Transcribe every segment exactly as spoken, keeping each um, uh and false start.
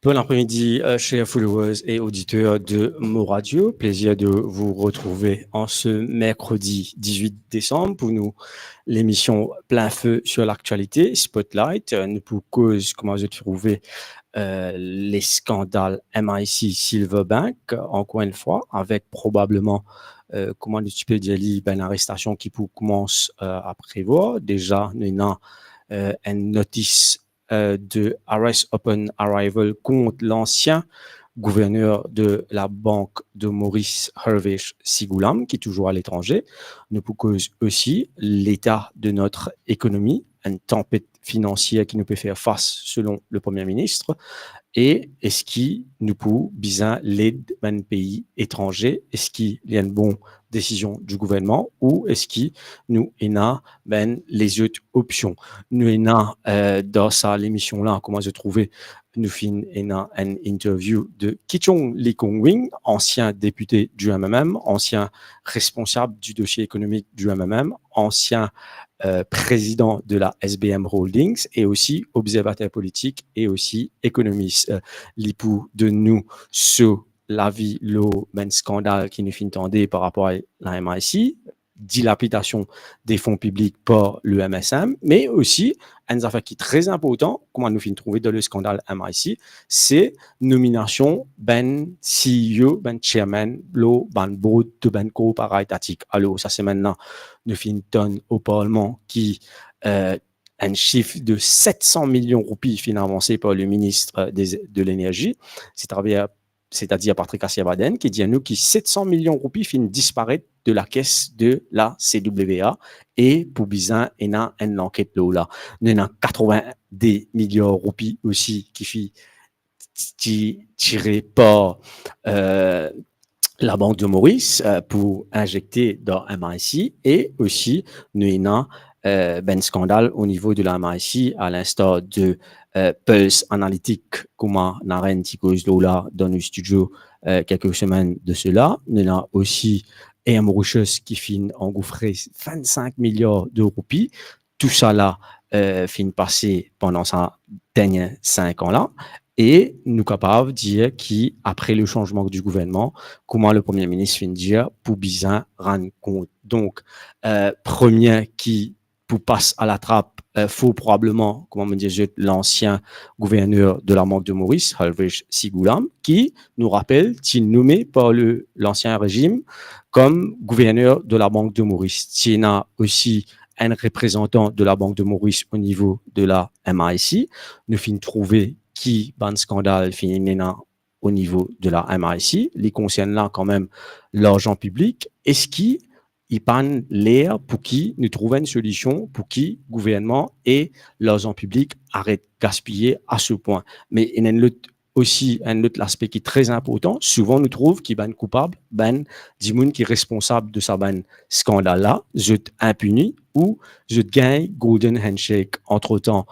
Bon après-midi, euh, chers followers et auditeurs de Mo Radio. Plaisir de vous retrouver en ce mercredi dix-huit décembre pour nous, l'émission Plein Feu sur l'actualité, Spotlight. Euh, nou pou koz kouma zot trouve, euh, le skandal M I C Silverbank, encore une fois, avec probablement, euh, kouma nou ti pe dir li, bann arestasyon ki pou koumans, euh, a prevwar. Deza, nou ena, euh, enn notis euh, de arrest upon arrival kont lansien gouverner de la Banque de Maurice, Harvesh Sigoulam, ki touzour aletranze. Nou pou koz osi leta de notre économie, enn tanpet finansier ki nou pe fer fas selon le Premier Ministre, e eski nou pou bizin led bann pei etranze, eski li enn bon desizion di gouvernman, ou eski nou ena bann lezot opsion. Nou ena, euh, dan sa lemision la, kouma zot trouve, nou finn ena enn interview de Kitchong Lee Kong Wing, ansien depite di M M M, ansien responsab di dosie ekonomik di M M M, ansien, euh, prezidan de la S B M Holdings e osi obzervater politik e osi ekonomis. Euh, li pou donn nou so lavi lor bann skandal ki nou finn tande par rapor a la M I C, dilapidasion de fon piblik par le M S M, me osi enn zafer ki tre inportan, kouma nou finn trouve dan le skandal M I C, se nominasion bann C E O, bann chairman lor bann board de bann korpora etatik. Alor, sa semenn la, nou finn tann o Parlman ki, euh, enn sif de set san milion roupi finn avanse par le Ministre, euh, des, de l'Énergie, setadir, setadir Patrick Assiabadène, ki dir nou ki set san milion roupi finn disparet de lakes de la C W A e pou bizin ena enn lanket lor la. Nou ena katrovin-de miliar roupi osi ki finn ti-, tire par, euh, la Banque de Maurice, euh, pou inzekte dan M I C, e osi nou ena, euh, bann skandal o nivo de la M I C, a linstar de, euh, Pulse Analytics, kouma Naren ti koz lor la dan nou studio, euh, kelke semenn de sela. Nou ena osi Air Mauritius ki finn angoufre vinn-sink miliar de roupi. Tousala, euh, finn pase pandan sa dernie sink an la, e nou kapav dir ki apre le sanzman di gouvernman, kouma le Premie Minis finn dir, pou bizin rann kont. Donk, euh, premie ki pou pas a latrap, euh, for probableman, kouma mo dir zot, lansien gouverner de la Banque de Maurice, Harvesh Sigoulam, ki, nou rapel, ti nome par le, lansien rezim kom gouverner de la Banque de Maurice. Ti ena osi enn reprezantan de la Banque de Maurice o nivo de la M I C. Nou finn trouve ki bann skandal finn ena o nivo de la M I C, li konsern la kanmem larzan piblik. Eski li pa'nn ler pou ki nou trouv enn solision pou ki gouvernman e larzan piblik aret gaspiye a se pwin? Me ena enn lot osi, enn lot laspe ki tre inportan, souvan nou trouv ki bann koupab, bann dimoun ki responsab de sa bann skandal la, zot inpini ou zot gagn golden handshake. Antretan,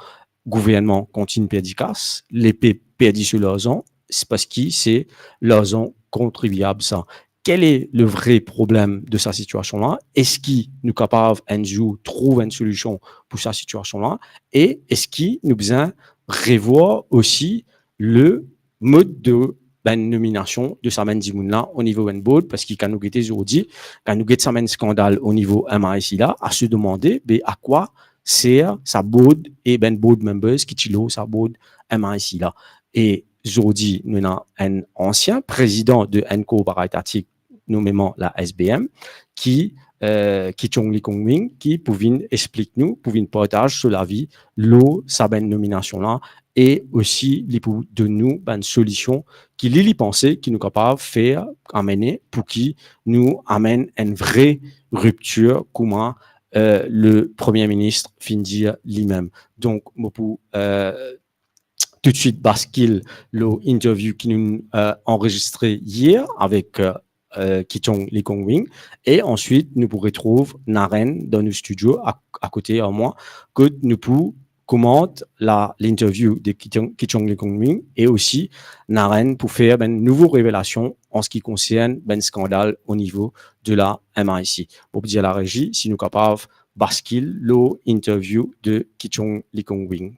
gouvernman kontign perdi kas, lepep perdi so larzan, se parski se larzan kontribiab sa. Kel e le vre problem de sa sitiasion la? Eski nou kapav enn zour trouv enn solision pou sa sitiasion la? E eski nou bizin revwar osi le mod de bann nominasion de sa bann dimoun la o nivo bann board? Parski kan nou gete zordi, kan nou get sa bann skandal o nivo M I C la, a se demande, be, a kwa ser sa board e bann board members ki ti lor sa board M I C la? E zordi, nou ena enn ansien prezidan de enn korpora etatik, nomeman la S B M, ki, euh, Kitchong Lee Kong Wing, ki pou vinn explik nou, pou vinn partaz so lavi lor sa bann nominasion la, e osi li pou donn nou bann solision ki li, li panse ki nou kapav fer, amene, pou ki nou amenn enn vre riptir, kouma, euh, le Premie Minis finn dir limem. Donk, mo pou, euh, toutswit baskil lor interview ki nou, euh, anrezistre yer avek, euh, euh, Kitchong Lee Kong Wing, e answit nou pou retrouv Naren dan nou studio a, akote a mwa, kot nou pou komant la, l'interview de Kitchong, Kitchong Lee Kong Wing, e osi Naren pou fer bann nouvo revelasion an se ki konsern bann skandal o nivo de la M I C. Mo pou dir larezi si nou kapav baskil lor interview de Kitchong Lee Kong Wing.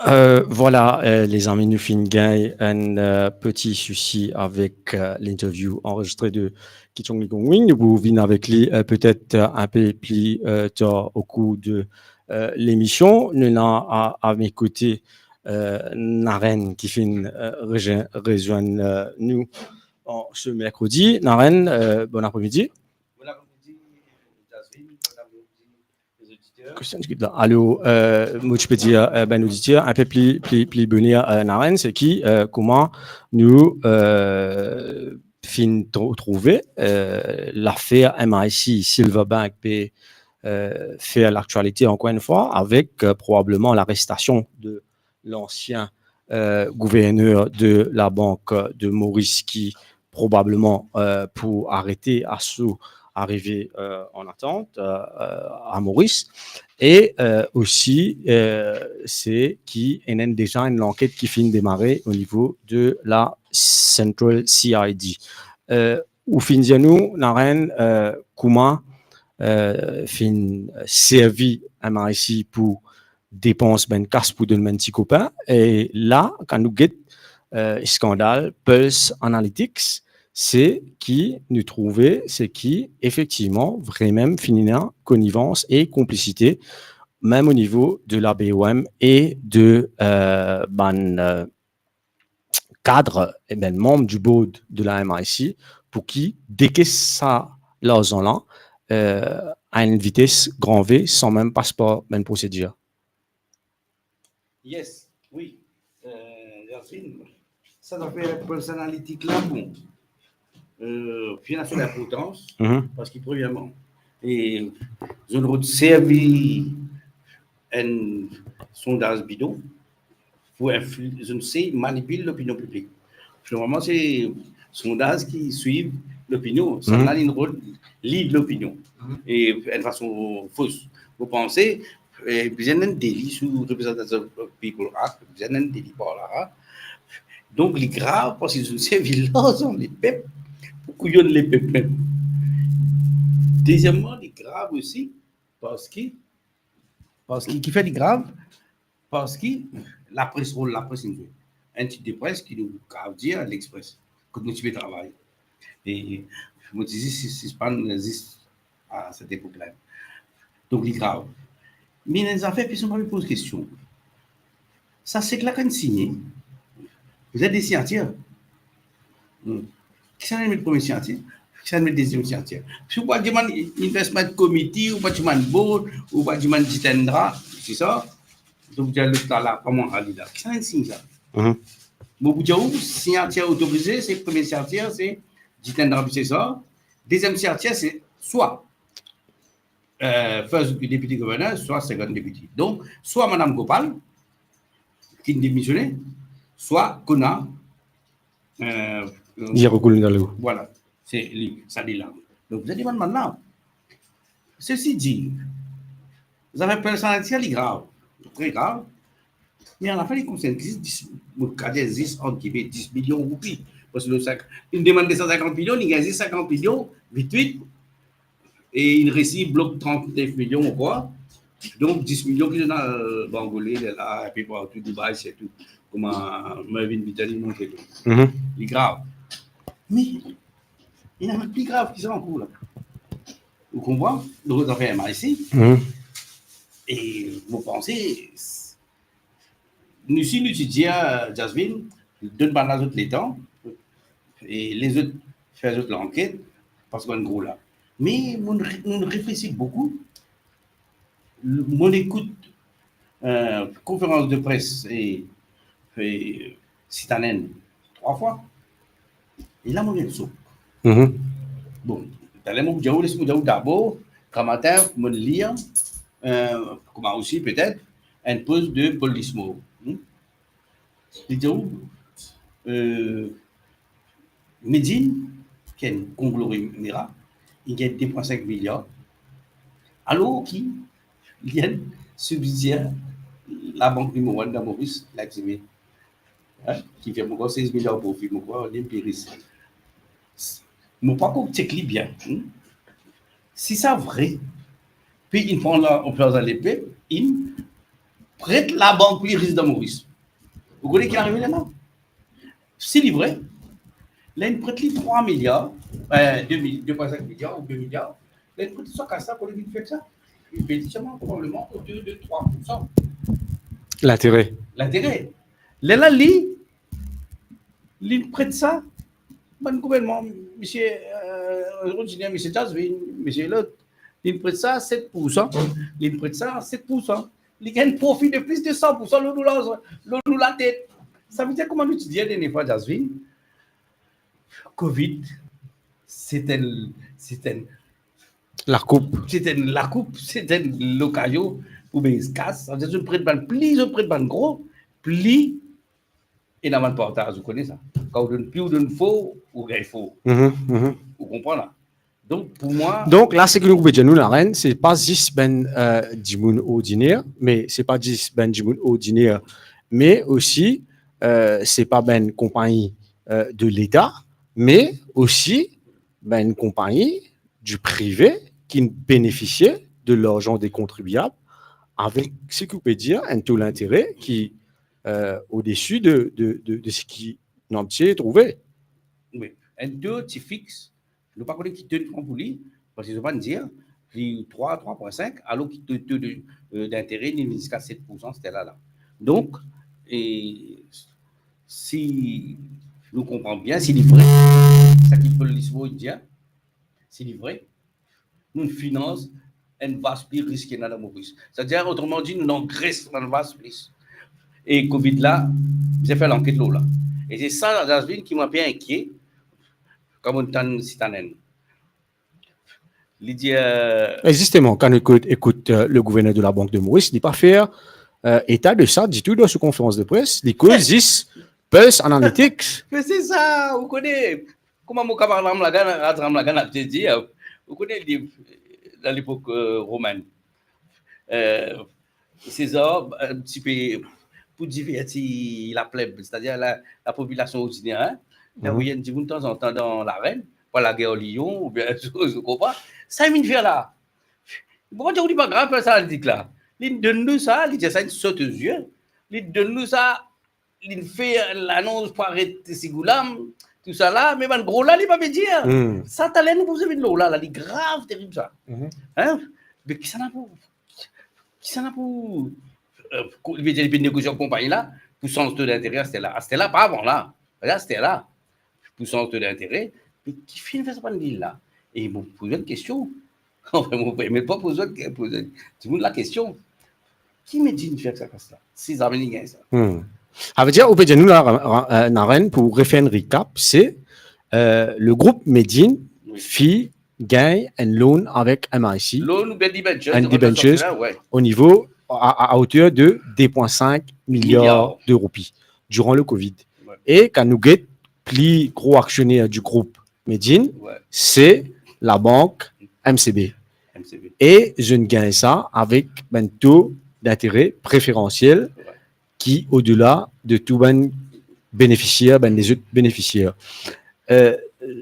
Euh, vwala, euh, lezami, nou finn gagn enn, euh, peti sousi avek, euh, l'interview anrezistre de Ki Chong Li Kong Wing. Nou pou vinn avek li, euh, petet, euh, inpe pli, euh, tar okour de, euh, lemision. Nou ena a, a me kote, euh, Naren ki finn, euh, reje-, rezwenn, euh, nou an se merkredi. Naren, euh, bon apremidi. Bon apremidi, Jasmine. Bon apremidi. Question ki la. Alor, euh, mo ti pe dir, euh, bann oditer, inpe pli, pli, pli boner, euh, Naren, se ki, euh, kouma nou, euh, finn tro-, trouve, euh, lafer M I C, Silverbank pe, euh, fer laktialite ankor enn fwa avek, euh, probableman larestasion de lansien, euh, gouverner de Labank de Moris ki probableman, euh, pou arete aso arive, euh, an atant, euh, euh, a Moris. E, euh, osi, euh, se ki ena deza enn lanket ki finn demare o nivo de la Central C I D. Euh, ou finn dir nou, Naren, euh, kouma, euh, finn servi M I C pou depans bann kas pou donn bann ti kopin. E la, kan nou get, euh, skandal Pulse Analytics, se ki nou trouve, se ki efektivman, vremem, finn ena konivans e konplisite, mem o nivo de la B O M e de, euh, bann, euh, kad, e bann manm du board de la M I C, pou ki dekes sa larzan la, euh, a enn vites gran V, san mem pas par bann prosedir. Yes, wi. Euh, Jasmine, sa zafer Pulse Analytics la, bon, euh, finn ena so linportans, mhm, parski premierman, e zot rod servi enn sondaz bidon pou infli-, zot sey manipil lopinion piblik. Normalman, se sondaz ki swiv lopinion, mhm, sa la, li rod lead lopinion. Mhm. E enn fason fos. Mo panse, e, bizin enn deli sou Representation of People Act, bizin enn deli par la. Donk, li grav, parski zot servi larzan lepep pou kouyonn lepep mem. Dezieman, li grav osi, parski, parski, ki fer li grav, parski lapres, rol lapres inn zwe. Enn tit de pres ki nou kav dir L'Express, kot mo ti pe travay. E mo ti zis sis-, sispann zis a set epok la. Donk, li grav. Me ena enn zafer, personn pa pe poz kestion. Sa sek la kan signe, bizin de signatir. Hmm. Kisannla met premie signatir? Kisannla met deziem signatir? Si ou pa dimann investment committee, ou pa dimann board, ou pa dimann Jitendra, se sa? Donk, dir lot la, la, kouma li la? Kisannla sign sa? Mhm. Bon, pou dir ou, signatir otorize, se premie signatir, se Jitendra Bisesa. Deziem signatir, se swa, euh, first deputy governor, swa second deputy. Donk, swa Madam Gopal, ki demisione, swa Kona, euh, euh, Zirokul Nalo. Vwala, se li, sa li la. Donk, bizin dimann bann la. Sesi di, zafer Pulse Analytics, li grav, tre grav. Me alafin, li konsern zis dis, mo kav dir zis, ant gime, dis milion roupi. Parski nou, sak, inn demann de san sinkant milion, li gagn zis sinkant milion, vit, vit. E inn resi blok trant-nef milion ankor. Donk, dis milion ki ena, euh, Bangole, lerla, inpe partou, Dubai, sirtou. Kouma Mervyn Bitton inn montre li. Mhm. Li grav. Me, ena pli grav ki sa ankor la. Ou konpran? Donk, zafer M I C. Mhm. E mo panse, nou, si nou ti dir, Jasmine, donn bann la zot letan, e les zot fer zot lanket, parski bann gro la. Me mo, mo reflesi boukou, mo ekout, euh, konferans de pres e, e Sitanen trwa fwa. E la, mo gagn sok. Mhm. Bon, taler mo pou dir ou, les mo dir ou dabor, gramatin, mo lir, euh, kouma osi petet, enn post de Paul Lismore. Hmm? Li dir ou, euh, Medin, ki enn konglomera, li gagn de pwin sink miliar, alor ki li enn sibsidier Labank Nimero enn dan Moris, Laxmi. Hein? Ki fer ankor sez miliar profi, mo krwar li pli ris. Mo pa konn chek li bien, hmm? Si sa vre, pe inn pran la, anflazon lepep, inn pret labank pli ris dan Moris. Ou kone ki arive la? Si li vre, la inn pret li trwa miliar, eh, de mil, de pwin senk miliar ou de miliar, la inn pret li sa kas la, kot li vinn fer sa? Li pe dir selman probableman otour de trwa pour san. Lintere. Lintere. Lerla li, li pret sa, bann gouvernman, misie, eh, ordiner, misie Jasvin, misie lot, li pret sa set pour san, li pret sa set pour san. Li gagn profi de plis de san pour san lor nou larzan, lor nou latet. Savedir kouma nou ti dir dernie fwa, Jasvin, Covid, se enn, se enn lakoup. Se enn lakoup, se enn lokazion pou bes kas. Savedir zot pret bann pli, zot pret bann gro, pli ena bann partaz, ou kone sa. Kan ou donn pli, ou donn fo, ou gagn fo. Mhm, mhm. Ou konpran la? Donk, pou mwa, donk la, seki nou pe dir nou, Larenn, se pa zis bann, eh, dimoun ordiner, me se pa zis bann dimoun ordiner, me osi, eh, se pa bann konpagni, eh, de Leta, me osi bann konpagni du prive ki benefisie de larzan de kontribiab avek, seki ou pe dir, enn to lintere ki, eh, odesi de, de, de, de seki nou abitie trouve. Wi, enn to ti fix, nou pa kone ki to li pran pou li, parski zot pa'nn dir, li trwa, trwa pwin senk, alor ki to, to de, eh, dintere, li vinn ziska set pour san, se la la. Donk, e, si nou konpran bien, si li vre, seki Paul Lismo dir, si li vre, nou finans enn vas pli ris ki ena dan Moris. Savedir, otremandi, nou angres bann vas plis. E Covid la, bizin fer lanket lor la. E se sa, Jasvin, ki mo pe inkiet, kan mo tann Sitanen. Li dir, eh, e zisteman, kan nou ekout, ekout, eh, le gouverner de la Banque de Maurice, li pa fer, eh, eta de sa ditou dan so konferans de pres, li koz zis Pulse Analytics. Me se sa, ou kone, kouma mo kamarad Ramlagan, Rad Ramlagan, ap dir, ou kone li, dan lepok, eh, romin, eh, Sezar, eh, ti pe pou diverti lapleb, setadir la, lapopilasion ordiner, hein. Mhm. Li avoy enn dimoun tanzantan dan larenn, pou al lager lion, oubien, ou konpran? Sa li vinn fer la. Bon, dir li pa grav, fer sa, li dir la. Li donn nou sa, li dir sa, enn sot ozie. Li donn nou sa, li fer lanons pou aret Sigoulam, tousala, me bann gro la, li pa pe dir. Hmm. Sa taler nou pou vinn lor la, la, li grav, terib sa. Mhm. Hein? Me kisannla pou, kisannla pou, eh, ko-, li pe dir, li pe negosie ar konpagni la, pou sanz to dintere, aster la. Aster la, pa avan la. Aster la. Pou sanz to dintere, me ki finn fer sa bann lil la? E mo poz enn kestion. Anfin, mo permet pa poz, poz dimoun lakestion. Ki Medin fer ek sa kas la? Si zame li gagn sa. Hmm. Savedir, ou pe dir nou la, ra-, ra-, eh, Naren, pou refer enn recap, se, eh, le group Medin, wi, finn gagn enn loan avek M I C. Loan oubien debentures, enn debentures, ouais. Au niveau, à, à, à hauteur de deux point cinq milliards, milliards, de roupies durant le Covid. Ouais. E kan nou get pli gro aksioner du group Medin, ouais, se labank M C B. M C B. E zot inn gagn sa avek bann to dintere preferansiel, ouais, ki odela de tou bann benefisier, bann lezot benefisier. Eh,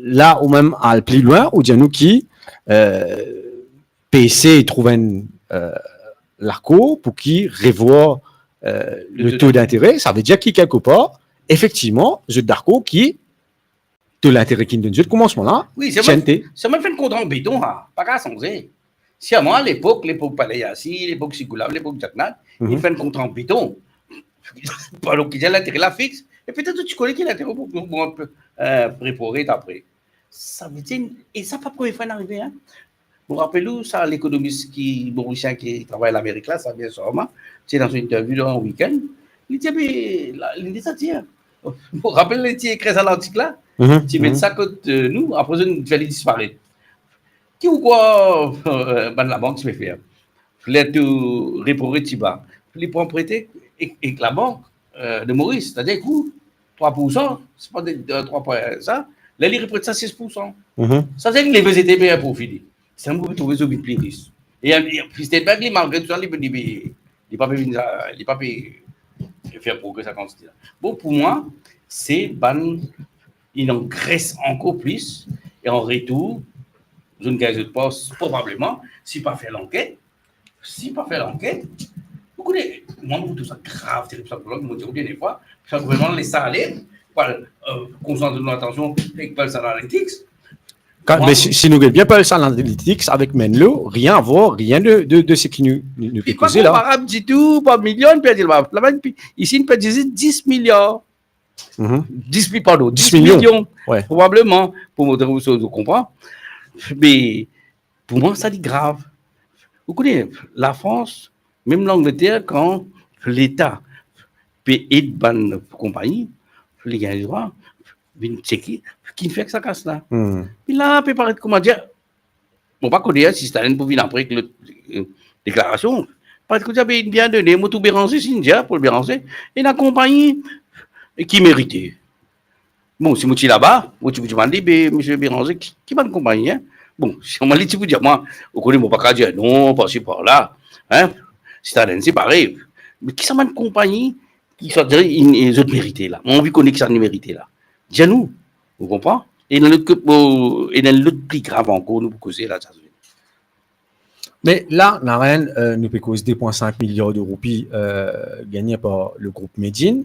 la, ou mem al pli lwin, ou dir nou ki, eh, pe esey trouv enn, eh, lakor pou ki revwar, eh, le to dintere. Savedir ki, kelkepar, efektivman, zot dakor ki to lintere ki donn zot koumansman la, wi, se mwa, ti ete, se mwa fer enn kontra an beton, ha, pa kav sanze. Si a mwa, lepok, lepok Palais Yassy, lepok Sigoulam, lepok Jacknat, mhm, li fer enn kontra an beton. Alor ki lintere la fix, e petet ou ti kone ki lintere pou, pou, pou, eh, repo ret apre. Savedir, e sa pa premie fwa inn arive, hein. Mo rapel ou sa, lekonomis ki, morisien ki travay Lamerik la, Samir Sharma, ti dan so interview dan weekend, li ti pe, la, li deza dir, mo rapel li ti ekrir sa lartik la, mhm, ti met, mhm, sa kot, eh, nou, apre zot inn fer li disparet. Ki ou krwar, eh, bann labank ti pe fer? Ler to repo ret ti ba, li pran prete ek, ek labank, eh, de Moris, setadir kou trwa pour san, se pa de, de trwa pwin sa, ler li repret sa sis pour san. Mhm. Sa, se li leve zete pe profi li. Sa, mo trouve zot vinn pli ris. E, e Steedberg, li, malgre tou sa, li, li, li pa pe vinn, li pa pe fer progre sa kantite la. Bon, pou mwa, se bann, inn angres ankor plis, e an retour, zot inn gagn zot par, probableman, si pa fer lanket, si pa fer lanket, ou Ou kone, mwa, mo trouv sa grav, terib, sa, mo dir ou, dernie fwa, sa gouvernman les sa ale, pou al, euh, konsant nou latansion ek Pulse Analytics. Kan, Mwa, me si, si nou get bien Pulse Analytics avek Menlo, rien a voir, rien de, de, de seki nou, nou, nou pe li pa koze la. Konparab ditou, pa milion, perdi laba. Laba, isi, li perdi zis dis miliar. Mhm. Dis mi-, pardon, Dis dis milion. Milion. Ouais. Probableman, pou montre ou, ou konpran. Me pou mwa, sa li grav. Ou kone, Lafrans, mem Langleter, kan Leta pe ed bann konpagni, li gagn drwa vinn tcheke ki finn fer ek sa kas la. Hmm. Li la pe paret, kouma dir, mo pa kone si Staline pou vinn apre ek lot, euh, deklarasion. Paret kouma dir, be, bien done, mo trouv Béranger, si inn dir pou Béranger, ena konpagni ki merite. Bon, si mo ti laba, mo ti pou dimann li, be, misie Béranger, ki, ki bann konpagni, hein? Bon, si mo li ti pou dir mwa, ou kone, mo pa kav dir non, parsi parla, hein? Staline, se parey. Me ki sa bann konpagni ki sa dir, inn, inn, zot merite la? Mo anvi kone ki sa inn merite la. Dir nou, ou konpran? E ena lot kot, mo, ena lot pli grav ankor, nou pou koze la, sa. Me la, Naren, euh, nou pe koz de pwin sink miliar de roupi, euh, gagne par le group Made in.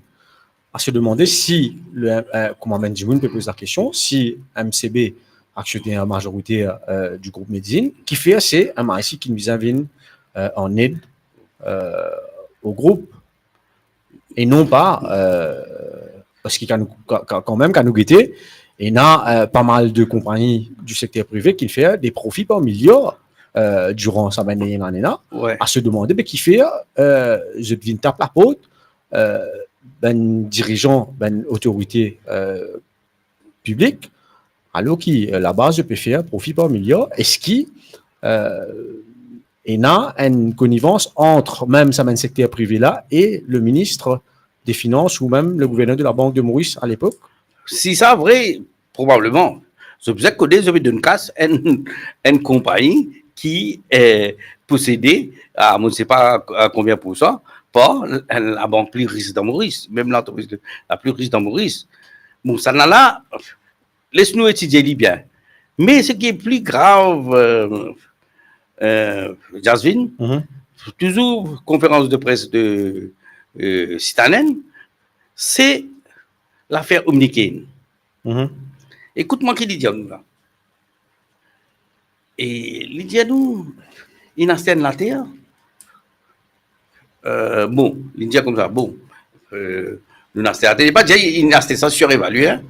À se demander si le, euh, kouma bann dimoun pe poz la kestion, si M C B aksionner mazoriter, euh, du group Made in, kifer se M I C ki bizin vinn, euh, an ed, euh, o group, e non pa, euh, parski kan nou, kan, kan, kanmem, kan nou gete, ena, euh, pa mal de konpagni du sekter prive ki fer de profi par miliar, euh, diran sa bann dernie lane la. Ouais. À se demander, be, kifer, euh, zot vinn tap laport, euh, bann dirizan, bann otorite, euh, piblik, alor ki, euh, laba zot pe fer profi par miliar? Eski, euh, ena enn konivans ant mem sa bann sekter prive la e le ministre des Finances ou mem le gouverner de la Banque de Maurice à l'époque? Si sa vre, probableman. Zot bizin kone, zot pe donn kas enn, enn konpagni ki, euh, posede, a, mo ne sais pas à combien pour cent, par la, la bank pli ris dan Moris, mem lantrepriz la pli ris dan Moris. Bon, sa la, les nou etidie li bien. Me seki pli grav, euh, euh, Jasvin, Mhm. touzour konferans de pres de, euh, Sitanen, se lafer Omnikin. Mhm. Ekout mwa ki li dir nou la. E li dir nou, inn aste enn later. Euh, bon, li dir koumsa, bon, euh, nou aste later, li pa dir inn aste sa sirevalye, hein.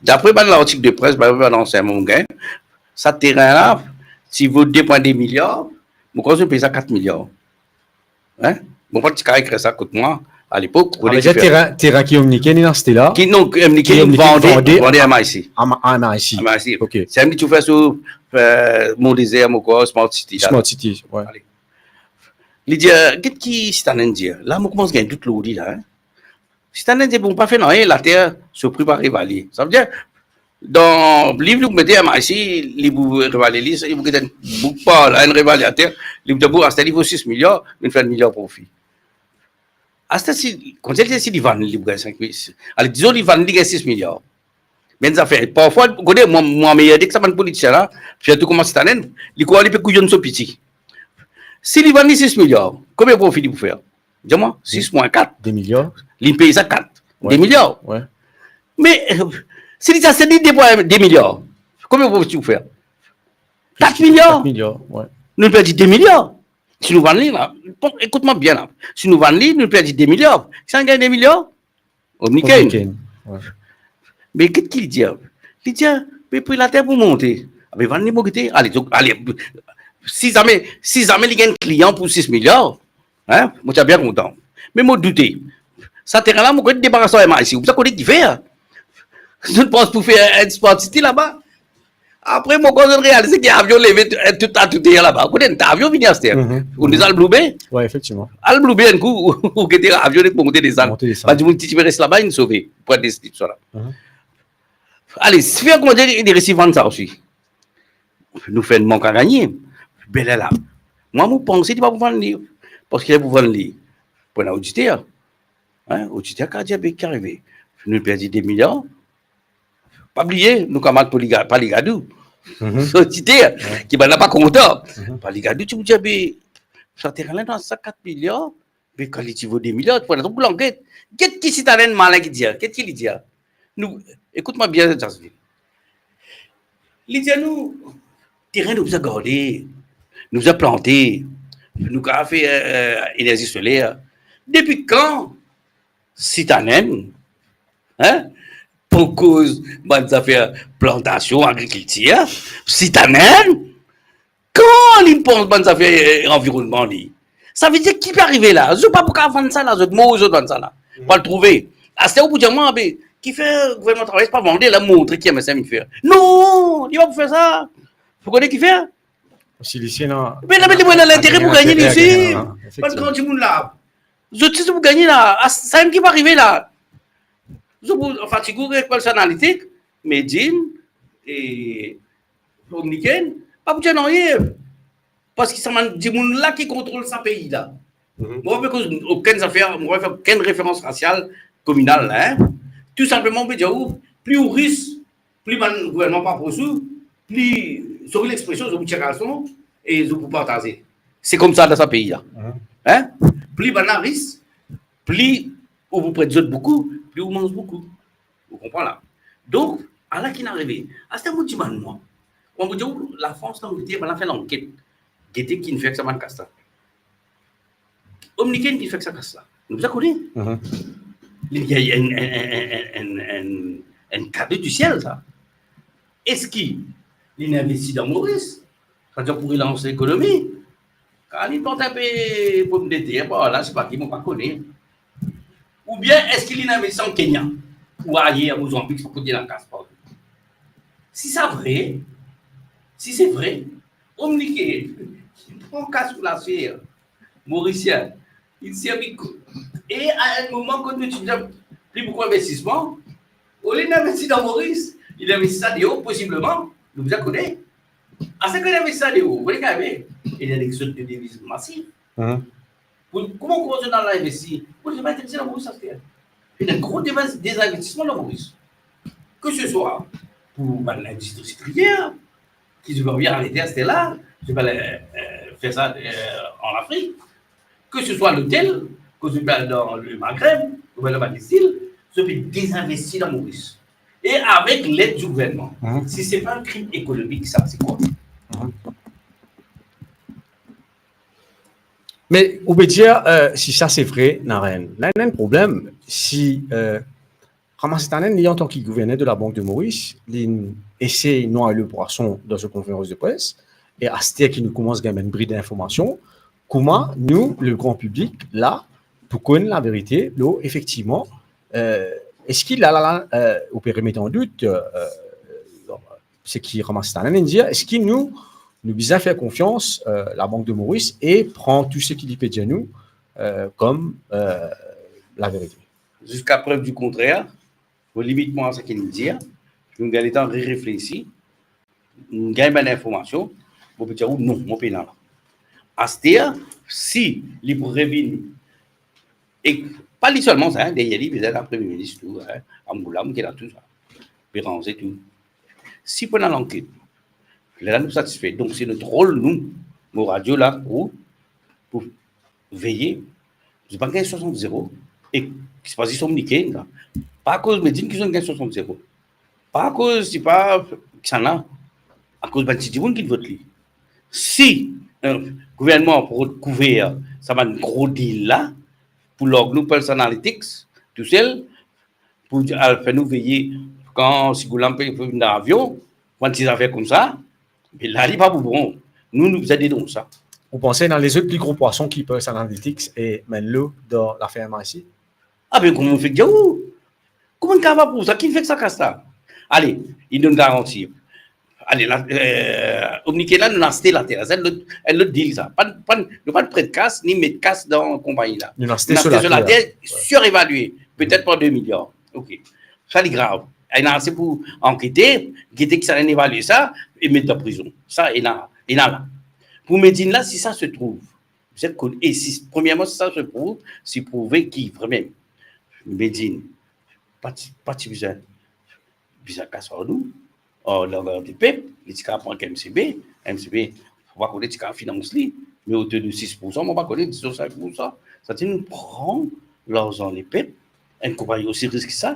Dapre bann lartik de pres, dapre bann lansien mo gagn, sa terin la, ti vo de pwin de miliar, mo krwar zot pey sa kat miliar. Hein? Mo pa ti kav ekrir sa kot mwa, a lepok, ou Ah, kone vedir ki fer. Terin, terin ki Omnikin inn aste la, Ki, non, Omnikin Omnikin vande, vande vande a, M I C. a, a M I C. M I C. Ok. Se li tou fer sou, euh, Mont Désert, mo krwar, Smart City la. Smart City, ouais. Li dir, get ki Sitanen dir. La, mo koumans gagn dout lor li la, hein. Sitanen dir, bon, pa fer nanye, later, so pri pa revalye. Savedir, dan liv li pou mete M I C, li pou revalye li, sa, li pou get enn boug par la, enn revalyater, li pou dir, bon, aster li vo sis miliar, vinn fer enn miliar profi. Aster si, koumsa li dir, si li vann li pou gagn sink mil, ale, dizon li vann li gagn sis miliar. Mem zafer, parfwa, ou kone, mwa, mwa meyer de ki sa bann politisien la, sirtou kouma Sitanen, li krwar li pe kouyonn so piti. Si li vann li sis miliar, konbien profi li pou fer? Dir mwa, sis mwin kat. De miliar. Li pey sa kat. Ouais. De miliar. Ouais. Me, euh, si li ti aste li de pwin de miliar, konbien profi li pou fer? Kat miliar. Kat miliar, ouais. Nou perdi de miliar. Si nou vann li la, bon, ekout mwa bien la. Si nou vann li, nou perdi de miliar. Sa gagn de miliar? Omnikin. Omnikin, ouais. Me get ki li dir? Li dir, me pri later pou monte. Abe, vann li, mo gete. Ale, donk, ale, si zame, si zame li gagn klian pou sis miliar, hein, mo ti bien kontan. Me mo doute. Sa terin la, mo kone deparas ar M I C. Ou pa kone ki fer. Zot pans pou fer enn Smart City laba. Apre, mo koz, zot realize ki avion leve tou, tou, tou, tou deryer laba. Ou kone, ta avion vini aster. Mhm. Ou deza al Blue Bay? Ouais, efektivman. Al Blue Bay enn kou, ou, ou gete avion nek monte desann. Monte desann. Bann dimoun ki ti pe res laba, inn sove. Pou al desi sa la. Mhm. Ale, si fer kouma dir, li resi vann sa osi. Nou fer enn mank a gagne. Be la, mwa, mo panse li pa pou vann li. Parski li pou vann li pou enn oditer. Hein, oditer kav dir, be, ki arive? Nou perdi de miliar. Pa bliye, nou kamarad Paliga-, Paligadou. Mhm. So oditer, Ouais. ki bann la pa kontan. Mhm. Paligadou, ti pou dir, be, sa terin la, dan sa kat miliar, Me kan li ti vo de miliar, pou ena twa lanket. Get ki Sitanen malin ki dir, get ki li dir. Nou, ekout mwa bien, Jasville. Li dir nou, terin nou bizin garde, nou bizin plante, nou kapav fer, eh, enerzi soler. Depi kan Sitanen, hein, pou koz bann zafer plantasion, agrikiltir, Sitanen, kan li pans bann zafer, eh, anvironnman li? Savedir ki pe arive la? Zot pa pou kapav vann sa la, zot mor, zot vann sa la. Pou al trouve. Aster ou pou dir mwa, be, kifer gouvernman travay pa vande la, montre ki MSM inn fer. Non, li pa pou fer sa. Pou kone kifer? Si li si ena, me la, me, ena lintere pou gagne li osi. Bann gran dimoun la. Zot ti pou gagne la. Ah, sa mem ki pe arive la. Zot pou fatige ek Pulse Analytics, Medin e Omnikin, pa pou dir nanye. Parski sa bann dimoun la ki kontrol sa pei la. Mo pa pe koz okenn zafer, mo pa fer okenn referans rasial, kominal la, hein. Tou sinpleman, mo pe dir ou, pli ou ris, pli bann gouvernman pa apros ou, pli, sorry lexpresion, zot pou tir kalson e zot pou partaze. Se koumsa dan sa pei la. Hein? Pli bann la ris, pli ou pou pret zot boukou, pli ou manz boukou. Ou konpran la? Donk, ala ki inn arive. Aster mo dimann mwa. Kan mo dir ou, Lafrans, Langleter, bann la fer lanket. Gete ki inn fer ek sa bann kas la. Omnikin ki fer ek sa kas la. Nou bizin kone. Li gagn enn, enn, enn kado di siel, sa. Eski li inn investi dan Moris? Savedir pou relans lekonomi. Kan li plant inpe pomdeter par la, sepa ki, mo pa kone. Oubien eski li inn investi an Kenya? Ou ayer, Mozanbik, kot ena kas partou. Si sa vre, si se vre, Omnikin, pran kas pou laser, Morisien, li servi ko-, e a enn moman kot nou ti bizin pli boukou investisman, olie li investi dan Moris, li investi sa deor, posibleman, nou bizin kone. Aster ki li investi sa deor, ou kone kare, ena enn exod de deviz masif. Pou, kouma, kouma zot al investi? Pou zot pa investi dan Moris aster. Ena gro deva-, dezinvestisman dan Moris. Ke se swa pou bann lindistri sitriyer, ki zot pa anvi al aster la, zot pe al, eh, fer sa, eh, an Afrik. Ke se swa lotel, ke zot pe al dan le Maghreb, oubien dan bann zil, zot pe dezinvesti dan Moris. E avek led di gouvernman. Si se pa enn krim ekonomik, sa, se kwa? Me ou pe dir, eh, si sa se vre, nanye. La, ena enn problem. Si, eh, Ramasitanen, li, antan ki gouverner de la Bank de Moris, li esey nway le pwason dan so konferans de pres, e aster ki nou koumans gagn enn bri dinformasion, kouma nou, le gran piblik, la, pou konn laverite, lor, efektivman, eh, eski la, la, la, eh, ou pe remet an dout, eh, seki Ramasitanen inn dir, eski nou, nou bizin fer konfians, eh, la Bank de Moris e pran tou seki li pe dir nou, eh, kom, eh, laverite? Ziska prev di kontrer, mo limit mwa a seki li dir, nou gagn letan re-reflesi, nou gagn bann informasion, mo pe dir ou non, mo pena la. Aster, si li pou revinn, e pa li selman sa, hein, deryer li, bizin ena Premie Minis tou, hein, Angoulame ki ena tou sa, Bérenger tou. Si pou ena lanket, lerla nou satisfe. Donk, se nou rol, nou, mo radio la, pou, pou veye, zot pa gagn swasant zero, e se pa zis Omnikin la. Pa akoz Medin ki zot gagn swasant zero. Pa akoz, se pa, kisannla, akoz bann ti dimoun ki vot li. Si, eh, gouvernman pou rod kouver sa bann gro deal la, pou larg nou Pulse Analytics, tousel, pou al fer nou veye kan Sigoulam pe, pe vinn dan avion, bann ti zafer koumsa, me la li pa pou bon. Nou, nou bizin denons sa. Ou panse ena lezot pli gro pwason ki Pulse Analytics e Menlo dan lafer M I C? Ah ben, kouma mo fek dir ou? Kouma nou kapav prouv sa? Ki inn fer sa kas la? Ale, inn donn garanti. Ale, la, eh, Omnikin la, nou aste later. Sa enn lot, enn lot deal sa. Pa, pa, nou pa pran kas, ni met kas dan konpagni la. Nou aste so later, surevalie, petet par de miliar. Ok. Sa li grav. Ena ase pou ankete, gete kisannla inn evalie sa, e met dan prizon. Sa, ena, ena la. Pou Medin la, si sa se trouv, zot konn, e si, premierman, si sa se trouv, se prouve ki vremem Medin pa ti, pa ti bizin bizin kas ar nou, ar, dan, dan lepep, li ti kapav pran ek M C B, M C B, fode pa kote ti kapav finans li, Me otour de sis pour san, mo pa kone, dizon sink pour san. Sa ti nou pran larzan lepep, enn konpagni osi ris ki sa,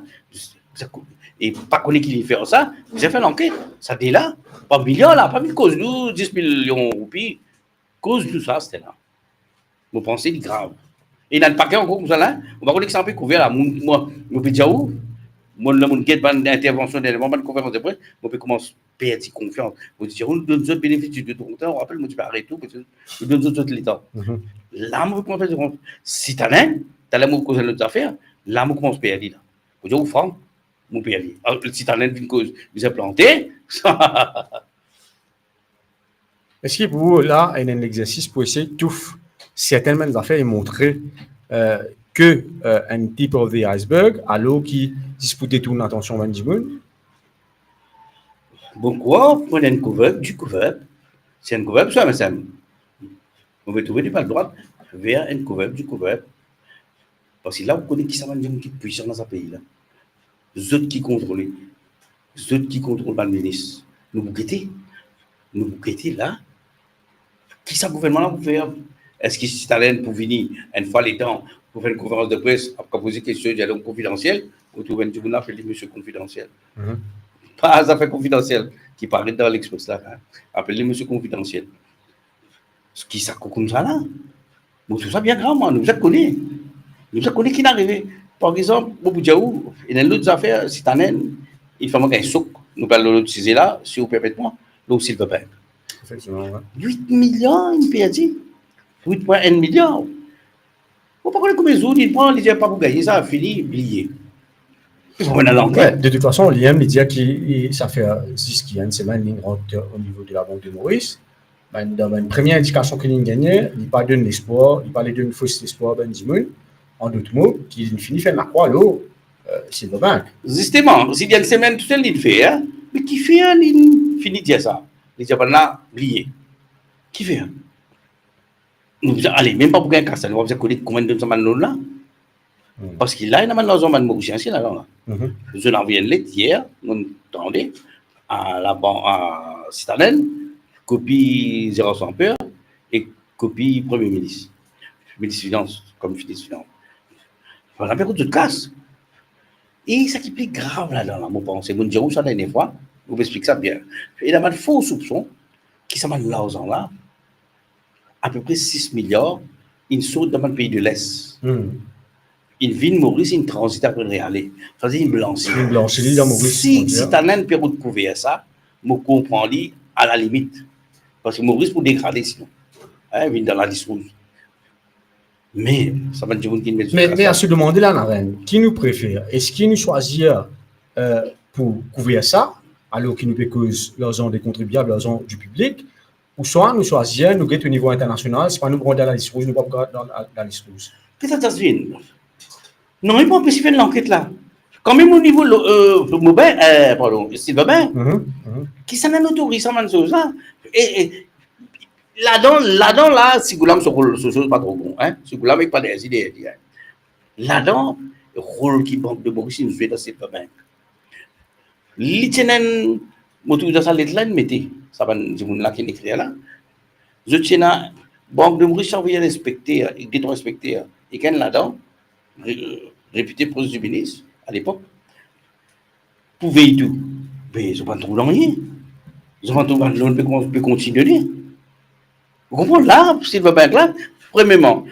sa kou-, e pa kone ki li fer sa, bizin fer lanket. Sa de la, pa miliar la, pa vinn koz nou dis milion roupi. Koz nou sa, Stella. Mo panse li grav. E ena enn pake ankor koumsa la, mo pa kone ki sa pe kouver la. Mo, mo, mo pe dir ou, mo, ler mo get bann intervansion dernie, bann konferans de pres, mo pe koumans perdi konfians. Mo dir, ou donn zot benefis di dout, ou rapel, mo ti pe aret ou, mo dir, ou donn zot, zot letan. Mhm. La, mo koumans perdi konfians. Sitanen, taler mo koz enn lot zafer, la, mo koumans perdi la. Mo dir ou fran, mo perdi. Alor, Sitanen vinn koz, bizin plante. Eski pou ou la, enn, enn exersis pou esey touf sertin bann zafer e montre, euh, ke, euh, enn tip of the iceberg, alor ki zis pou detourn latansion bann dimoun? Bon, krwar, pran enn cover, di cover, se enn cover, sa, me sanm. Mo pe trouve li pa drwat, ver enn cover, di cover. Parski la, ou kone ki sa bann dimoun ki pwisan dan sa pei la. Zot ki kontrole. Zot ki kontrol bann minis. Nou pou gete. Nou pou gete la. Ki sa gouvernman la pou fer? Eski Sitanen pou vini enn fwa letan pou fer enn konferans de pres, ap poze kestion, dir li konfidansiel, ou trouv enn dimoun la, apel li misie konfidansiel. Mhm. Pa zafer konfidansiel ki paret dan L'Express la, hein. Apel li misie konfidansiel. Ki sa kou koumsa la? Mo trouv sa bien grav, mwa. Nou bizin kone. Nou bizin kone ki inn arive. Par exanp, mo pou dir ou, ena enn lot zafer, Sitanen, enn fwa mo gagn sok, nou pe al lor lot size la, si ou permet mwa, lor Silverbank. Efektivman, wi. Wit miliar inn perdi. Wit pwin enn miliar. Mo pa kone konbien zour li pran, li dir pa pou gagne, sa fini, bliye. Bon, ena lanket. Wi, de tout fason, li mem, li dir ki, li, sa fer zis ki enn semenn, li rant o nivo de Labank de Moris. Bann, dan bann premie indikasion ki li gagne, li pa donn lespwar, li pa le donn fos lespwar bann dimoun. An dot mo, ki li fini fer lakrwa lor, euh, Silverbank. Zisteman, si li enn semenn tousel li fer, me kifer li fini dir sa? Li dir bann la, bliye. Kifer? Nou bizin ale, mem pa pou gagn kas la, nou pa bizin kone konbien donn sa bann loan la. Hmm. Parski la, ena bann larzan bann Morisien, se ladan la. Mhm. Zot inn avoy enn let yer, nou tande, a laban-, a Sitanen, kopi Gérard Samper e kopi Premie Minis. Minis Finans, kom Minis Finans. Fode pa kout zot kas. E sa ki pli grav ladan la, mo panse, mo dir ou sa dernie fwa, mo pou explik sa bien. Ena bann fo soupson ki sa bann larzan la, apepre sis miliar, inn sort dan bann pei de Les. Hmm. Inn vinn Moris, inn tranzit, apre inn reale. Savedir inn blansi. Inn blansi li dan Moris, si Sitanen pe rod kouver sa, mo konpran li a la limit. Parski Moris pou degrade sinon. Hein, vinn dan lalis rouz. Me, sa bann dimoun ki met... Me, me a se demande la, Naren, ki nou prefer? Eski nou swazir, euh, pou kouver sa, alor ki nou pe koz larzan de kontribiab, larzan di piblik, ouswa nou swazir, nou get o nivo internasional, si pa nou pran dan lalis rouz, nou pa pran dan la, lalis rouz. Petet sa vinn. Non, li pa anpes fer lanket la. Kanmem o nivo lo-, euh, Mobank, euh, pardon, Silverbank. Mhm, mhm. Kisannla inn otoriz sa bann soz la? E, e, ladan, ladan la, Sigoulam so rol, so, so pa tro bon, hein. Sigoulam ek pa derzi deryer li, hein. Ladan, rol ki Bank de Moris inn zwe dan Silverbank. Li ti ena enn, mo trouv dan sa let la, inn mete, sa bann dimoun la ki inn ekrir la. Zot ti ena, Bank de Moris ti avoy enn inspekter, de trwa inspekter, ek enn ladan, re-, repite pros di minis, a lepok, pou vey tou. Me zot pa trouv nanye. Zot pa trouv bann loan pe kon-, pe kontinie li. Ou konpran? La, Silverbank la, premierman,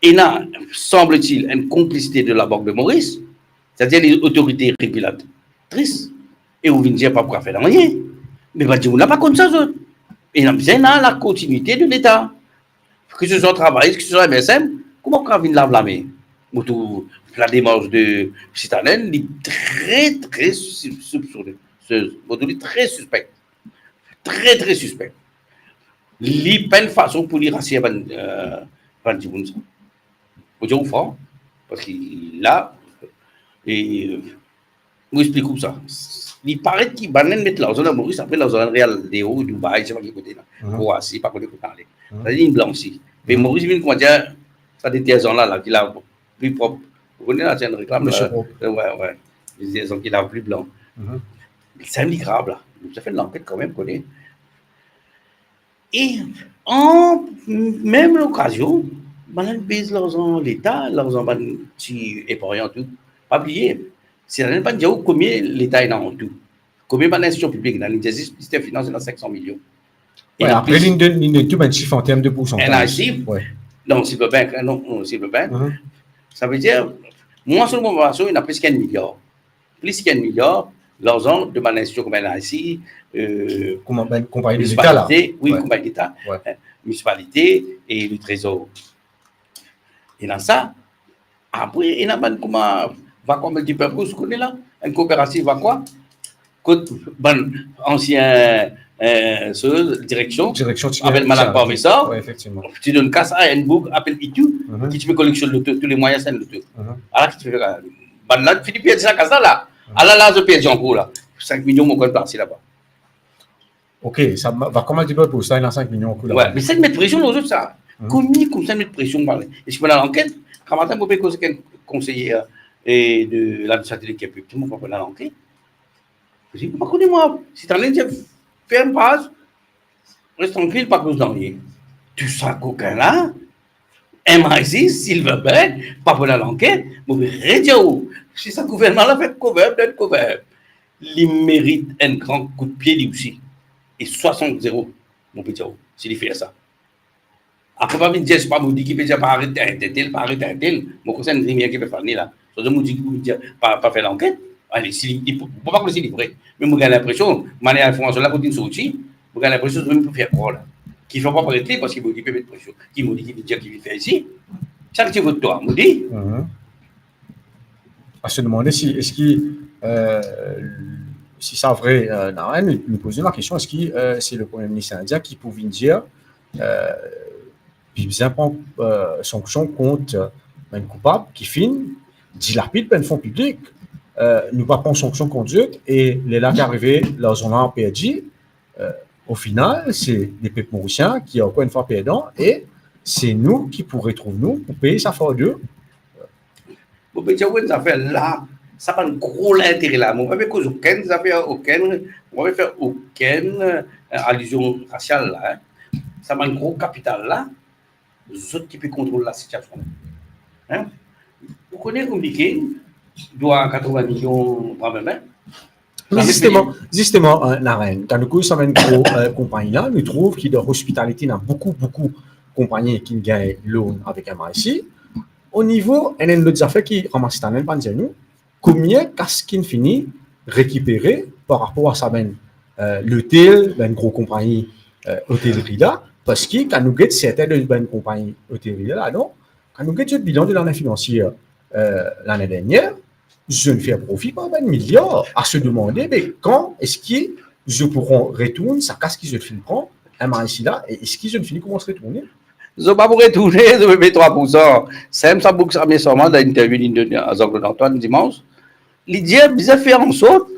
ena, sanble-t-il, enn konplisite de la Bank de Moris, setadir li otorite regilatris, e ou vinn dir pa pou kapav fer nanye. Me bann dimoun la pa konn sa, zot. Ena bizin ena la kontinite de Leta. Ki se swa travayis, ki se swa M S M, kouma ou kapav vinn lav lame? Mo trouv la demars de Sitanen, li tre, tre sou-, soupsoneuse. Mo trouv li tre sispek. Tre, tre sispek. Li pa enn fason pou li rasir bann, euh, bann dimoun sa. Mo dir ou fran, parski la, e, mo explik ou sa. Li paret ki bann inn met larzan dan Moris, apre larzan inn real deor, Dubai, se pa ki kote la. Mhm. Kroasi, pa kone kot ale. Mhm. Sa li blansi. Me Moris vinn, koumadir, sa deterzan la, la, ki la pli prop. Ou kone la, ti enn reklam, Monsieur euh, Propre. Euh, ouais, ouais. Li dir, zot ki lav pli blan. Mhm. Sa li grav la. Sa fer lanket kanmem, kone. E an mem lokazion, bann la bez larzan Leta, larzan bann ti epargnan tou. Pa bliye, si la bann dir ou komie Leta ena an tou. Komie bann institusion piblik ena, li dir zis minister finans ena sink san milion. E Wi, apre, plis li donn, li donn tou bann sif an term de poursantaz. N I C, Wi. Non, Silverbank, non, non, Silverbank. Mhm. Savedir, mwa, selon mo informasion, ena plis ki enn miliar. Plis ki enn miliar, larzan de bann institusion kouma N I C, euh, Kouma bann konpagni de Leta la. Minisipalite, wi, Wi. Konpagni Leta, Wi. Eh, minisipalite e le trezor. Ena sa. Apre, ena bann kouma Vacoa Multipurpose, ou kone la, enn kooperativ Vacoa, kot bann ansien, eh, soz, direksion, Direksion ti apel gagn Madam sa. Parmesar, Wi, efektivman. Ti donn kas a enn boug apel Itou, Mhm. ki ti pe koleksionn loto, tou le mwa enn loto. Mhm. Ala ki ti pe fer, bann la fini perdi sa kas la, la. Mhm. Ala la, zot perdi ankor la. Sink milion, mo konn plase laba. Ok, sa va, va kouma ti pe pou sa, ena sink milion ankor la. Wi, me sa, met presion lor zot sa. Mhm. Komie koumsa met presion, pale. E si pou ena lanket, gramatin mo pe koz ek enn konseye, eh, de ladministratif de Kepik, mo pou ena lanket. Mo dir, mo pa kone mwa, si tann enn fer enn paz, res trankil, pa koz nanye. Tou sa kokin la, M I C, Silverbank, pa pou ena lanket, mo pe redir ou, si sa gouvernman la fer kover, dan kover, li merit enn gran kout pie li osi. E swasant zero, mo pe dir ou, si li fer sa. Apre pa vinn dir, se pa mo dir ki pe dir pa aret enn tel, pa aret enn tel. Mo konsern rimyer ki pe fane la. Sa mo dir ki pe dir pa, pa fer lanket. Ale, si li, li, mo pa kone si li vre. Me mo gagn linpresion, manier linformasion la pou vinn sorti, mo gagn linpresion zot mem pou fer krwar la. Ki fer pa paret li, parski mo dir pe met presion. Ki mo dir ki vinn dir ki vinn fer isi. Sa ki ti vot twa, mo dir. Mhm. A se demande si, eski, euh, si sa vre, euh, Narayan, nou, nou poz nou lakestion, eski, euh, se le Premie Minis Indien ki pou vinn dir, euh, bizin pran, euh, sanksion kont, euh, bann koupab ki finn dilapid bann fon piblik. Euh, nou pa pran sanksion kont zot, e lerla ki arive, larzan la perdi, euh, o final, se lepep morisien ki ankor enn fwa perdan, e se nou ki pou retrouv nou pou pey sa fardo. Mo pe dir ou enn zafer la, sa bann gro lintere la, mo pa pe koz okenn zafer, okenn, mo pa pe fer okenn, euh, alizion rasial la, hein. Sa bann gro kapital la, zot ki pe kontrol lasitiasion. Hein? Ou kone Omnicare dwa katrevin milion par mem, hein? Me zisteman, zisteman, euh, Narayan, kan nou koz sa bann gro, euh, konpagni la, nou trouv ki dan hospitality, ena boukou, boukou konpagni ki gagn loan avek M I C. O nivo, enn, enn lot zafer ki ramas talenn, pa dir nou, konbien kas ki'nn fini rekipere par rapor a sa bann, euh, lotel, bann gro konpagni, euh, otelri la, parski kan nou get sertin de bann konpagni otelri la, non, kan nou get zot bilan de lane finansier, euh, lane dernier, zot inn fer profi par bann miliar. A se demande, me kan eski zot pou retourn sa kas ki zot finn pran, M I C la, e eski zot finn fini koumans retourne? Zot pa pou retourne, zot pe pey trwa poursan. Sa mem sa boug sa, me selman dan interview li donn a Jean-Claude Antoine dimans, li dir bizin fer ansort,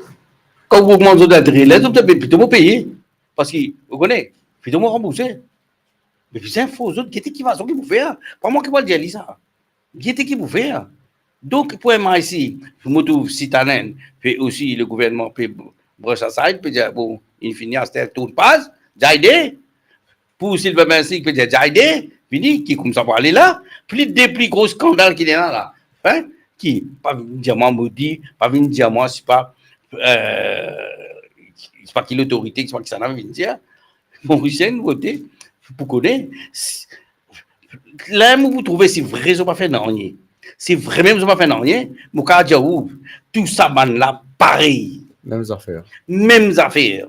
kan ou ogmant zot lintere, ler zot pe pito mo peye. Parski, ou kone, pito mo ranbourse. Me bizin for zot gete ki fason ki pou fer. Pa mwa ki pou al dir li sa. Gete ki pou fer. Donk, pou M I C, mo trouv si talenn, pe osi le gouvernman pe brush aside, pe dir, bon, inn fini, aster tourn paz, Jayde, pou Silver Mercy, pe dir Jayde, fini, ki koumsa pou ale la, pli de pli gro skandal ki ena la. Hein? Ki, pa vinn dir mwa mo dir, pa vinn dir mwa, se pa, euh, se pa ki lotorite, se pa ki sa, na vinn dir, Morisien, nou vote pou kone, s-, la mo pou trouve si vre zot pa fer nanye. Si vre mem zot pa fer nanye, mo kapav dir ou, tou sa bann la parey. Mem zafer. Mem zafer.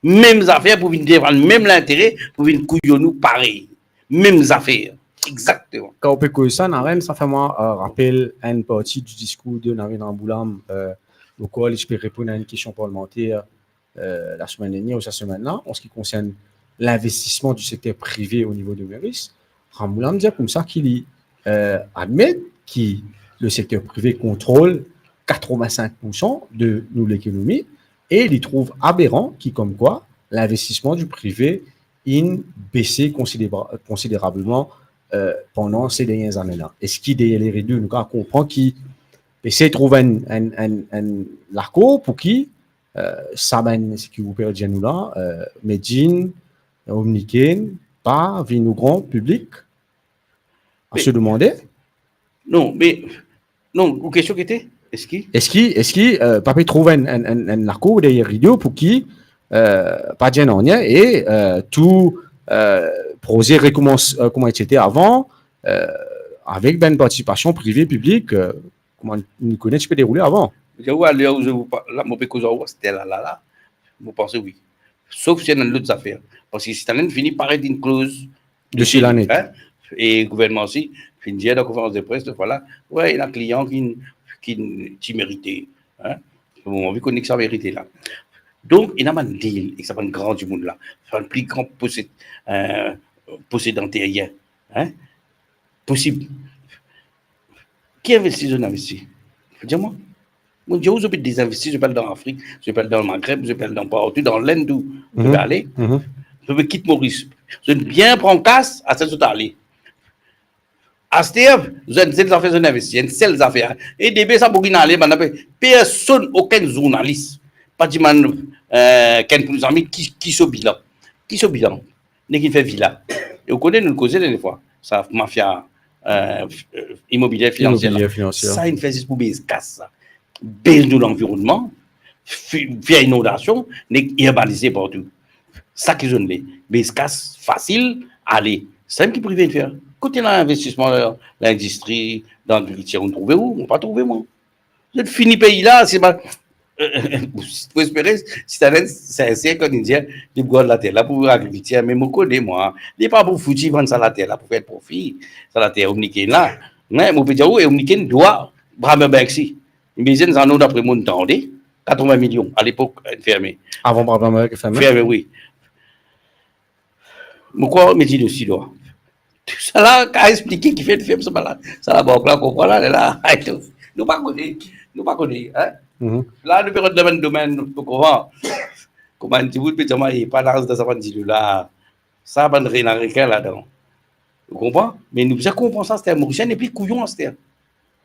Mem zafer pou vinn defann mem lintere, pou vinn kouyonn ou parey. Mem zafer. Exakteman. Kan ou pe koz sa, Narayan, sa fer mwa, euh, rapel enn parti di diskour de Navin Ramgoolam, euh, lekor li ti pe reponn a enn kestion parlimanter, euh, lasemenn dernier ou sa semenn la, an se ki konsern linvestisman di sekter prive o nivo de Moris, Ramgoolam dir koumsa ki li, euh, admet ki le sekter prive kontrol katrevin-sink poursan de nou lekonomi e li trouv aberan ki komkwa linvestisman di prive inn bese konsidera-, konsiderableman, euh, pandan se dernie zane la. Eski deryer le rido, nou kapav konpran ki pe esey trouv enn, enn, enn, enn lakor pou ki, euh, sa bann, seki ou pe dir nou la, euh, Medin, Omnicare, pa vinn o gran piblik, a se demande. Non, me, non, ou kestion ki ete, eski? Eski, eski, euh, pa pe trouv enn, enn, enn, enn lakour deryer rido pou ki, euh, pa dir nanye e, euh, tou, euh, proze rekoumans, euh, kouma ti ete avan, euh, avek bann partisipasion prive, piblik, euh, kouma nou kone ti pe deroule avan. Ou, aler ou, ou pa-, la, mo pe koz ar ou, aster la, la, la, mo panse wi. Sof si ena lot zafer. Parski si tann fini paret enn kloz de sila net, hein? E gouvernman osi finn dir dan konferans de pres, vwala, we, ena klian ki, ki ti merite, hein? Bon, anvi kone ki sa merite la. Donk, ena bann deal ek sa bann gran dimoun la, sa bann pli gran posed-, euh, posedan terien, hein? Posib. Ki investi, zot investi? Dir mwa. Mo dir ou, zot pe dezinvesti, zot pe al dan Afrik, zot pe al dan Magreb, zot pe al dan partou, dan Lenn tou, zot pe ale. Zot pe kit Moris. Zot bien pran kas, aster zot ale. Aster, zot enn sel zafer, zot investi, enn sel zafer. E depi sa bouki ale, bann pe, personn, okenn zournalis pa dimann, euh, kenn pou nou zami, ki, ki so bilan? Ki so bilan? Nek inn fer vila. E ou kone, nou koze dernie fwa, sa mafia, euh, imobilie finansier la. Imobilie finansier. Sa inn fer zis pou bes kas sa. Bes nou lanvironnman, fi-, fer inondasion, nek irbanize partou. Sa ki zot le, bes kas fasil, ale. Samem ki prive inn fer. Kot ena investisman dan lindistri, dan lagrikiltir, ou trouve ou? Mo pa trouve mwa. Zot fini pei la, se pa, mo espere, si tann enn sinser kan li dir, li pou gard later la pou agrikiltir, me mo kone mwa, li pa pou fouti vann sa later la pou fer profi, sa later Omnikin la. Me mo pe dir ou, e Omnikin dwa Brammer Bank si. Li bizin sa, non, dapre mo tande, katrovin milion, alepok, ferme. Avan Brammer Bank ferme? Ferme, wi. Mo krwar, me dir nou si dwa. Tousala, ka explike ki fer ferm sa la, sa labank la, konpran la, la, la, e tou. Nou pa kone, nou pa kone, hein? La, nou pe rant dan bann domenn, nou pa konpran. Kouma enn dimoun pe dir mwa, e pa laz dan sa bann dilo la. Sa bann rena rekin ladan. Ou konpran? Me nou bizin konpran sa, aster Morisien nepli kouyon, aster.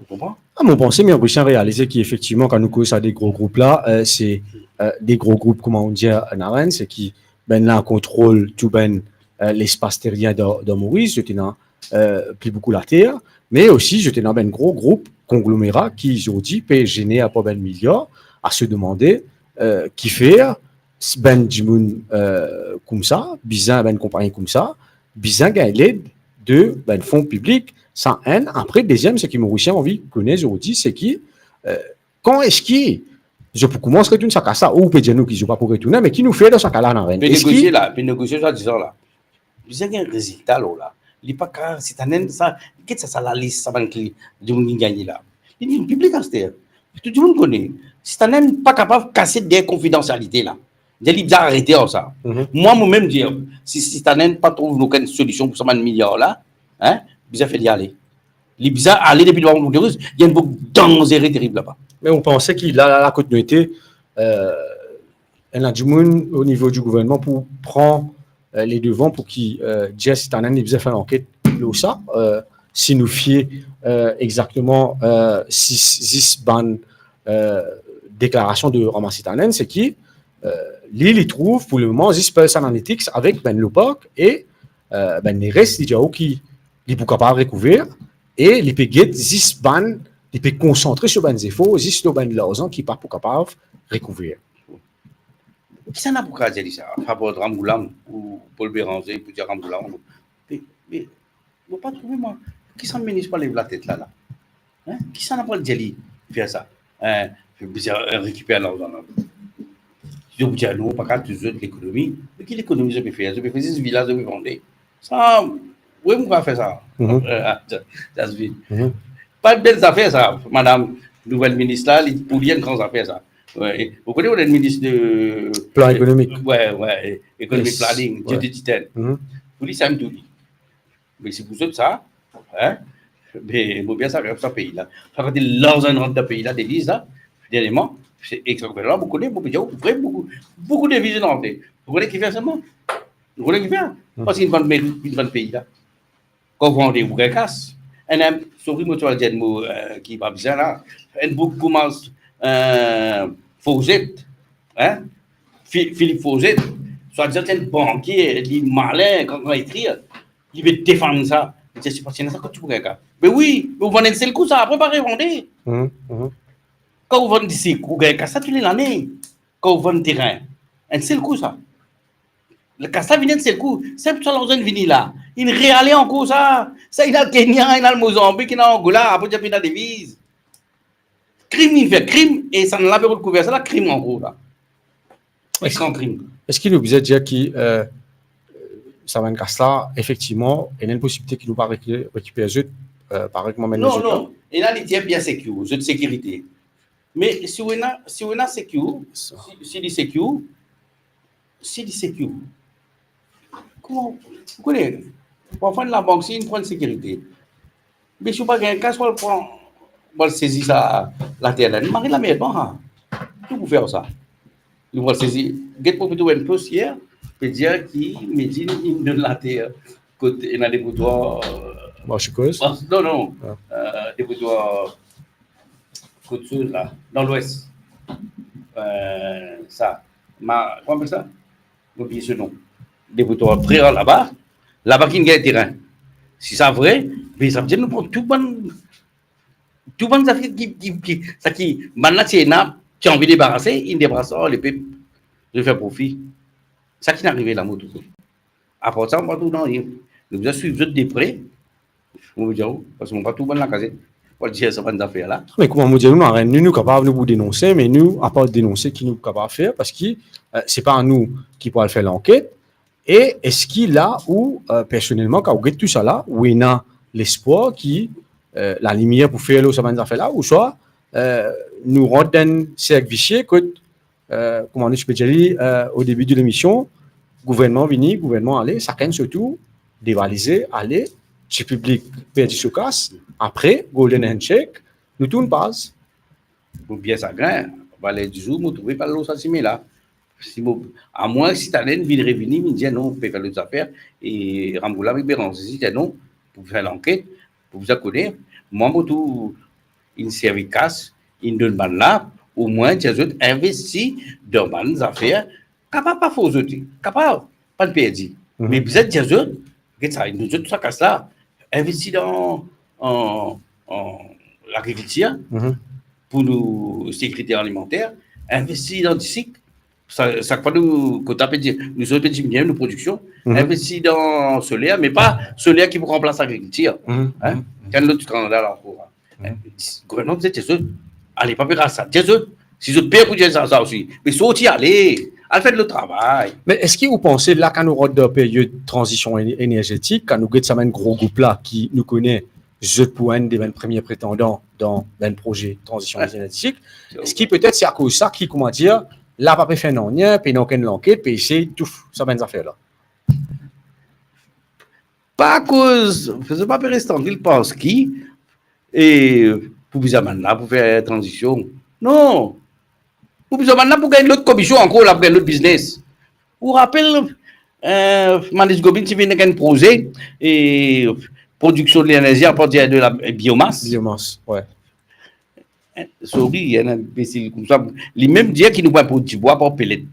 Ou konpran? Ah, mo panse, me Morisien realize ki efektivman, kan nou koz sa de gro group la, euh, se, euh, de gro group, kouma nou dir, euh, Naren, se ki, ben, la kontrol tou, ben, euh, lespas terien dan, dan Moris, zot ena, euh, pli boukou later, me osi zot ena bann gro group konglomera ki zordi pe zener pa bann miliar, a se demande, euh, kifer bann dimoun, euh, koumsa, bizin bann konpagni koumsa, bizin gagn led de bann fon piblik, sa enn. Apre, deziem, seki Morisien anvi kone zordi, seki, euh, kan eski zot pou koumans retourn sa kas la, ou pe dir nou ki zot pa pou retourne, me ki nou fer dan sa ka la, Naren? Pe negosie la, pe negosie sa dizan la. Bizin gagn rezilta lor la. Li pa ka, si tann enn sa, get sa, sa lalis, sa bann kli, dimoun ki gagne la. Li vinn piblik aster. Tou dimoun kone. Si tann enn pa kapav kasiet deryer konfidansialite la. Dir li bizin arete ar sa. Mwa, mo mem dir, si, si tann enn pa trouv okenn solision pou sa bann miliar la, hein, bizin fer li ale. Li bizin ale depi devan Monteris, li enn boug danzere, terib laba. Me ou panse ki la, la, la kot nou ete, euh, ena dimoun o nivo di gouvernman pou pran, euh, le devan pou ki, euh, dir si tann enn li bizin fer lanket lor sa, euh, si nou fie, euh, exakteman, euh, si, zis bann, euh, deklarasion de ranmase tann enn, seki, euh, li, li trouv pou lemoman zis Pearl Sand and Latex avek bann Loparc e, euh, bann leres, li dir ou ki li pou kapav rekouver, e li pe get zis bann, li pe konsantre so bann zefor zis lor bann larzan ki pa pou kapav rekouver. Kisannla pou kapav dir li sa? Par rapor Ramgoolam ou Paul Bérenger pou dir Ramgoolam? Me, me, mo pa trouve mwa. Kisannla minis pa lev latet la, la? Hein? Kisannla pou dir li fer sa? Hein? Fer bizin rekiper larzan la. Zot pou dir, non, pa kapav touzour lekonomi. Me ki lekonomi zot pe fer? Zot pe fer zis vila, zot pe vande. Sa, wi, mo kapav fer sa. Euh, ah, sa, sa se vre. Pa enn bel zafer sa, madam nouvel minis la, li, pou li enn gran zafer sa. Wi, e, ou kone, ou enn minis de plan ekonomik. Wi, wi, e, economic planning, Dieu de Titaine. Pou li, sa enn tou li. Me si pou zot sa, hein, me mo bien save sa pei la. Sa kantite larzan rant dan pei la, deviz la, derniereman, se extra gouvernman, mo kone, mo pe dir ou, vre, boukou, boukou deviz inn rantre. Ou kone ki fer selman? Ou kone ki fer? Parski inn vann meri, inn vann pei la. Kan ou vande, ou gagn kas. Enn, enn, sorry, mo ti al dir enn mo, euh, ki pa bizin la. Enn boug kouma, euh, Fozet, hein? Fi-, Philippe Fozet, Swadizan ti enn bankie, li malin, gran, gran ekrir, li pe defann sa. Li dir, "Se pa ti ena sa, kot ti pou gagn kas?" Be wi, be ou vann enn sel kou sa, apre pa revande. Mhm, mhm. Kan ou vann disik, ou gagn kas la tou le lane. Kan ou vann terin, enn sel kou sa. Kas la vini enn sel kou. Sa, sa larzan vini la, inn reale ankor sa. Sa, inn al Kenya, inn al Mozanbik, inn al Angola, apre ti ena deviz. Krim, inn fer krim, e sa, la pe rod kouver sa, la krim ankor la. Eski, eski krim. Eski nou bizin dir ki, eh, sa bann kas la, efektivman, ena enn posibilite ki nou pa reki-, rekiper zot, eh, parey kouma nou amenn zot la? Non, non. Ena li ti bien secure, zot sekirite. Me si ou ena, si ou ena secure, si, si li secure, si li secure, kouma, ou kone, parfwa labank, si inn pran sekirite, me si ou pa gagn kas, ou al pran, ou al sezi sa later la, li mari lamerd, bon, ha. Ki ou pou fer sa? Li pou al sezi, get pou plito enn pos yer, pe dir ki Medin inn donn later kot ena depotwar, eh, Marche Creuse? Non, non. Ah. Eh, depotwar kot soz la, dan Lwes. Eh, sa, ma, kouma apel sa? Mo bliye so nom. Depotwar Preran laba, laba ki inn gagn terin. Si sa vre, be sa vedir nou pran tou bann, tou bann zafer ki, ki, ki, sa ki, bann la ti ena, ti anvi debarase, inn debarase ar lepep, zot fer profi. Sa ki inn arive la, mo trouv. Apar sa, mo pa trouv nanye. Nou bizin swiv zot de pre. Mo dir ou, parski mo pa trouv bann lakazet pou al dir sa bann zafer la. Me kouma mo dir nou, nou, nou, nou kapav, nou pou denonse, me nou, apar denonse, ki nou kapav fer, parski, eh, se pa nou ki pou al fer lanket. E eski la ou, eh, personelman, kan ou get tou sa la, ou ena lespwar ki, eh, lalimier pou fer lor sa bann zafer la, ouswa, eh, nou rant dan enn serk visie kot eh, kouma nou ti pe dir li, eh, o debi de lemision, gouvernman vini, gouvernman ale, sakenn so tour, devalize, ale, ti piblik perdi so kas, apre, golden handshake, nou tourn paz. Mo bien sagrin, valer dizour, mo trouve pa lor sa simin la. Si mo, amwin si talè inn vinn revini, vinn dir non, pe fer lot zafer, e Ramgoolam ek Beranze dir non, pou fer lanket, pou bizin kone, mwa mo tou inn servi kas, inn donn bann la, omwin dir zot investi dan bann zafer, kapav pa for zot, kapav, pa perdi. Mhm. Me bizin dir zot, get sa, inn donn zot sa kas la, investi dan, an, an lagrikiltir, mhm, pou nou sekirite alimanter, investi dan disik, sa, sak fwa nou kota pe di-, nou zot pe diminie nou prodiksion, mhm, investi dan soler, me pa soler ki pou ranplas lagrikiltir. Mhm. Hein? Mhm. Enn lot skandal ankor. Mhm. Gouvernman, bizin dir zot, ale pa pe ras sa. Dir zot, si zot per pou dir sa, sa osi, me sorti ale, al fer lot travay. Me eski ou panse la, kan nou rant dan period tranzision éne-, énerzetik, kan nou get sa bann gro group la ki nou kone zot pou enn de bann premie pretandan dan bann proze tranzision, ouais, énerzetik, eski petet se akoz sa ki, kouma dir, la pa pe fer nanye, pe ena okenn lanket, pe esey touf sa bann zafer la? Pa akoz, zot pa pe res trankil parski, e, pou bizin bann la pou fer tranzision. Non. Pou bizin bann la pou gagn lot komision ankor la, pou gagn lot biznes. Ou rapel, eh, Manish Gobin ti vinn ek enn proze, e, prodiksion de lenerzi apartir de la, eh, biomas. Biomas, ouais. Eh, sorry, enn inbesil koumsa, li mem dir ki nou pou inport dibwa par pelet.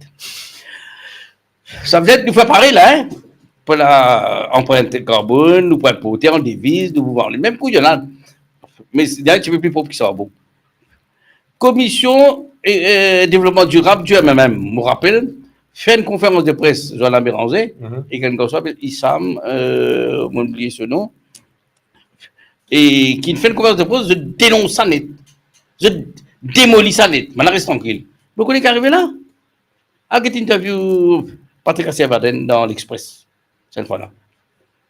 Sa vedir nou fer parey la, hein? Pou la anprint karbonn, nou pou inporte an deviz, nou pou vann li. Mem kou ena, me li enn tipe pli prop ki sa, bon. Komision, eh, eh, Devlopman Dirab di M M M, mo rapel, fer enn konferans de pres, Joanna Béranger, mhm, ek enn garson apel Issam, eh, mo bliye so nom, e ki fer enn konferans de pres, zot denons sa net. Zot demoli sa net. Bann la res trankil. Ou kone ki arive la? Al get interview Patrick Asierbaden dan L'Express, sa enn fwa la.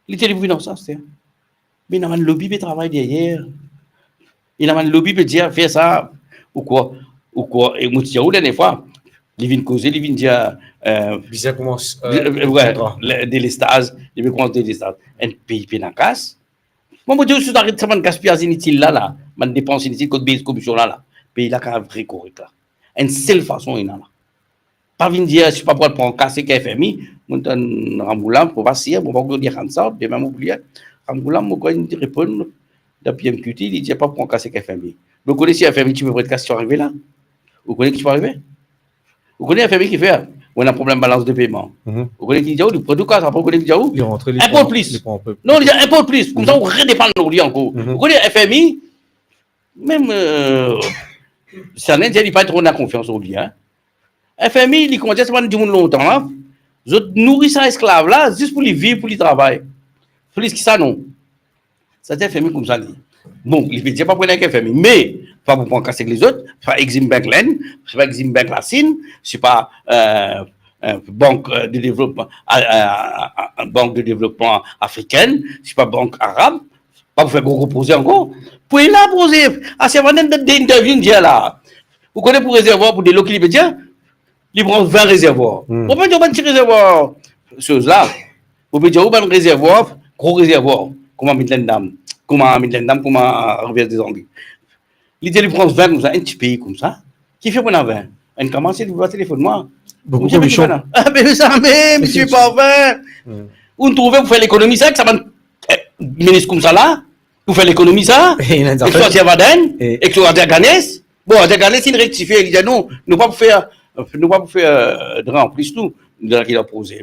Li ti li pou vinn ansas, te. Me ena bann lobi pe travay deryer. Ena bann lobi pe dir, fer sa, ou krwar, ou krwar, e mo ti dir ou dernie fwa, li vinn koze, li vinn dir, eh, bizin koumans, eh, eh, ouais, kontra. Le, delestaz, li pe koumans delestaz. Enn pei pena kas. Mwa, mo dir ou, si zot aret sa bann gaspiyaz initil la, la, bann depans initil kot baz komision la, la, pei la kapav rekorek la. Enn sel fason ena la. Pa vinn dir, si pa pou al pran kas ek F M I, mo tann Ramgoolam, mo pa sir, mo pa konn li rann sa, demin mo pou lir. Ramgoolam, mo krwar inn reponn dan P M Q T, li dir pa pran kas ek F M I. Ou kone si F M I ti pe pran kas, ki ti arive la? Ou kone ki ti pe arive? Ou kone F M I ki fer? Ou ena problem balans de peyman. Mhm. Ou kone ki dir ou, li pran tou kas, apre ou kone ki dir ou, li rantre, li inport plis. Li pran inport. Non, li inport plis. Koumsa, mhm, ou redepann lor li ankor. Mhm. Ou kone F M I, mem, euh, sa nek dir li pa tro ena konfians lor li, hein. F M I, li koumans dir sa bann dimoun lontan la, zot nouri sa esklav la, zis pou li viv, pou li travay. Plis ki sa, non. Sa ti F M I koumsa li. Bon, li pe dir pa pou ena ek F M I, me pa pou pran kas ek lezot, pa Exim Bank L'Inde, pa Exim Bank Lasinn, pa, euh, euh, Bank, euh, de Devlopman, euh, euh, euh, Bank de Devlopman Afrikenn, pa Bank Arab, pa pou fer gro, gro proze ankor. Pou ena proze, aster bann de, de interview dir la. Ou kone pou rezervwar pou delo ki li pe dir? Li pran vin rezervwar. Hmm. Ou pa dir bann ti rezervwar, soz la. Ou pe dir ou bann rezervwar, gro rezervwar. Kouma Midland Dam, kouma Midland Dam, kouma Rivière des Anguilles. Li dir li pran vin koumsa, enn ti pei koumsa. Kifer pou ena vin? Enn kamarsye li pa telefonn mwa. Boukou komision. Ah, be sa mem, misie Parvin. Hmm. Ou trouve pou fer lekonomi sa, ek sa bann, eh, minis koumsa la, pou fer lekonomi sa, e ena zafer, ek so Adir Vadin, e ek so Adir Ganesh. Bon, Adir Ganesh, li rektifie, li dir non, nou pa pou fer, nou pa pou fer, euh, dra anplis nou, nou dan ki dan proze.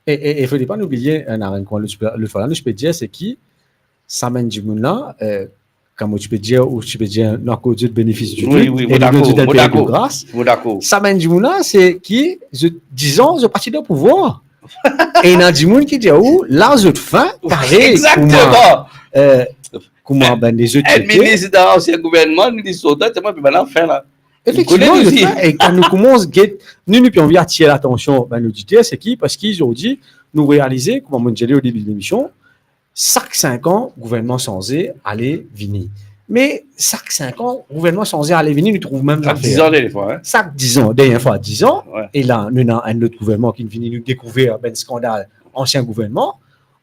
E, e, e fode pa nou bliye, euh, Naren, kouma lot, lot fwa la, nou ti pe dir, se ki, sa bann dimoun la, euh, kouma ti pe dir, ou ti pe dir, nou ankor zot benefis ditou, wi, wi, e nou donn zot enn pei de gras. Mo dakor. Sa bann dimoun la, se ki, zot, dizon, zot pa ti dan pouvwar. E ena dimoun ki dir ou, la zot fin, parey, kouma, euh, kouma bann lezot, enn minis dan ansien gouvernman, nou dir sortan, se mwa, pe bann la fin la. Efektivman, zot fin, e kan nou koumans get, nou, nou pe anvi atir latansion bann oditer, se ki, parski zordi, nou realize, kouma mo dir li o debi lemision, sak sink an, gouvernman sanze, ale, vini. Me sak sink an, gouvernman sanze, ale, vini, nou trouv mem zafer. Sak dizan, dernie fwa, hein. Sak dizan, dernie fwa, dizan. Wi. E la, nou ena enn lot gouvernman ki vini, nou dekouver bann skandal ansien gouvernman.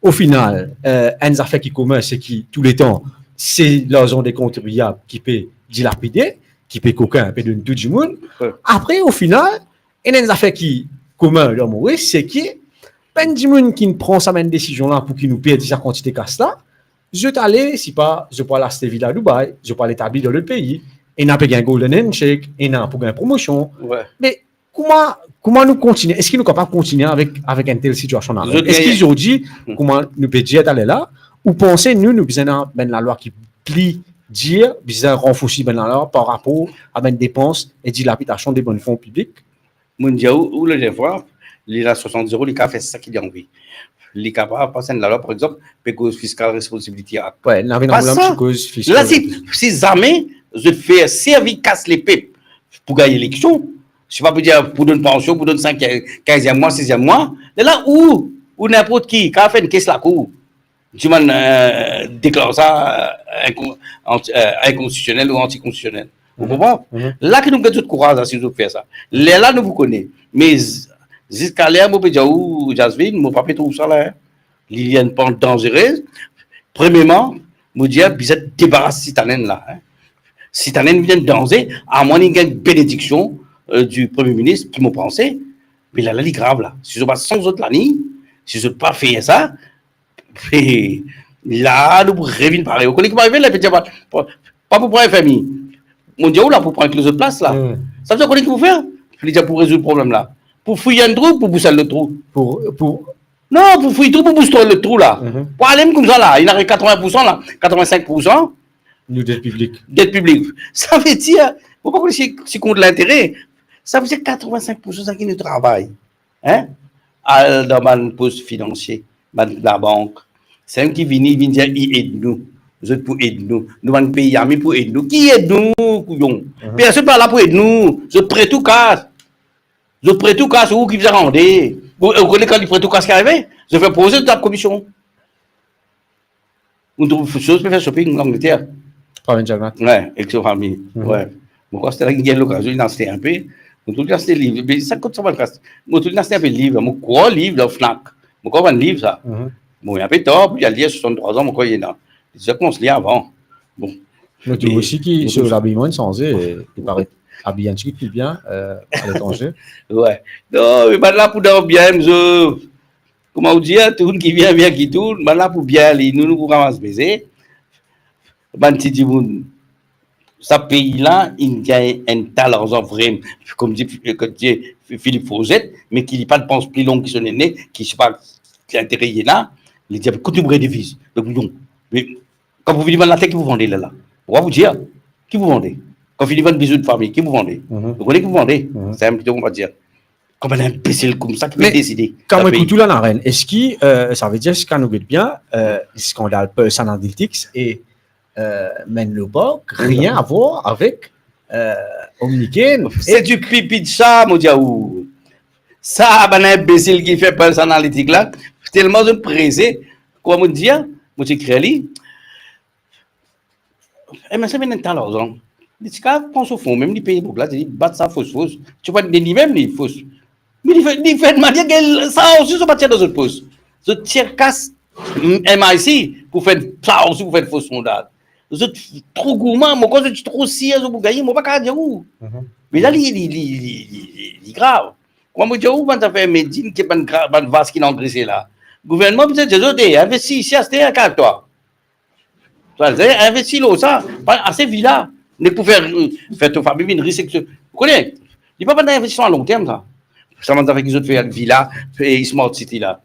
O final, euh, enn zafer ki komin, se ki touletan, se larzan de kontribiab ki pe dilapide, ki pe kokin, pe donn tou dimoun. Wi. Apre, o final, ena enn zafer ki komin dan Moris, se ki bann dimoun ki pran sa bann desizion la pou ki nou perdi sa kantite kas la, zot ale, sipa, zot pou al aste vila Dubai, zot pou al etabli dan lot pei, ena pe gagn golden handshake, ena pou gagn promosion. Wi. Me kouma, kouma nou kontinie? Eski nou kapav kontinie avek, avek enn tel sitiasion la? Zot gagn. Eski zordi, hmm, kouma nou pe dir taler la, ou panse nou, nou bizin ena bann lalwa ki pli dir, bizin ranforsi bann lalwa par rapor a bann depans e dilapidasion de bann fon piblik? Mo dir ou, ou, ladernye fwa, li ena swasant zero, li kapav fer sa ki li anvi. Li kapav pas enn lalwa, par exanp, pe koz Fiscal Responsibility Act. Wi, ena enn, pas sa. Koz fiskal. La, si, si zame zot fer servi kas lepep pou gagn eleksion, sipa pou dir, pou donn pansion, pou donn sink, kinziem mwa, siziem mwa, lerla ou, ou ninport ki, kapav fer enn kes lakour. Dimann, euh, deklar sa, euh, inkon-, anti-, euh, inkonstitisionel ou antikonstitisionel. Ou konpran? Mhm. La ki nou get zot kouraz, si zot fer sa. Lerla nou pou kone. Me z-, ziska ler mo pe dir ou, Jasmine, mo pa pe trouv sa la, hein. Li enn pant danzere. Premierman, mo dir, bizin debaras Sitanenn la, hein. Sitanenn vinn enn danze, amwin li gagn benediksion, euh, di Premie Minis, ki mo panse, me la, la, li grav la. Si zot pa sanz zot laliy, si zot pa fer sa, la, nou pou revinn parey. Ou kone ki pou arive, la, pe dir pa, pa, pa pou pran F M I. Mo dir ou la pou pran lezot plas la. Hmm. Sa vedir, ou kone ki pou fer? Li dir pou rezoud problem la. Pou fouy enn trou, pou bous lot trou. Pou, pou Non, pou fouy trou, pou bous lot trou la. Mhm. Pou ale koumsa la, ena katrevin poursan la, katrevin-sink poursan. Nou det piblik. Det piblik. Sa vedir, mo pa kone si, si kont lintere. Sa vedir katrevin-sink poursan sa ki nou travay. Hein? Al dan bann pos finansie, bann labank. Sa mem ki vini, vinn dir, "I ed nou. Zot pou ed nou. Nou bann pei ami pou ed nou." Ki ed nou, kouyon? Mhm. Personn pa la pou ed nou. Zot pre tou kas. Zot pre tou kas, ou ki bizin rande. Ou, ou kone kan li pre tou kas ki arive? Zot fer proze, zot trap komision. Ou trouv soz pe fer shopping Langleter. Fami Jagnat. Wi, ek so fami. Mhm. Wi. Mo krwar se la ki gagn lokazion, li aste inpe. Mo trouv li aste liv. Me sa kot sa bann kas? Mo trouv li aste inpe liv. Mo krwar liv dan Fnac. Mo krwar bann liv sa. Mhm. Bon, li inpe tar pou li al lir, swasanntrwa an, mo krwar li ena. Li ti koumans lir avan. Bon. Me tou osi ki, so labiman sanze, li paret abiye enn tigit pli bien, euh, aletranze. Wi. Non, me bann la pou dan bien, mo, kouma ou dir, tourn ki vien, vien ki tourn, bann la pou bien, li, nou, nou pou ramas beze. Bann ti dimoun, sa pei la, inn gagn enn ta larzan vrem, kouma dir, kouma dir, Philippe Frouzet, me ki li pa pans pli long ki so nene, ki se pa ki intere li ena, li dir, kot nou pou gagn deviz? Donk, non. Me kan pou vini vann later, ki pou vande la la? Ou pa pou dir, ki pou vande? Kan fini vann bizou de fami, ki pou vande? Ou kone ki pou vande? Sa enn pito, on va dir. Kouma enn inbesil koumsa ki pe deside. Kan mo ekout ou la, Naren, eski, euh, sa ve dir, si kan nou get bien, euh, skandal Pearson Analytics e, euh, Menlo Park, rien à voir avec, euh, Omnicare? Se di pipi de sa, mo dir ou. Sa, bann inbesil ki fer Pearson Analytics la, telman zot prese, kouma mo dir, mo ti ekrir li, e me sa vinn enn ta larzan. Li ti kav pran so fon, mem li pey boug la, li bat sa fos, fos. Ti pa li mem li fos. Me li fer, li fer manier gagn sa osi, zot pa tir dan zot pos. Zot tir kas M I C pou fer sa osi, pou fer fos sondaz. Zot tro gourman, mo krwar zot ti tro sir zot pou gagne, mo pa kav dir ou. Me la, li, li, li, li, li, li, li grav. Kouma mo dir ou, bann zafer Medin, ki bann gra-, bann vas ki ena angrese la. Gouvernman bizin dir zot, "E, investi isi, aster, kalm twa." Sa, se investi lor sa, pa ase vila, nek pou fer, fer to fami vinn ris ek to, ou kone, li pa bann investiseman a long term, sa. Sa bann zafer ki zot fer vila, e Smart City la.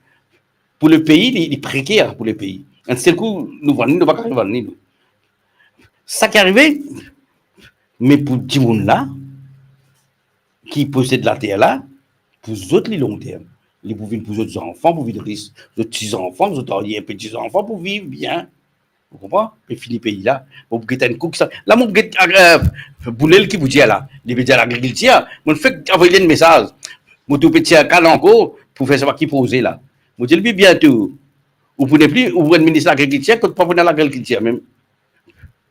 Pou le pei, li, li preker pou le pei. Enn sel kou, nou vann li, nou pa kav vann li, nou. Sa ki arive, me pou dimoun la, ki posed later la, pou zot li long term. Li pou vinn pou zot zanfan, pou vinn ris. Zot ti zanfan, zot aryer peti zanfan pou viv bien. Ou konpran? Pe fini pei la. Bon, pou get enn kou ki sa. La, mo get, euh, Boulel ki pou dir la. Li pe dir lagrikiltir. Mo fek avoy li enn mesaz. Mo tou pe tir kal ankor pou fer sa ki proze la. Mo dir li, biento, ou pou nepli, ou pou enn minis lagrikiltir, kot pa pou ena lagrikiltir mem.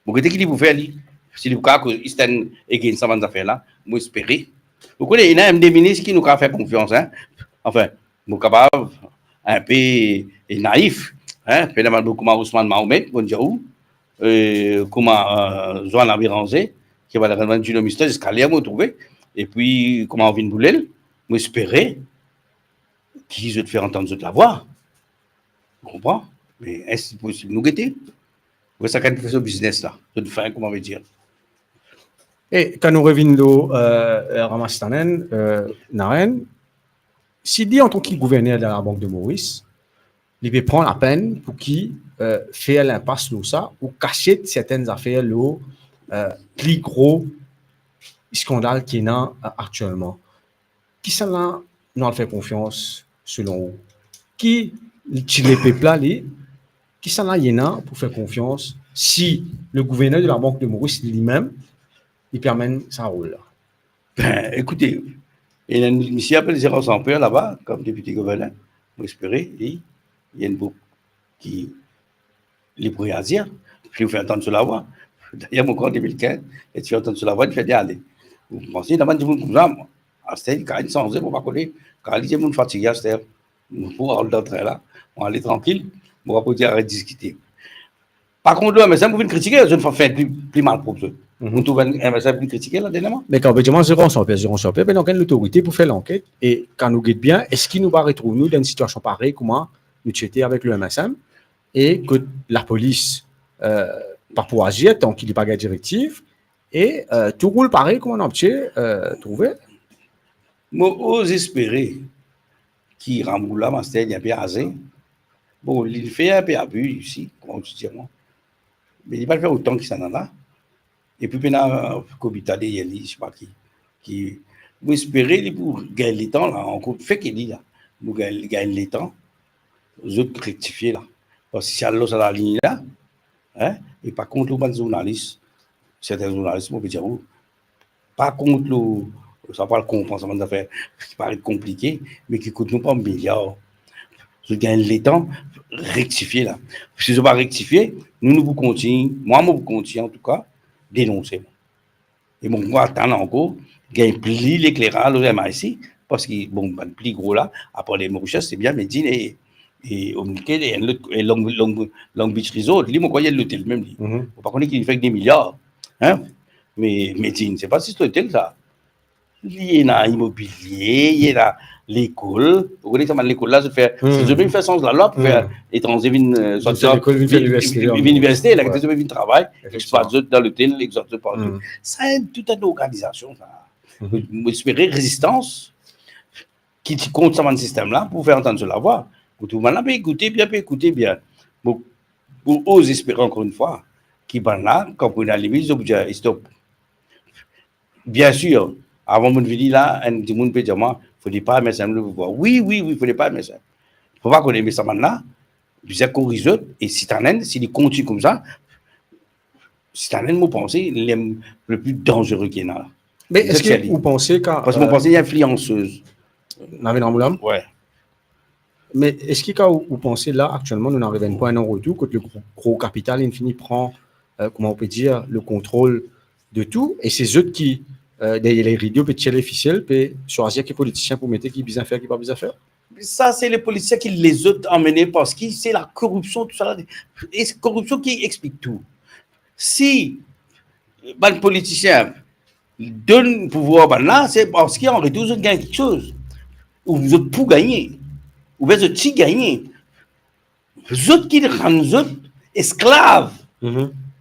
Mo gete ki li pou fer li. Si li pou kav koz Eastern against sa bann zafer la, mo espere. Ou kone, ena enn de minis ki nou kav fer konfians, hein. Anfin, mo kapav inpe naif, hein. Pena bann kouma Ousmane Mahomet, mo dir ou, euh, kouma, euh, Joanna Béranger, ki malerezman ti dan mister ziska ler mo trouve, epi kouma Arvin Boulel, mo espere ki zot fer antann zot lavwa. Ou konpran? Me eski posib? Nou gete. Ou sakenn fer so biznes la. Zot fin, kouma ve dir. E kan nou revinn lor, euh, euh, Ramestanen, euh, Naren, si li, antan ki gouverner de la Bank de Maurice, li pe pran lapenn pou ki, euh, fer linpas lor sa, ou kasiet sertenn zafer lor, euh, pli gro skandal ki ena, euh, aktielman. Kisannla nou al fer konfians, selon ou? Ki ti lepep la, li, kisannla li ena pou fer konfians si le gouverner de la Bank de Maurice limem, li pe amenn sa rol la? Ben, ekoute, ena enn misie apel Gérard Samper laba, kom depite gouverner. Mo espere, li, li enn boug ki li pou reazir, li pou fer antann so lavwa. Dayer, mo krwar an de mil kinz, li ti fer antann so lavwa, li fer li ale. Mo panse, ena bann dimoun koumsa, aster, li kapav sanze, mo pa kone, kan li dimoun fatige aster, mo pou al dan trin la, mo ale trankil, mo pa pou dir aret diskite. Par kont, lor M S M, pou vinn kritike, zot inn fer pli, pli malprop, zot. Mo trouv M S M vinn kritike la, derniereman. Me kan, efektivman, Gérard Samper, Gérard Samper, ben, donk, enn lotorite pou fer lanket, e kan nou get bien, eski nou pa retrouv nou dan enn sitiasion parey kouma nou ti ete avek le M S M, e kot lapolis, euh, pa pou azir tan ki li pa gagn direktiv, e, euh, tou roul parey kouma nou abitie, euh, trouve. Mo oz espere ki Rameau la, master, li inpe aze. Bon, li fer inpe abi osi, kouma ou ti dir mwa. Me li pa fer otan ki sa nana. Epi pena, euh, Kobita deryer li, se pa ki, ki, mo espere li pou gagn letan la, ankor, fer ki li la, pou gagn, gagn letan, zot rektifie la. Parski si al lor sa laliny la, hein, e pa kont lor bann zournalis, serten zournalis, mo pe dir ou, pa kont lor, sa pou al konpran sa bann zafer ki paret konplike, me ki kout nou pa miliar. Zot gagn letan rektifie la. Si zot pa rektifie, nou, nou pou kontign, mwa, mo pou kontign, antouka, denonse. E mo pou atann ankor, gagn pli lekleraz lor M I C, parski, bon, bann pli gro la, apar le Mauritius, se bien Medin e, e Omnicare, e enn lot, e Long, Long, Long Beach Resort, li, mo krwar, li enn lotel mem, li. Mo pa kone ki li fer ek de miliar, hein? Me Medin, se pa zis lotel, sa. Li ena imobilie, li ena lekol. Ou kone sa bann lekol la, zot fer, se zot mem fer sanz lalwa pou fer etranze vinn, euh, sort lekol, vinn fer liniversite, vinn, vinn liniversite, la, zot vinn travay, exploit zot dan lotel, exploit zot partou. Sa, tout enn organizasion, sa. Mo espere rezistans, ki ti kont sa bann sistem la pou fer antann so lavwa. Pou tou bann la pe ekoute bien, pe ekoute bien. Mo, mo oz espere ankor enn fwa ki bann la, kan pou ena limit, zot pou dir, "Stop." Bien sir, avan mo vini la, enn dimoun pe dir mwa, "Fode pa M S M le pouvwar." Wi, wi, wi, fode pa M S M. Fode pa kone, me sa bann la, bizin koriz zot, e sitanen, si li kontign koumsa, sitanen, mo panse, li le pli danzere ki ena la. Me eski ou panse ki, parski mo panse li infliansez. Navin Ramoolam? Wi. Me eski kan ou, ou panse la, aktielman, nou ariv a enn pwin non retour, kot le gro, gro kapital, li fini pran, euh, kouma ou pe dir, le kontrol de tou, e se zot ki, euh, deryer le rido, pe tir lefisiel, pe swazir ki politisien pou mete, ki bizin fer, ki pa bizin fer? Sa, se le politisien ki lezot anmene, parski se la koripsion, tou sa la. E se koripsion ki explik tou. Si bann politisien donn pouvwar bann la, se parski an retour, zot gagn kiksoz. Ou zot pou gagne. Oubien zot ti gagne. Zot ki rann zot esklav,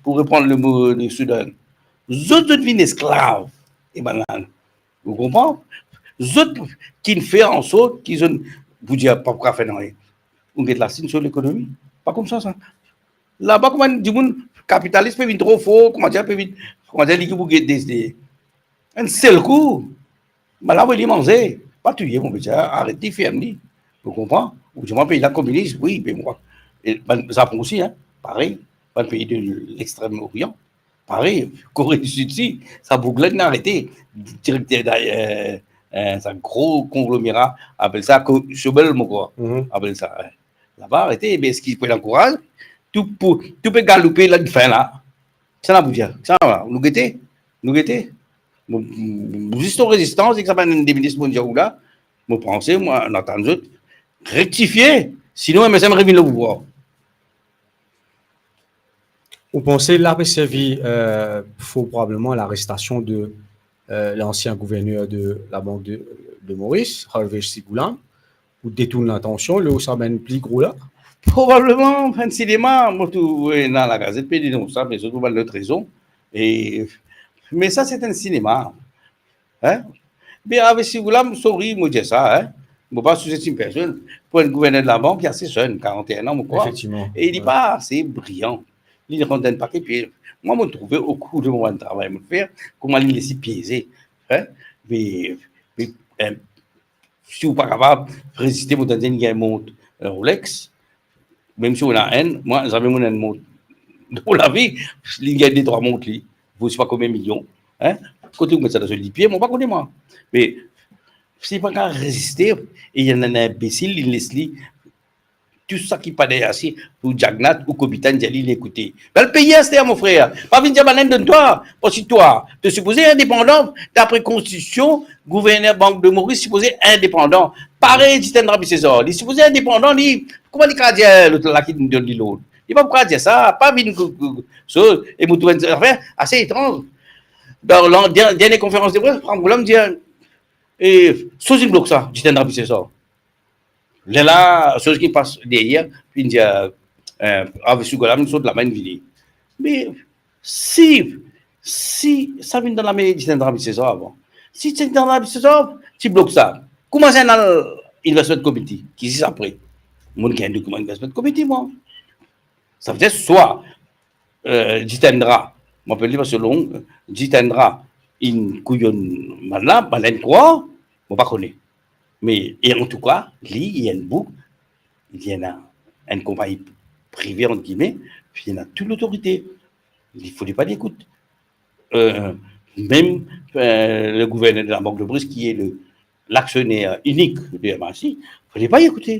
pou reprann le mo de Soudan. Zot, zot vinn esklav. E bann la, ou konpran? Zot ki fer ansort ki zot pou dir pa pou kapav fer nanye. Ou get Lasinn so lekonomi? Pa koumsa sa. Laba, kouma dimoun kapitalis pe vinn tro for, kouma dir, pe vinn, kouma dir, li ki pou get deside. Enn sel kou, bann la voy li manze, pa touye, mo pe dir, aret li, ferm li. Ou konpran? Ou dir mwa pei la kominis, wi, me mwa, e bann Zapon osi, hein, parey, bann pei de Lextrem Orian, parey, Kore di Sid si, sa boug la inn arete, direkter, euh, euh, sa gro konglomera, apel sa, ko-, Sobel, mo krwar, apel sa, hein. Laba, arete, me eski pou ena kouraz, tou pou, tou pe galoupe la, fin la. Kisannla pou dir? Kisannla, nou gete, nou gete. Bon, zis to rezistans, ek sa bann deminis monn dir ou la, mo panse, mwa, nou atann zot rektifie, sinon M S M revinn lor pouvwar. Ou panse la pe servi, euh, for probableman larestasion de, euh, lansien gouverner de Labank de, de Moris, Harvey C. Goulam, pou detourn latansion lor sa bann pli gro la? Probableman, enn sinema, mo trouve, ena lagazet pe denons sa, me zot pou bann lot rezon. E, me sa, se enn sinema. Hein? Me Harvey C. Goulam, sorry, mo dir sa, hein? Mo pa souzestim personn. Pou enn gouverner de labank, li ase zenn, karant-e-enn an, mo krwar. Efektivman. E li pa ase briyan. Li rant dan enn pake pie. Mwa, mo trouve, okour de mo bann travay mo fer, kouma li les li pieze. Hein? Me, me, euh, si ou pa kapav reziste, mo tann dir li gagn mont, euh, Rolex, mem si ou ena enn, mwa, zame mo ena enn mont. Dan mo lavi, li gagn de trwa mont li, vo sipa konbien milion, hein? Kote ou met sa dan so lipie, mo pa kone mwa. Me si li pa kapav reziste, e ena enn inbesil, li les li, tou sa ki pa deryer si, pou Jagannath ou Kobita, dir li, li ekoute. Be, le pei aster, mo frer, pa vinn dir bann la donn twa, parski twa, to sipoze indepandan, dapre konstitision, gouverner Bank de Moris sipoze indepandan. Parey Jitendra Bisesar, li sipoze indepandan, li, kouma li kapav dir lot la ki donn li lord? Li pa pou kapav dir sa, pa vinn kou-, kou-, so, e mo trouv enn zafer ase etranz. Dan lan-, der-, dernie konferans de pres, Ram Goulam dir, e, soz inn blok sa, Jitendra Bisesar. Lerla, soz ki pas deryer, finn dir, euh, Harvey C. Goulam, inn sot laba, inn vini. Me si, si sa vinn dan lame Jitendra Bisesar avan, si Jitendra Bisesar ti blok sa, kouma sa ena investment committee, ki zis apre, mo gagn dokiman investment committee, mwa. Savedir swa, euh, Jitendra, mo apel li pa so long, Jitendra inn kouyonn bann la, bann la inn krwar, mo pa kone. Me, e antouka, li, li enn boug, li ena enn konpagni prive, ant gime, li ena tou lotorite. Li fode pa li ekout. Euh, mem, euh, le gouverner de la Banque de Moris, ki e le, laksioner inik de M R C, fode pa li ekoute.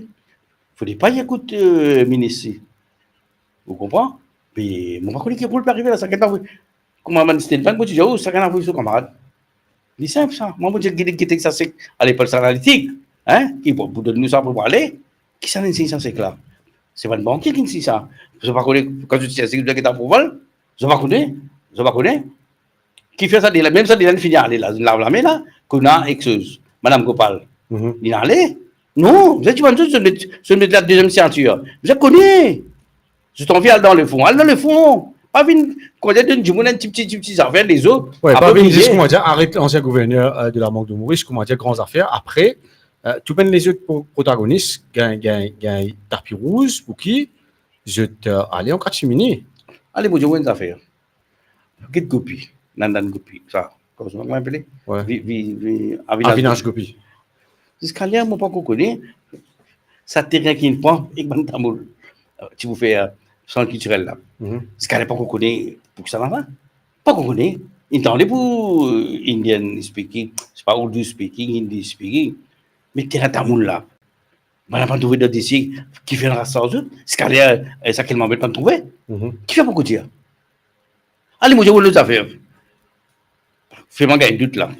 Fode pa li ekout, euh, minis. Ou konpran? Me mo pa kone ki pou arive la, sa gagn avoy. Kouma bann Stéphane, mo ti dir, oh, sa gagn avoy so kamarad. Li sinp sa. Mwa, mo ti gete, gete sa sek, ale apel sa analitik, hein, ki pou, pou donn nou sa pou ale. Kisannla inn sign sa sek la? Se bann bankie ki'nn sign sa. Zot pa kone, kan zot ti sek, zot gete aprouval, zot pa kone, zot pa kone. Ki fer sa de la, mem sa de la fini ale la, lav lame la, kouma ek soz, Madam Gopal. Li ale? Non, zot ti bann zot, zot met, zot met la deziem sintir. Zot kone. Zot anvi al dan lefon, al dan lefon. Pa vinn, kouma dir, donn dimoun enn ti, ti, ti, ti zafer lezot. Wi, apre pa vinn zis, kouma dir, aret lansien gouverner, euh, de la Banque de Maurice, kouma dir, gran zafer. Apre, Eh, tou bann lezot pro-, protagonis gagn, gagn, gagn tapi rouz pou ki zot, eh, ale an katimini. Ale, mo dir ou enn zafer. Get Gopi, Nandan Gopi, sa, kouma li apele? Wi. Vi-, vi-, vi-, Avinash Avinash Gopi. Gopi. Ziska ler mo pankor kone sa terin ki inn pran ek bann tamoul, eh, ti pou fer, eh, sant kiltirel la. Mhm. Ziska ler pankor kone pou ki sa la, pankor kone. Inn tande pou, eh, Indian speaking, se pa Urdu speaking, Hindi speaking. Me terin tamoul la, bann la pa trouve dan desi, kifer ras sa zot, ziska ler, eh, sa ki inn manbet pa trouve. Mhm. Kifer pankor dir? Ale, mo dir ou lot zafer. Fer mwa gagn dout la,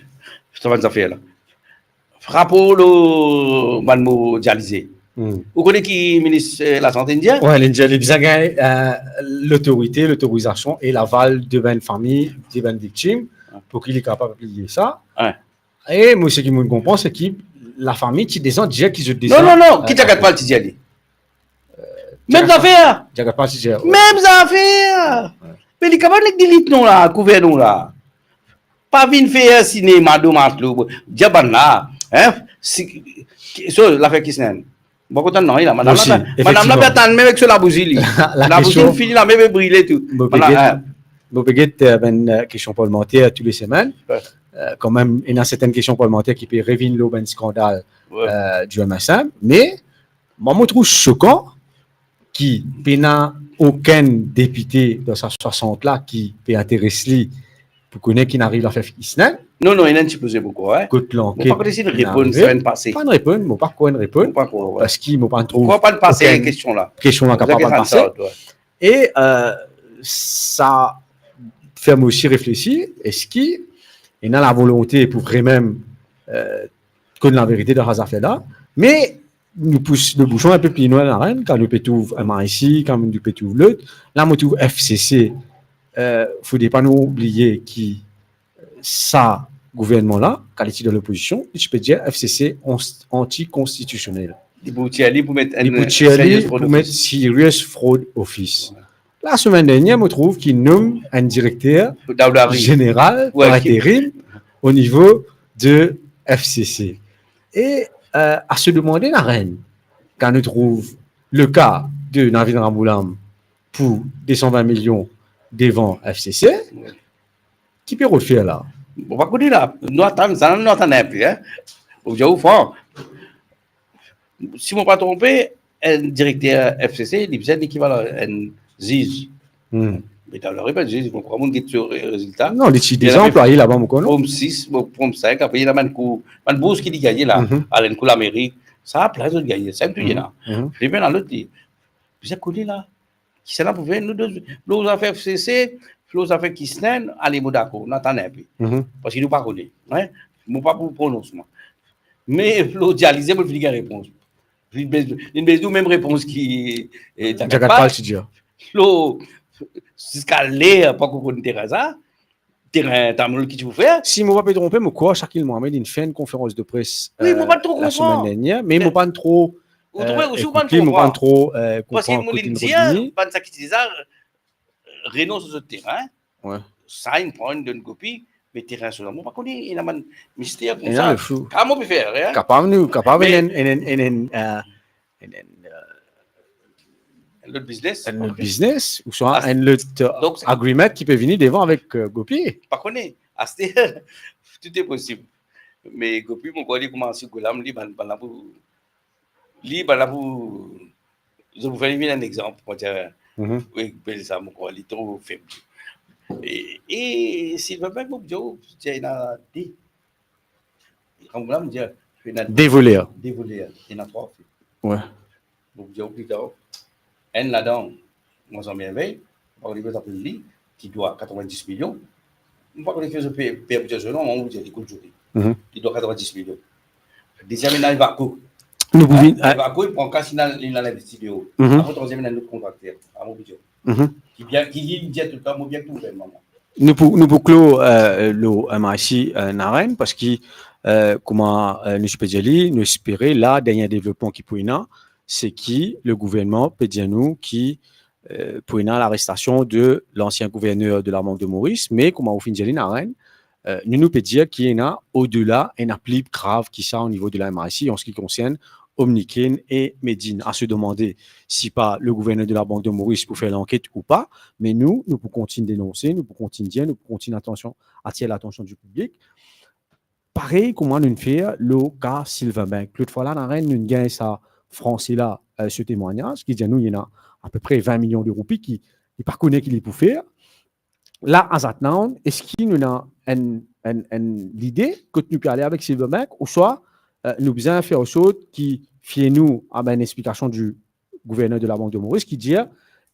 sa bann zafer la. Rapor lor bann mo dialize. Hmm. Ou kone ki minis, eh, lasante inn dir? Wi, li dir li bizin gagn, eh, lotorite, lotorizasion e laval de bann fami, de bann viktim, pou ki li kapav pibliye sa. Wi. E mo, seki mo konpran, se ki lafami ti deza dir ki zot deza... Non, non, non, ki Djagat Pal ti dir li? Mem zafer. Djagat Pal ti dir, wi. Mem zafer. Wi. Me li kapav nek delete non la, kouver non la. Pa vinn fer sinema domas lou. Dir bann la, hein, si, so, lafer Kisnen. Bon, kontan non, la, madam la, madam la pe atann mem ek so labouzi li. Labouzi fini, lame pe brile tou. Mo pe get, eh, bann, eh, kestion parlimanter tou le semenn. Wi. Eh, kanmem, ena sertin kestion parlimanter ki pe revinn lor bann skandal, wi, eh, di M S M, me mwa, mo trouv sokan ki pena okenn depite dan sa swasant la ki pe interes li pou kone ki inn ariv lafer Kisnen. Non, non, ena enn ti poze boukou, hein. Kot lanket... Mo pa kone si inn reponn semenn pase. Pa inn reponn, mo pa krwar inn reponn. Mo pa krwar, wi. Parski mo pa trouv... Krwar pa inn pase okenn kestion la. Kestion la kapav pase. Wi. E, eh, sa fer mwa osi reflesi, eski ena lavolonte pou vremem, eh, konn laverite dan sa zafer la? Me nou pous le bouson enn pe pli lwin, Naren, kan nou pe trouv M I C, kan nou pe trouv lot. La, mo trouv F C C, eh, fode pa nou bliye ki sa gouvernman la, kan li ti dan lopozision, li ti pe dir F C C an-, antikonstitisionel. Li pou tir li pou met... Li pou tir li pou met serious fraud office. Wi. Lasemenn dernier, mo trouv ki nom enn direkter zeneral par interim o nivo de F C C. E, eh, a se demande, Naren, kan nou trouv le ka de Navin Ramgoolam pou de san vin milion devan F C C, ki pe rod fer la? Mo pa kone la. Nou atann sa, nou atann enpe, hein. Pou dir ou fran, si mo pa tronpe, enn direkter F C C, li bizin lekivalan enn ziz. Hmm. Me dan le repa ziz, mo krwar mo get so re-, rezilta. Non, li ti deza anplwaye laba, mo krwar, non? Prom sis, bon, prom sink, apre ena bann kou, bann bouz ki li gagne la, mhm, al enn kou lameri, sa pla zot gagne, sa tou ena. Mhm. Li pena lot li. Bizin kone la. Kisannla pou fer nou de, lor zafer F C C, lor zafer Kisnen, ale, mo dakor, nou atann enpe. Mhm. Parski nou pa kone, hein? Mo pa pou pronons mwa. Me lor dialize, mo finn gagn repons. Li bez-, li bez nou mem repons ki, eh, Djagat Pal ti dir. Lor, ziska ler, pankor konn terin sa, terin tamoul ki ti pou fer. Si mo pa pe tronpe, mo krwar Shakil Mohamed inn fer enn konferans de pres, wi, mo pa tro konpran. Eh, lasemenn dernier, me mo pa tro, ou trouve, eh, osi, ou pa ekoute, mo pa tro, eh, konpran kot inn revini. Parski mo dir, bann sa ki ti deza renons lor zot terin. Wi. Sa inn pran, inn donn Gopi, me terin so la, mo pa kone, ena bann mister koumsa. Ena le flou. Kouma mo pe fer, hein? Kapav nou, kapav enn, enn, enn, enn, eh, enn, enn, eh, enn lot biznes. Enn lot biznes, ouswa enn lot, eh, donk, agreement ki pe vini devan avek, eh, Gopi. Pa kone. Aster, tou e posib. Me Gopi, mo krwar li kouma si Goulam, li, bann, bann la pou, li, bann la pou, zot pou fer li vinn enn exanp, mo dir, mhm, wi, bel sa, mo krwar li tro feb. E, e Silverberg, mo dir, dir ena de. Kan mo la, mo dir, ena de voler. De voler, ena trwa, anfet. Wi. Mo dir ou pli tar, enn ladan, mo zanmi Merveille, mo pa kone kouma li apel li, ki dwa katrevin-dis milion. Mo pa kone ki zot pe, pe abitie so nom, mo dir li kout zouri. Mhm. Li dwa katrevin-dis milion. Deziem ena Evaco. Nou pou vinn, eh, Evaco, li pran kas, li al, li al investi deor. Mhm. Apre trwaziem ena enn lot kontrakter, a mo dir. Mhm. Ki bien, ki, ki dir toultan, mo bien trouve, mama. Nou pou, nou pou klor, eh, lor M I C, eh, Naren, parski, eh, kouma, eh, nou ti pe dir li, nou espere la, dernie devlopman ki pou ena, se ki le gouvernman pe dir nou ki, eh, pou ena larestasion de lansien gouverner de la Bank de Maurice, me kouma ou finn dir li, Naren, Euh, nou, nou pe dir ki ena odela, ena pli grav ki sa o nivo de la M I C an se ki konsern Omnikin e Medin. A se demande si pa le gouverner de la Bank de Maurice pou fer lanket ou pa, me nou, nou pou kontign denonse, nou pou kontign dir, nou pou kontign atansion, atir latansion di piblik. Parey kouma nou fer lo ka Silverbank. Lot fwa la, Naren, nou gagn sa Franse la, euh, so temwagnaz, ki dir nou, ena apepre vin milion de roupi ki, li pa kone ki li pou fer. La, as at now, eski nou ena enn, enn, enn lide kot nou pe ale avek Silverbank, ouswa, euh, nou bizin fer sort ki fie nou a bann explikasion di gouverner de la Bank de Maurice ki dir,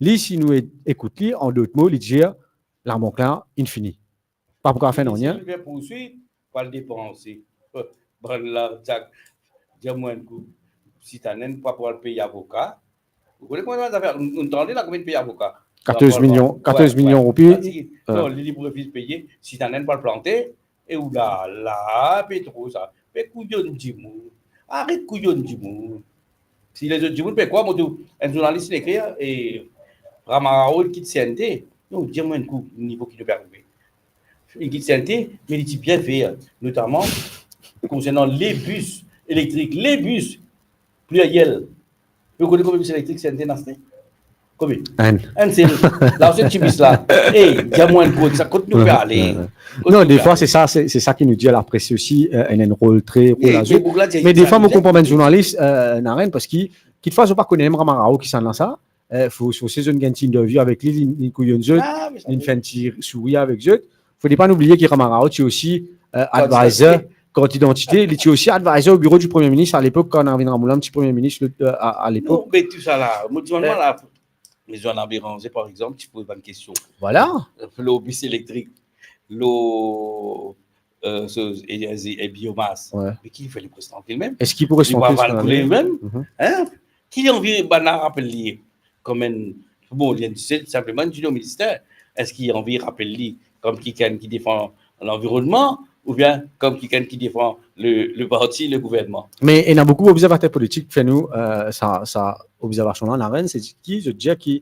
li, si nou e-, ekout li, an dot mo, li dir, labank la, inn fini. Pa pou kapav fer nanye. Si nou fer pourswit, pou al depanse. Bann la, Zak, dir mwa enn kou, Sitanen pa pou al pey avoka. Ou kone kouma zafer, nou, nou tande la, konbien pey avoka? Katorz milion, katorz milion roupi. Non, li, li pou refiz peye, Sitanen pa al plante, e ou la, la, pe tro sa. Pe kouyonn dimoun. Aret kouyonn dimoun. Si lezot dimoun pe krwar, mo tou, enn zournalis inn ekrir, e Ramarao inn kit C N T, non, dir mwa enn kou, nivo ki nou pe arive. Inn kit C N T, me li ti bien ver, notaman konsernan le bis elektrik, le bis, pliryel. Ou kone konbien bis elektrik C N T inn aste? Konbien? Enn. Enn sel. La, se ti bis la. Ey, dir mwa enn kou, sa kot nou pe ale? Kot nou pe ale? Non, defwa, se sa, se, se sa ki nou dir, lapres osi, euh, ena enn rol tre, rol a zwe. Me defwa, mo konpran bann zournalis, euh, Naren, parski, kitfwa, zot pa kone mem Ramarao kisannla sa, euh, fo, fo se zot gagn ti interview avek li, li, li kouyonn zot, li fer enn ti souri avek zot. Fode pa nou bliye ki Ramarao ti osi, euh, advisor, kart idantite, li ti osi advisor o biro di Premie Minis a lepok, kan Navin Ramoulin ti Premie Minis, euh, a, a lepok. Non, me tou sa la, mo dir, la, me Joanna Bérenger, par exanp, ti poz bann kestion. Vwala. Lo bis elektrik, lo, euh, so, e, e, e biomas. Me ki fer li pou res trankil mem? Eski pou res trankil mem? Hein? Ki li anvi bann la rapel li? Kouma enn, bon, li enn, se sinpleman enn dilo minister. Eski li anvi rapel li kom kikenn ki defan lanvironnman oubien kom kikenn ki defan le, le parti, le gouvernman? Me ena boukou obzervater politik fer nou, euh, sa, sa obzervasion la, Naren, se ki zot dir ki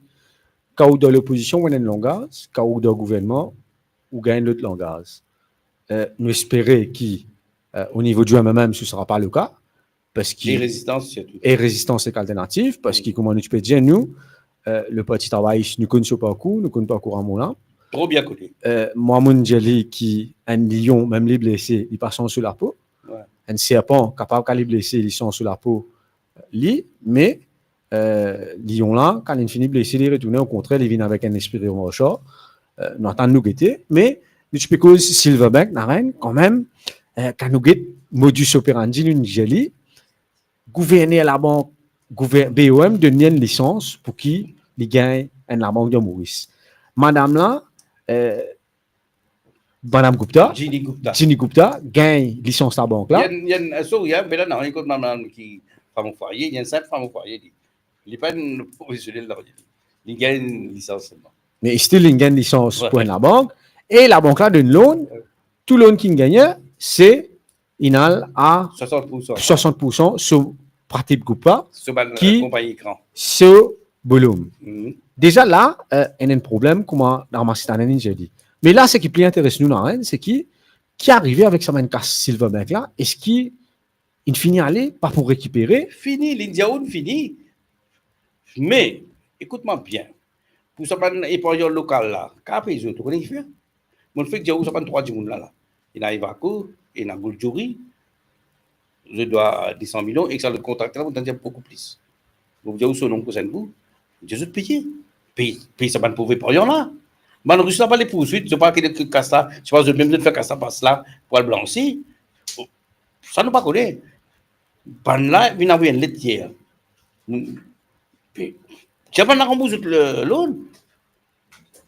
kan ou dan lopozision, ou ena enn langaz, kan ou dan gouvernman, ou gagn lot langaz. Euh, nou espere ki, euh, o nivo di M M M, ce sera pas le cas, parski... E Rezistans sirtou. E Rezistans ek Alternativ, parski, kouma nou ti pe dir, nou, euh, le Parti Travayis, nou konn so parkour, nou konn parkour Ramoulin. Tro bien kone. Euh, mwa, mo'nn dir li ki enn lion, mem li blese, li pa sanz so lapo. Enn serpan, kapav kan li blese, li sanz so lapo, li, me, euh, lion la, kan linn fini blese, li retourne, okontrer, li vinn avek enn lespri revanser. Euh, nou atann, nou gete, me nou ti pe koz Silverbank, Naren, kanmem, euh, kan nou get modus operandi, nou dir li, gouverner labank, gouver-, B O M donn li enn lisans pou ki li gagn enn labank dan Moris. Madam la, euh, Madam Gupta, Ginny Gupta. Ginny Gupta gagn lisans labank la. Li enn, li enn, euh, sorry, hein, me la, non, li kot madam ki fam o fwaye, li enn sinp fam o fwaye, li. Li pa enn profesionel, non, li. Li gagn lisans selman. Me still, li gagn lisans pou enn labank. E labank la donn loan, tou loan ki gagne, se inn al a swasant poursan. Swasant poursan so Pratip Gupta, so bann, ki, euh, konpagni gran. So Bolom. Deza la, euh, ena enn problem kouma Naren Sitanen inn dir li. Me la, seki pli interes nou, Naren, se ki, ki arive avek sa bann kas Silverbank la, eski inn fini ale, pa pou rekipere? Fini, linn dir ou fini. Me, ekout mwa bien. Pou sa bann epargnan lokal la, kapav pey zot, ou kone ki fer? Mo fek dir ou sa bann trwa dimoun la, la. Ena Evako, ena Goldjuri, zot dwa de san milion, ek sa lot kontrakter la, mo tann dir boukou plis. Mo dir ou so nom konsern pou, dir zot peye. Pey, pey sa bann pov epargnan la. Bann Ris la pa le pourswit, zot pa kone kas la, se pa zot mem zot fer kas la pas la pou al blansi. Sa nou pa kone. Bann la vinn avoy enn let yer. Ti bann la ranbours zot le, loan.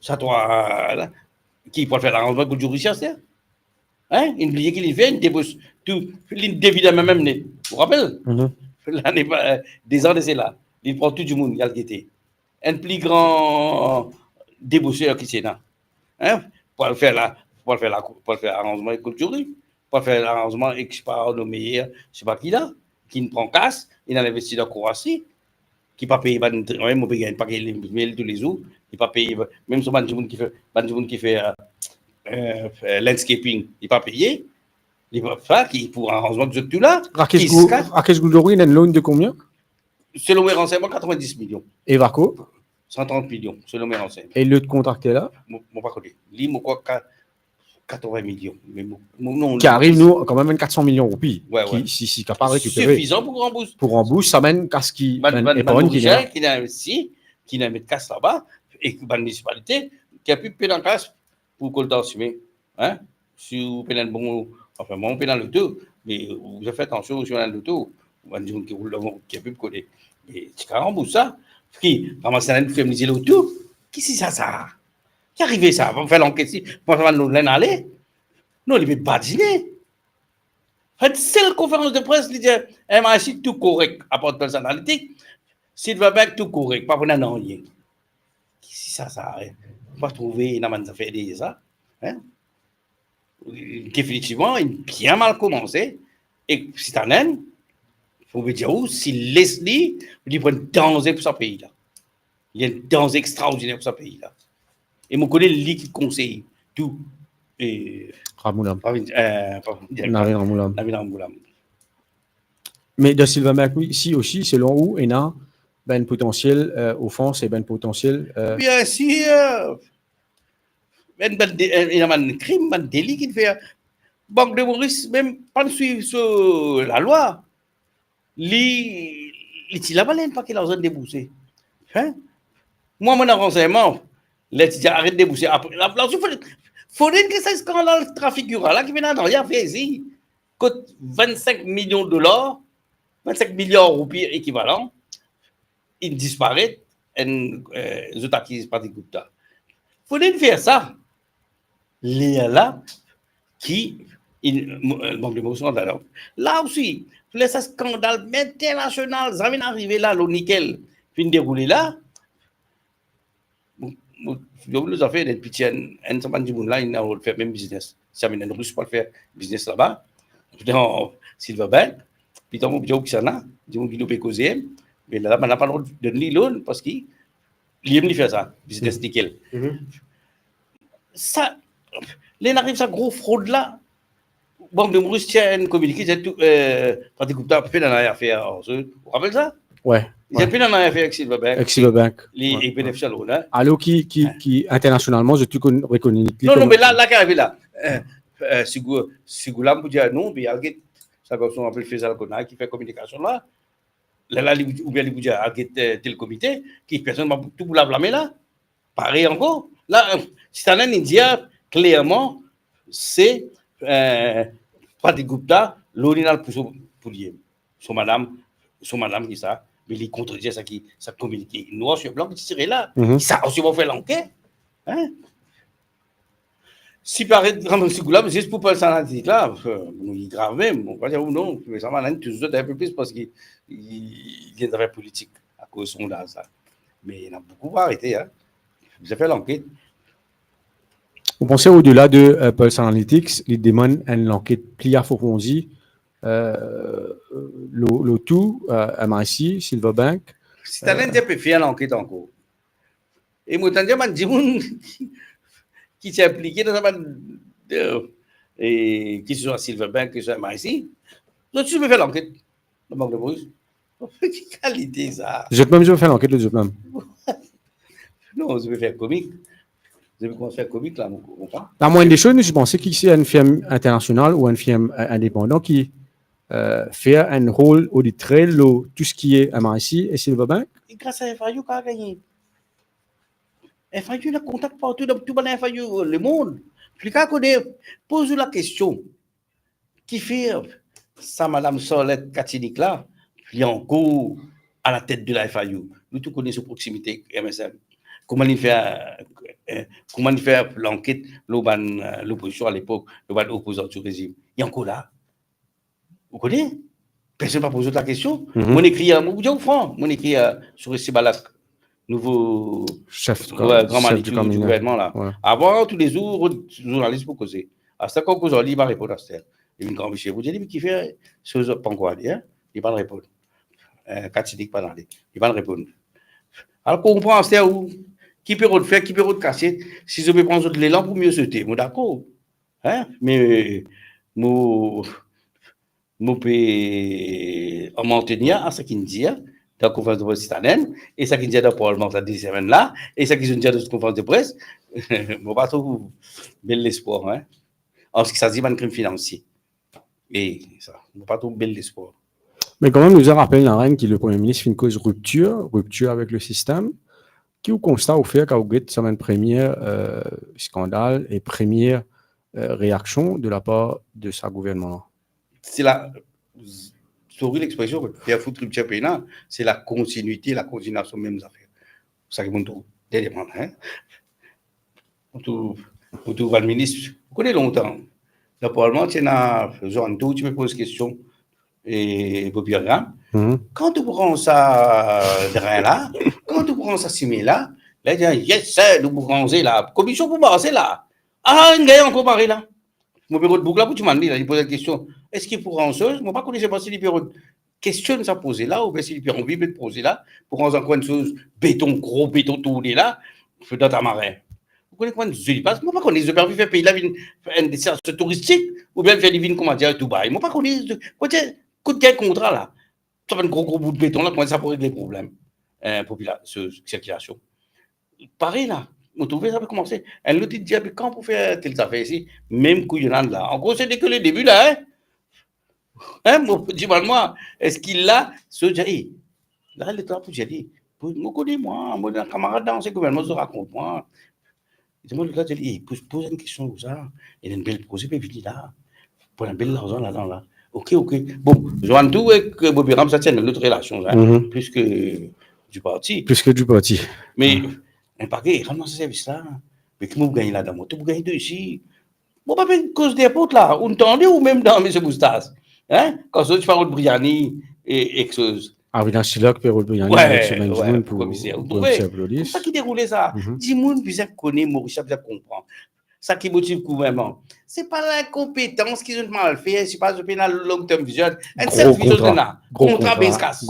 Sa trwa la, ki pou al fer laranzman kot Jouri Siaster? Hein? Inn bliye ki linn fer, inn debos tou, linn devid mem net. Ou rapel? Lane pa, euh, dezan de sela, linn pran tou dimoun, li al gete. Enn pli gran deboser ki ti ena. Hein? Pou al fer la, pou al fer la, pou al fer laranzman kot Jouri. Pou al fer laranzman ek, sepa, Arnaud Meyer, sepa ki la, ki'nn pran kas, inn al investi dan Kroasi, ki pa pey bann, mem mo pe gagn enn pake email toulezour, li pa pey, mem so bann dimoun ki fer, bann dimoun ki fer, euh, euh, euh, landscaping, li pa peye, li pa, sa ki pou aranzman zot tou la, Rakesh ki Gou- ska- Rakesh Goudouri, il a une loan de combien? Selon mes renseignements, quatre-vingt-dix millions. Et Vaco? Cent trente millions, selon mes renseignements. Et l'autre contracteur là? Mo, mo pa kone. Li, mo krwar ka-, quatre-vingts millions. Mais mo, mo, non, Qui arrive, nous, quand même, quatre cents millions de roupies. Ouais, qui, ouais. Si, si, qui a pas récupéré. Suffisant pour rembourser. Pour rembourser, ça mène qu'à ce qui Bann, mène bann, épargne bann qui Morisien n'a- ki ena investi, ki ena met kas laba, e ki bann minisipalite, ki a pi pena kas pou kolekte sime, hein? Si ou pena bon, enfin, mwa, ou pena loto, me ou fer atansion si ou ena loto, ou bann dimoun ki roul dan, ki a pi kone. Me ti kapav ranbours sa, ki ramas sa, fer mize loto, ki si sa, sa? Ki arive sa? Pa fer lanket si, pa fer bann lolin ale? Non, li pe badine. Fer sel konferans de pres, li dir, M I C tou korek, apar Pulse Analytics, Silverbank tou korek, pa pou ena nanye. Ki si sa, sa, hein? Pa trouve ena bann zafer deryer sa, hein? Definitivman, li bien mal koumanse, e sitanem, pou mo dir ou, si les li, li pou enn danze pou sa pei la. Li enn danze extraordiner pou sa pei la. E mo kone li ki konsey tou, e, Ramgoolam. pa vinn, eh, pa vinn dir, Navin Ramgoolam. Navin Ramgoolam. Me dan Silverbank, wi, si osi, selon ou, ena bann potansiel, euh, ofans e bann potansiel, euh, Bien sir. Bann, bann de, ena bann krim, bann deli ki fer. Bank de Moris mem pa swiv so lalwa. Li, li ti laba, li enn pake larzan debourse. Hein? Mwa, mo ena ransegnman, ler ti dir aret debourse. Apre, la, la, fode, fode ki sa skandal Trafigura la ki pena nanye a fer isi. Kot vennsenk milion dolar, vennsenk miliar roupi ekivalan, inn disparet, enn, eh, zot akiz Patrick Gupta. Fode fer sa. Lerla ki inn, eh, Bank de Moris rant ladan. La osi, ler sa skandal internasional, zame inn arive la, lor nikel, finn deroule la, mo, mo, mo, mo zafer, enn piti, enn, enn sa bann dimoun la, inn al fer mem biznes. Zame enn Ris pou al fer biznes laba, dan Silverbank. Pita mo dir ou kisannla, dimoun ki nou pe koze, me la, bann la pa donn li loan, parski li ena li fer sa, biznes nikel. Mhm. Sa, ler inn ariv sa gro frod la, Bank de Moris tir enn kominike, dir tou, eh, Patrick Gupta pena nanye a fer ar zot. Ou rapel sa? Ouais. Li pena nanye a fer ek Silverbank. Ek Silverbank. Li, Ouais, li benefisiar loan, hein? Alors ki, ki, ki internasionalman, zot tou konn, rekonet li Non, non, kouma me la, la ki arive la. Eh, eh, Sigou-, Sigoulam pou dir non, me al get, sa garson apel Faisal Konar ki fer kominikasion la. La, la, li, oubien li pou dir al get, eh, tel komite, ki personn pa pou, tou pou lav lame la. Parey ankor. La, eh, sitanem inn dir klerman, se, eh, Patrick Gupta, loan inn al pou so, pou li. So madam, so madam ki sa, me li kontredir sa ki, sa kominike. Noir sur blanc ki ti tire la. Mhm. Sa osi, pou fer lanket. Hein? Si paret, kan mem Sigoulam, zis pou fer sa, la, li grav mem. Mo pa dir ou non, me sa, mo inn tous zot enn pe plis parski li, li ena zafer politik akoz sondaz la. Me ena boukou pou arete, hein. Bizin fer lanket. Ou panse, odela de, euh, Pulse Analytics, li demann enn lanket pli aprofondi, euh, lor, lor tou, euh, M I C, Silverbank? Sitanem ti pe fer lanket ankor. E mo tann dir bann dimoun ki, ki ti inplike dan sa bann, euh, e ki swa Silverbank, ki swa M I C, zot ti pe fer lanket dan Bank de Moris. Ki kalite sa? Zot mem, zot fer lanket, zot mem. Non, zot pe fer komik. Zot pe koumans fer komik la, mo konpran. La moyenne des choses, nou ti panse ki se enn firm internasional ou enn firm, euh, indepandan ki, euh, fer enn rol odit lor tou seki M I C e Silverbank. E gras a F I U kapav gagne. F I U ena kontak partou dan tou bann F I U lemond. Tou le ka kone, poz ou lakestion. Kifer sa madam Charlotte Katinik la, li ankor alatet de la F I U? Nou tou kone so proksimite ek M S M. Kouma li fer, eh, kouma li fer lanket lor bann, eh, lopozision alepok, lor bann opozan di rezim? Li ankor la? Ou kone? Personn pa poz zot lakestion. Mhm. Mo ekrir, mo dir ou fran, mo ekrir, eh, Suresh Sibalak, nouvo Chef, gran chef manit di di kabine. gouvernman la. Ouais. Avan, toulezou, zournalis pou koze. Aster, kan koz ar li, li pa reponn aster. Li vinn gran misie, pou dir li, "Me kifer so zot pa ankor ale, hein?" Li pa reponn. Eh, Katinik pa ale, li pa reponn. Al konpran aster ou, Ki pe rod fer, ki pe rod kasiet, si zot pe pran zot lelan pou mie sote, mo dakor. Hein? Me mo, mo pe amantenir a sa ki'nn dir dan konferans de pres sitanenn, e sa ki'nn dir dan parlman sa de semenn la, e sa ki zot dir dan konferans de pres, mo pa trouv bel lespwar, hein, an seki sa dir bann krim finansie. E sa, mo pa trouv bel lespwar. Me kanmem, nou bizin rapel, Naren, ki le Premie Minis finn koz riptir, riptir avek le sistem. Ki ou konsta ou fer kan ou get sa bann premie, euh, skandal e premie, euh, reaksion de lapar de sa gouvernman la? Se la, sori lexpresion, fer fout riptir pena, se la kontinite, la kontinuasion mem zafer. Sa ki mo trouv, hein? Mo trouv, mo trouv bann minis, mo kone lontan, dan parlman, ti ena Joanne Tour, ti pe poz kestion, e Bobby Abraham, kan to pou ranz sa dren la, kan to pou ranz sa simin la, la, li dir, yes sir, nou pou ranze la, komisyon pou marse la. Ah, enn gagn ankor parey la. Mo pe rod boug la pou dimann li la, li poz enn kestion, eski pou ranz soz? Mo pa kone, se pa si li pe rod kestionn sa proze la, oubien si li pe anvi met proze la, pou ranz ankor enn soz, beton, gro beton tourne la, dan Tamarin. Ou kone kouma zoli pas? Mo pa kone, zot pe anvi fer pei la vinn enn destinasyon touristik, oubien fer li vinn, kouma dir, Dubai. Mo pa kone, kot, kot gagn kontra la. Sa bann gro, gro bout beton la, kouma sa pou regle problem, eh, popila-, so, sirkilasion. Parey la, mo trouve sa pe koumanse. Enn lot li dir, "Be kan pou fer tel zafer isi?" Mem kouyonnad la. Ankor, se ke le debi la, hein? Hein, mo, dimann mwa, eski la, so dir, eh, la, letan pou dir li, pou, mo kone mwa, mo ena kamarad dan ansien gouvernman, zot rakont mwa. Dimann, letan dir li, eh, poz, poz enn kestion koumsa, ena enn bel proze pe vini la. Pou ena bel larzan ladan la. Ok, ok. Bon, Joanne Tour ek, eh, Bobby Abraham, sa ti enn lot relasion, hein, plis ke du parti. Plis ke du parti. Me, enn pakey, rann dan sa servis la. Me ki mo pou gagn ladan, mo tou pou gagn de isi. Mo pa pe koz ninport la, ou tande ou mem dan Misie Moustas, hein? Kan zot ti parol Briani e, e kiksoz. Avinash Tilak pe rod Briani avek so bann dimoun pou, pou komiser polis. Sa ki deroule sa. Dimoun bizin kone, Morisien bizin konpran. Sa ki motiv gouvernman. Se pa linkonpetans ki zot mal fer, se pa zot pena long term vision. Enn sel vision zot ena. Gro kontra, gro kontra, base kas.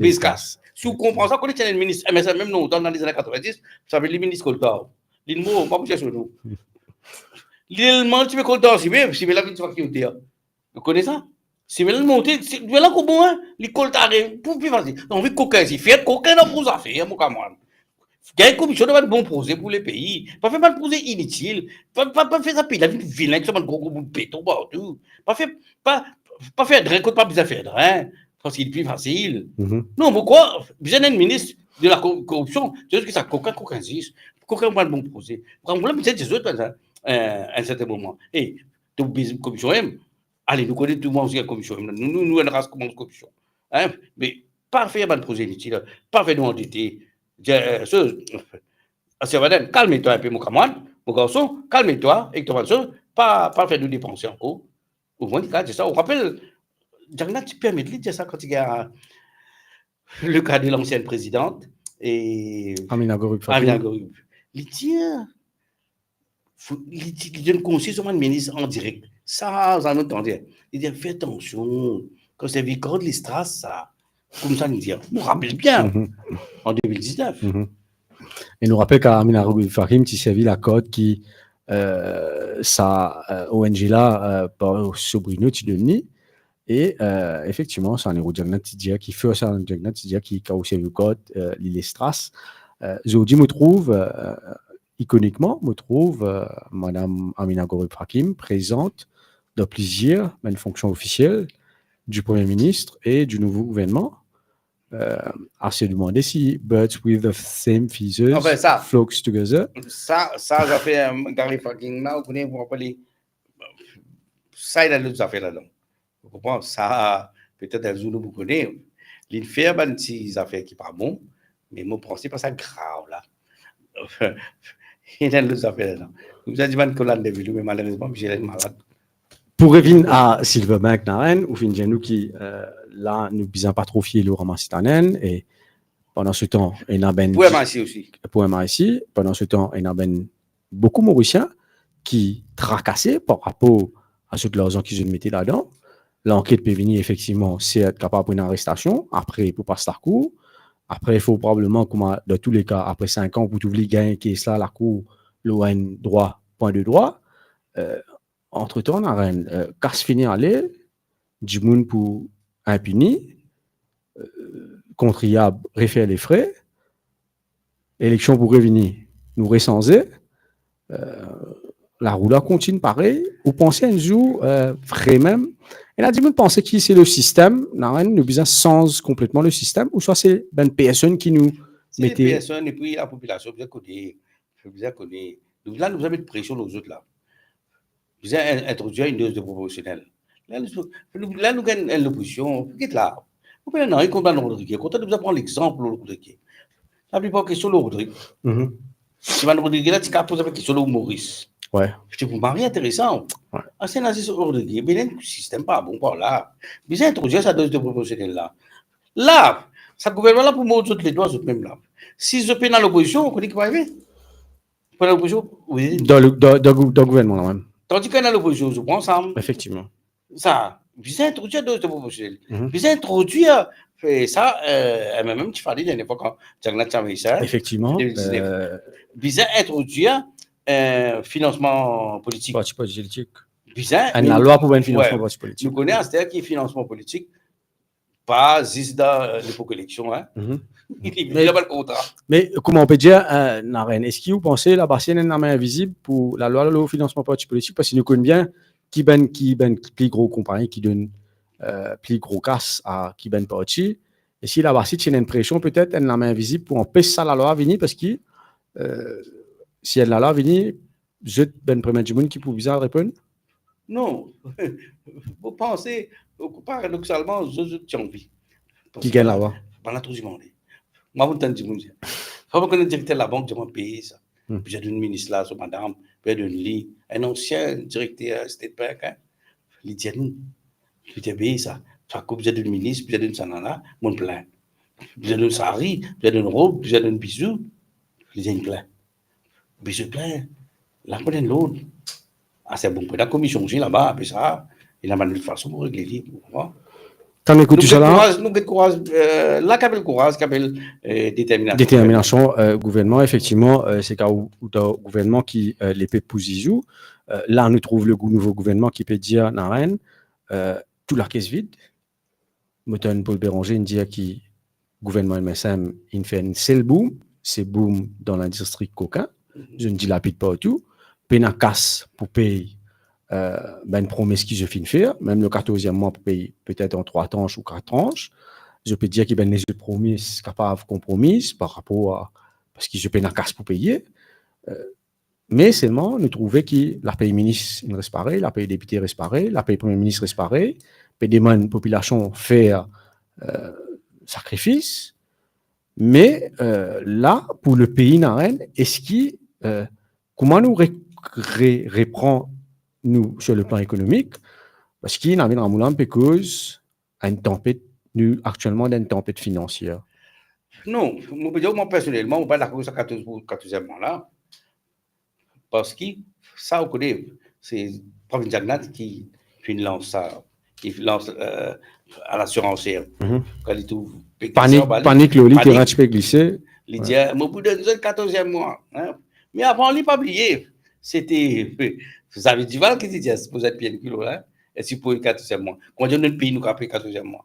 Base kas. Si ou konpran sa, kone ti ena enn minis, M S N mem lontan, dan lezane katrevin-dis, sa apel li minis Koltar. Li mor, mo pa pou dir so nom. Li telman ti pe koltar sime, sime la vinn ti fakilte, hein. Ou kone sa? Sime la monte, sime la ankor bon, hein. Li koltare, pou pli fasil. Anvi kokin isi, fer kokin dan gro zafer, mon kamarad. Gagn komisyon dan bann bon proze pou lepei. Pa fer bann proze initil. Pa, pa, pa fer sa pei la vinn vilin, ki sa bann gro, gro bout beton partou. Pa fer, pa, pa fer dren kot pa bizin fer dren. Parski li pli fasil. Non, mo krwar bizin enn minis de la ko-, koripsion, se zis ki sa kokin, kokin zis. Kokin bann bon proze. Kokin bon la, bizin dir zot, eh, enn serten moman. Eh, to bizin komisyon M, ale, nou kone tou, mwa osi enn komisyon M, nou, nou, nou enn ras koumans komisyon. Hein? Me pa fer bann proze initil, pa fer nou andete. Dir, eh, so, Asirvaden, kalme twa enpe, mon kamarad, mon garson, kalme twa, ek to bann soz, pa, pa fer nou depanse ankor. Ou konpran, li kapav dir sa. Ou rapel, Jack Lang ti permet li dir sa kan ti gagn le ka de lansien prezidan e Amina Gorib Fakim. Amina Gorib. Li dir, fo, li dir, li donn konsign so bann minis an direk. Sa, sa nou tande. Li dir, fer atansion, kan servi kord lestras sa. Koumsa li dir. Mo rapel bien. An de mil diznef. E nou rapel ki Amina Gorib Fakim ti servi lakord ki, eh, sa, eh, O N G la, eh, par Sobrino ti donn li. E, eh, efektivman, sa Nero Jack Lang ti dir ki, fer sa Jack Lang ti dir ki, kan ou servi kord, eh, li lestras. Eh, zordi, mo trouv, eh, ikonikman, mo trouv, eh, madam Amina Gorib Fakim prezant dan plizier bann fonksion ofisiel du Premie Minis e du nouvo gouvernman. Eh, a se demande si birds with the same feathers flocks together. Anfin, sa, sa, sa zafer, eh, Gorib Fakim la, ou kone, ou rapel, sa ena lot zafer ladan. Ou konpran? Sa, petet enn zour nou pou kone. Li fer bann ti zafer ki pa bon, me mo panse pa sa grav la. Ena lot zafer ladan. Koumsa, dimann kolonn de vilou, me malerezman, misie la malad. Pou revinn a Sylvain Bank, Naren, ou finn dir nou ki, eh, la, nou bizin pa tro fie lor M R C sitanenn, e pandan se tan, ena bann pou M R C osi. Pou M R C, pandan se tan, ena bann boukou Morisien ki trakase par rapor a zot larzan ki zot mete ladan. Lanket pe vini efektivman, sert, kapav pou enn arestasion, apre pou pas lakour. Apre, fo probableman, kouma dan tou le ka, apre sink an, pou trouv li gagn kes la, lakour, lor enn drwa, pwin de drwa. Eh, antretan, nanye, eh, kas fini ale, dimoun pou inpini, eh, kontribyab refer lefre, eleksion pou revini, nou resanze, eh, larou la kontign parey. Ou panse enn zour, eh, vremem, ena dimoun panse ki se le sistem, nanye, nou bizin sanz konpletman le sistem, ouswa se bann personn ki nou... Se mete personn, epi lapopilasion bizin kone, bizin kone. Donk la, nou bizin met presion lor zot la. Bizin in-, introdwir enn doz de proporsionel. La, nou, nou, la, nou gagn enn lopozision, get la. Nou pena nanye kont bann Rodrigue, kontan nou bizin pran lexanp lor Rodrigue. Laplipar kestion lor Rodrigue. Mhm. Si bann Rodrigue la ti kapav poz enn kestion lor Moris. Wi. Ti pou mari interesan. Wi. Aster ena zis Rodrigue, be enn sistem pa bon par la. Bizin introdwir sa doz de proporsionel la. La, sa gouvernman la pou mord zot ledwa zot mem la. Si zot pena lopozision, ou kone ki pou arive? Pena lopozision, wi. Dan le, dan, dan gou-, dan gouvernman la mem. Tandis ki ena lopozision, zot pou ansam. Efektivman. Sa, bizin introdwir doz de proporsionel. Mhm. Bizin introdwir, eh, sa, eh, mem ti fale dernie fwa kan Jack Nat ti amenn sa, efektivman, de mil diznef. Eh, bizin introdwir, eh, finansman politik. Parti politik. Bizin, enn lalwa pou bann finansman parti politik. Nou kone aster ki finansman politik, pa zis dan, eh, lepok eleksion, hein. Mhm. Li, li, me, li ena bann kontra. Me kouma ou pe dir, eh, nanye, eski ou panse laba si ena enn lame invizib pou lalwa lor finansman parti politik? Parski nou konn bien ki bann, ki bann pli gro konpagni ki donn, eh, pli gro kas a ki bann parti. Eski laba si ti ena enn presion, petet enn lame invizib pou anpes sa lalwa vini, parski, eh, si enn lalwa vini, zot bann premie dimoun ki pou bizin reponn? Non. Mo panse, paradoksalman, zot, zot ti anvi. Ki gagn lalwa? Bann la tou dimande. Mwa, mo tann dimoun dir, fwa mo konn enn direkter labank dir mwa peye sa. Hmm. Bizin donn minis la so madam, bizin donn li, enn ansien direkter State Bank, hein. Li dir nou, li dir peye sa. Sa kou bizin donn minis, bizin donn sa nana, mo plin. Bizin donn sari, bizin donn rob, bizin donn bizou, li dir plin. Bizin plin. La pou donn lord. Ah, se bon, pou ena komision osi laba, apre sa, ena bann lot fason pou regle li, ou konpran? Kan nou ekout tousala, nou get kouraz, nou get kouraz, eh, la ki apel kouraz, ki apel, eh, determinasion. Determinasion, eh, gouvernman, efektivman, eh, se ka ou, ou dan gouvernman ki, eh, lepep pou ziz ou. Eh, la, nou trouv le gou-, nouvo gouvernman ki pe dir, nanye, eh, tou lakes vid. Mo tann Paul Bérenger inn dir ki gouvernman M S M inn fer enn sel boom, se boom dan lindistri kokin. Mhm. Zot inn dilapid partou. Pena kas pou pey, eh, bann promes ki zot finn fer. Mem le katorzièm mwa pou pey petet an trwa transh ou kat transh. Zot pe dir ki bann lezot promes kapav konpromi par rapor a, parski zot pena kas pou peye. Eh, Me selman, nou trouve ki lapey minis inn res parey, lapey depite res parey, lapey premie minis res parey, pe demann popilasion fer, eh, sakrifis. Me, eh, la, pou lepei, nanye, eski, eh, kouma nou re-, re-, repran nou sur le plan ekonomik? Parski Navin Ramgoolam pe koz enn tanpet, nou aktielman dan enn tanpet finansier. Non, mo pe dir, mwa personelman, mo pa dakor sa katorz pou katorzièm mwa la. Parski sa, ou kone, se premie Jack Nat ki finn lans sa, ki finn lans, eh, a lasirans, hein. Mhm. Kan li trouv pe glise anba li, panik lor li, panik. Terin ti pe glise. Li dir, "Mo pou donn zot katorzièm mwa, hein." Me avan li, pa bliye, se ti Xavier Duval ki ti dir, "Sipoze enn pie kilo la, eski pou katorzièm mwa? Kouma dir nou pey, nou kapav pey katorzièm mwa?"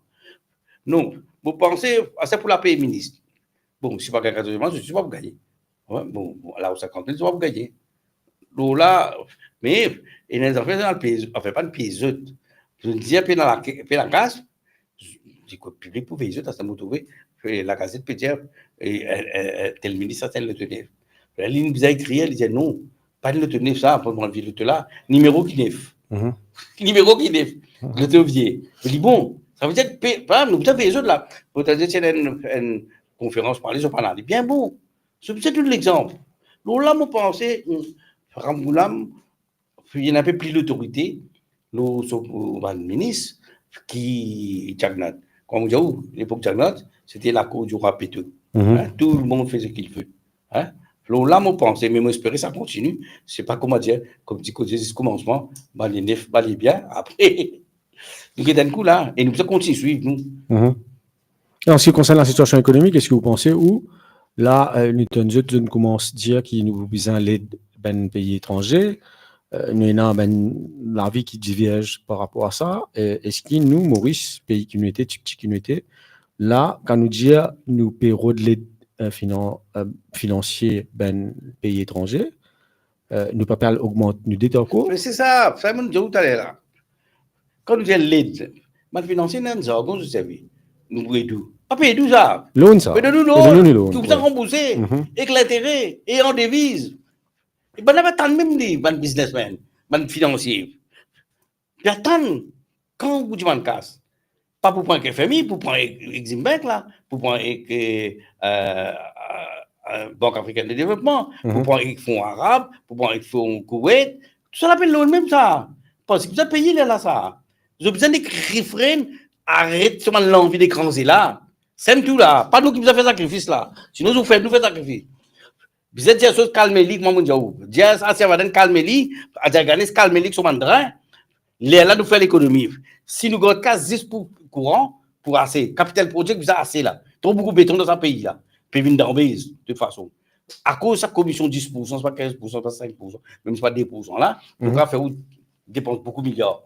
Non, mo panse, sa pou lapey minis. Bon, si pa gagn katorzièm mwa, zot pa pou gagne. Wi, bon, bon, la ou sinkant mil, zot pa pou gagne. Donk la, me, ena zafer, zot al pey, anfin, pa pey zot. Zot dir, pena la, pena kas, dikout piblik pou vey zot, aster mo trouve, eh, Lagazette pe dir, eh, eh, eh, eh, tel minis, sa, tel Loto Nef. La, li bizin ekrir, li dir, "Non, pa enn loto nef sa, pa enn vie loto la, nimero ki nef." Mhm. Nimero ki nef, mhm, loto vie. Li dir, "Bon, sa ve dir ki pe-, pa, nou bizin vey zot la." Pou ta dir, ti ena enn, enn konferans parle, zot pa ale. Bien bon. Zot bizin donn lexanp. Donk la, mo panse, hmm, Ramgoolam, ena inpe plis lotorite lor so, lor bann minis ki Jack Nat. Kouma mo dir ou, lepok Jack Nat, se ti la cour du roi Péteux. Mhm. Hein, tout le monde faisait ce qu'il veut. Hein? Lor la, mo panse, me mo espere sa kontini. Se pa kouma dir, kouma ti koze zis koumansman, bann li nef, bann li bien, apre, nou get enn kou la, e nou bizin kontign swiv, nou. Mhm. E an se ki konsern lasitiasion ekonomik, eski ou panse ou, la, eh, nou tann zot, zot koumans dir ki nou bizin led bann pei etranze, eh, nou ena bann lavi ki diverz par rapor a sa, eh, eski nou, Moris, pei ki nou ete, tipti ki nou ete, la, kan nou dir nou pe rod led, eh, finan-, eh, finansie bann pei etranze, eh, nou pa pe al ogmant nou det ankor? Me se sa, sa mo dir ou taler la. Kan nou dir led, bann finansie ena enn zargon zot servi. Nou pou ed ou. Pa pe ed ou sa. Loan sa. Pe donn ou loan. Pe donn ou loan, wi. Ou bizin ranbourse. Mhm. Ek lintere, e an deviz. E bann la pa tann mem li, bann biznesmenn, bann finansie. Li atann, kan ou dimann kas, pa pou pran ek F M I, pou pran ek Exim Bank la, pou pran ek, eh, eh, eh, Bank Africaine de Développement, pou Mhm. pran ek Fon Arab, pou pran ek Fon Koweït, tou sa la pe loan mem sa. Parski bizin peye lerla sa. Zot bizin nek refren, aret so bann lanvi de kranze la. Sem tou la, pa nou ki bizin fer sakrifis la. Sinon, zot fer nou fer sakrifis. Bizin dir so kalme li, kouma mo dir ou. Dir Asia Vaden kalme li, Adia Ganesh kalme li ek so bann drin. Lerla nou fer lekonomi. Si nou gard kas zis pou kouran, pou ase. Capital project bizin ase la. Tro boukou beton dan sa pei la. Pe vinn danbez, de tout fason. Akoz sa komision dis poursan, se pa kinz poursan, se pa sink poursan, mem se pa de poursan la, nou Mhm. kapav fer ou depans boukou miliar.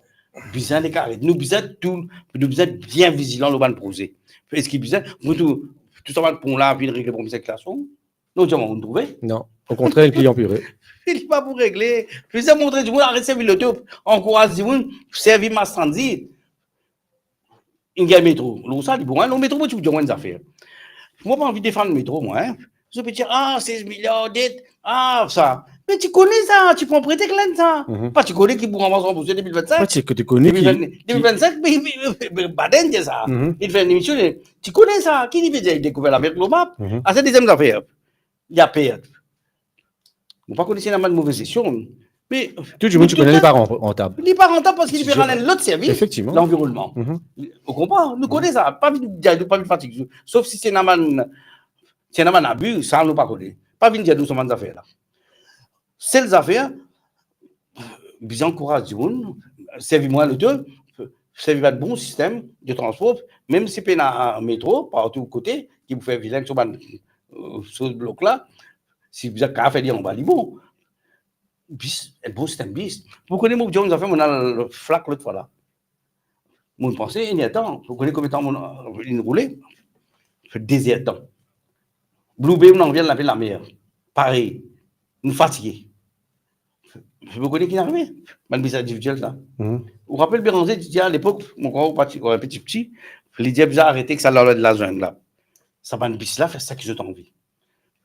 Bizin nek aret. Nou bizin tou, nou bizin bien vizilan lor bann proze. Eski bizin, nou tou, tou sa bann pon la vinn regle problem sirkilasion? Non, diaman, ou trouve? Non. Okontrer, li pli anpire. Li pa pou regle. Bizin montre dimoun, aret servi loto, ankouraz dimoun, servi marsandiz. Inn gagn metro. Lor sa, li bon, hein? Lor metro, mo ti pou dir ou enn zafer. Mo pa anvi defann metro, mwa, hein? Zot pe dir, ah, sez miliar det, ah, sa. Me ti kone sa, ti pran prete ek Lenn sa. Mhm. Pa ti kone ki pou ranmas ranbourse de mil vennsink. Pa ti, ti kone ki, de mil venn, de mil vennsink, me, me, me, me Baden dir sa. Mhm. Li fer enn emision, ti kone sa, ki li pe dir, li dekouver Lamerik lor map. Mhm. Ah, se deziem zafer. Li a pert. Mo pa kone si ena bann move zestion, me Tou dimoun ti kone li pa ran-, rantab. Li pa rantab parski li pe rann enn lot servis, Efektivman. Lanvironnman. Mhm. Ou konpran? Nou kone sa, pa vinn dir nou, pa vinn fatig nou. Sof si se ena bann, si ena bann abi, sa nou pa kone. Pa vinn dir nou sa bann zafer la. Sel zafer, bizin ankouraz dimoun, servi mwin loto, servi bann bon sistem de transpor, mem si pena metro, partou kote, ki pou fer vilin so bann, eh, so blok la, si bizin kapav fer li anba, li bon. Bis, enn bon sistem bis. Ou kone, mo dir ou enn zafer, mo al Flacq lot fwa la. Mo panse, inn er tan, ou kone konbien tan mo, inn roule? Fer de zer tan. Blue Bay, mo anvi al laver lamer. Parey, mo fatige. Ou kone ki arive? Bann bizin individiel sa. Mhm. Ou rapel Béranger, ti dir alepok, mo krwar ou pa ti, ou enpe tipti, li dir bizin arete ek sa lalwa de lazeng la. Sa bann bis la, fer seki zot anvi.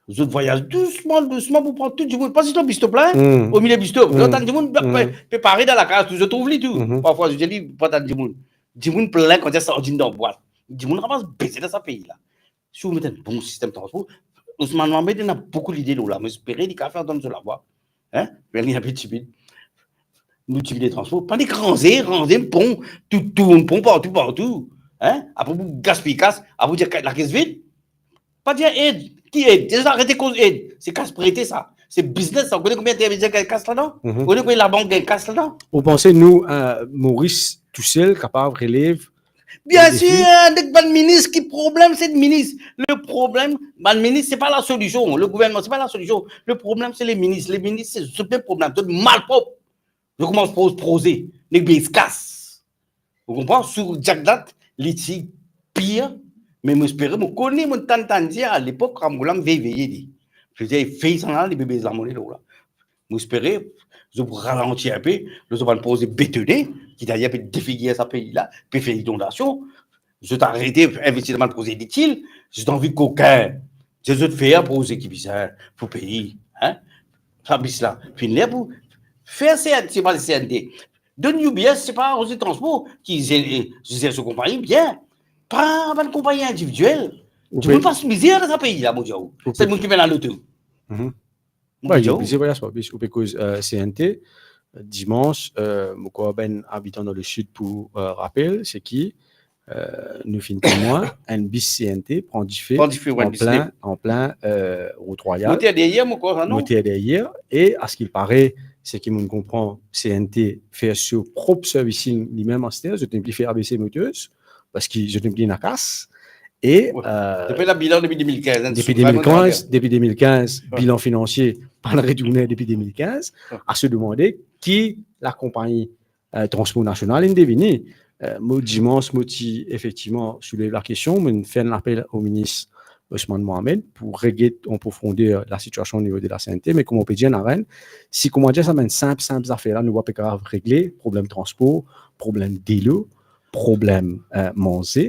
Zot vwayaz dousman, dousman pou pran tou dimoun. Pa zis lor bis stop la, hein? Hmm. Omilie bis stop. Hmm. Zot tann dimoun pe, pe, hmm, pe pare dan lakaz tou, zot trouv li tou. Mhm. Parfwa, zot dir li pa tann dimoun. Dimoun plin kouma sardinn dan bwat. Dimoun ramas beze dan sa pei la. Si ou met enn bon sistem transpor, Ousmane Mohamed ena boukou lide lor la. Mo espere li kapav fer antann so lavwa. Hein? Me li enpe timid. Nou timid de transpor. Pa nek ranze, ranze pon, tou, tou pon, partou, partou. Hein? Apre pou gaspiy kas, apre ou dir lakes vid. Pa dir ed. Ki ed? Deza, arete koz ed. Se kas prete sa. Se biznes sa. Ou kone konbien intermedier gagn kas ladan? Mhm. Ou kone konbien labank gagn kas ladan? Ou panse nou, eh, Moris tousel kapav relev le defi? Bien sir, nek bann minis, ki problem, se minis. Le problem, bann minis, se pa lasolision. Le gouvernman, se pa lasolision. Le problem, se le minis. Le minis, se zot mem problem. Zot malprop. Zot koumans proz proze, nek bes kas. Ou konpran? Sou Jack dat, li ti pir, me mo espere, mo kone, mo tann, tann dir, alepok, Rambo la, mo vey veye li. Li fer sa la, li pe bes lamone lor la. Mo espere, zot pou ralanti enpe, lor zot bann proze betone, ki dayer pe defigir sa pei la, pe fer inondasion. Zot arete investi dan bann proze initil, zot anvi kokin. Zot, zot fer proze ki bizin pou pei, hein? Sa bis la, finn ler pou fer C N T, se pa C N T. Donn U B S, se pa Rozi Transport ki zer, zer so konpagni, bien. Pa bann konpagni individiel. Ou pe... Dimoun pas mizer dan sa pei la, mo dir ou. Ou pe... Sel moun ki vinn aloto. Mhm. Wi, li oblize vwayaz par bis. Ou pe koz, eh, C N T, dimans, eh, mo krwar bann abitan dan lesid pou, eh, rapel, se ki, eh, nou finn temwin, enn bis C N T pran dife, pran dife, wi, an plin, an plin, eh, Rout Royal. Moter deryer, mo krwar, non? Moter deryer, e, a ce qu'il paraît, seki mo'nn konpran, C N T fer so prop servicing limem aster, zot nepli fer A B C Motors, parski zot nepli ena kas, E, wi, euh, depi la bilan depi de mil kinz, hein, depi de mil kinz, depi de mil kinz, wi, bilan finansie pa retourne depi de mil kinz, wi, a se demande ki lakonpagni, euh, Transpor Nasional inn devini. Euh, mo, dimans, mo ti efektivman soulev lakestion, mo fer enn lapel o minis Ousmane Mohamed pou reget an profonder lasitiasion onivo de la CNT, me kouma ou pe dir, ena enn, si, kouma dir, sa bann sinp, sinp zafer la, nou pa pe kapav regle, problem transpor, problem delo, problem, euh, manze,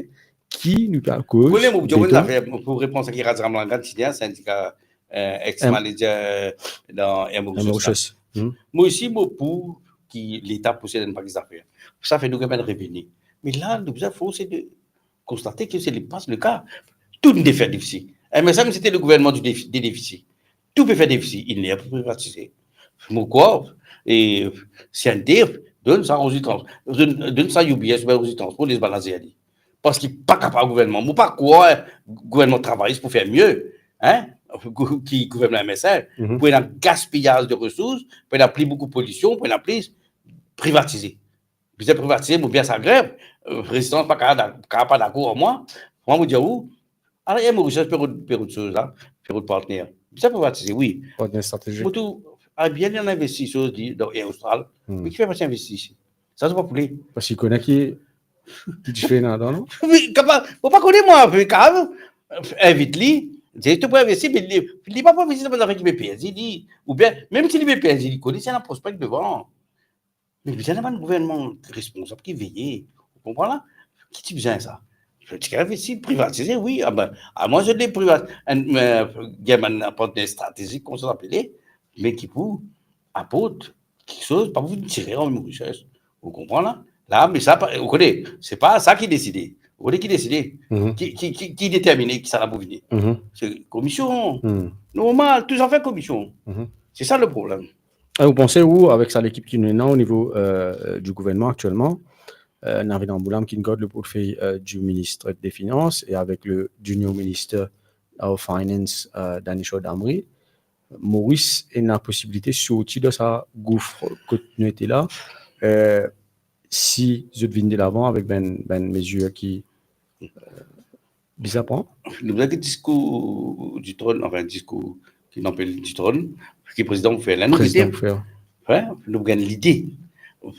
ki nou pe akoz... Kone, mo pou dir enn zafer, pou repran sa ki Razan Ramlangan ti dir, sindika, euh, ex-manager dan Air Mauritius la. Air Mauritius. Hmm. Mo osi, mo pou ki Leta posed enn pakete zafer. Sa fer nou gagn bann reveni. Me la, nou bizin fors de konstate ki se pa le ka. Tou inn fer defisi. MSM, se te le gouvernman du défi-, des déficits. Tou pe fer defisi, inn ler pou privatize. Mo krwar, e, CNT, donn sa Rozi Trans-, donn, donn sa UBS, oubien Rozi Transport, les bann la zer li. Parski pa kapav gouvernman. Mo pa krwar gouvernman travayis pou fer mie, hein, ki gouvernman MSM, mhm, pou ena gaspiyaz de resours, pou ena pli boukou polision, pou ena pli privatize. Bizin privatize, mo bien sa grev, euh, Rezistans pa kapav da-, kapav pa dakor ar mwa. Mwa, mo dir ou, ala Air Mauritius pe rod, pe rod soz la, pe rod partner. Bizin privatize, wi. Partner strategik. Mo trouv, a bien, li inn investi soz li dan Air Austral. Hmm. Me ki fer pa ti investi isi? Sa, se pa pou li. Parski li kone ki, ki dife ladan, non? Wi, kapav, mo pa kone mwa, me kapav, invit li, dir to pou investi, me li, li pa pou investi dan bann zafer ki pe perdi li, oubien, mem si li pe perdi, li kone si ena prospek devan. Me bizin ena bann gouvernman responsab ki veye, ou konpran la? Ki ti bizin sa? Ti kapav investi, privatize, wi, a ben, a mwa zot le privat-, enn, euh, gagn bann partner stratezik, kouma sa apele, me ki pou aport kiksoz, pa pou vinn tire ar Mauritius, ou konpran la? La, me sa, pa, ou kone, se pa sa ki deside. Ou kone ki deside? Mhm. Ki, ki, ki, ki determine kisannla pou vini? Mhm. Se komision. Mhm. Normal, tou zafer komision. Mhm. Se sa le problem. E ou panse ou, avek sa lekip ki nou ena o nivo, euh, du gouvernman aktielman, euh, Navid Rambourlam ki gard le portefeuille, euh, du ministre des Finances e avek le junior minister of Finance, euh, Danishar Damri, Moris ena posibilite sorti dan sa gouf kot nou ete la, euh, si zot vinn delavan avek bann, bann mezir ki, euh, bizin pran. Nou bizin get diskour du trône, anfin, diskour ki nou apel du trône, ki prezidan pou fer la. Nou prezidan pou fer. Wi, nou gagn lide.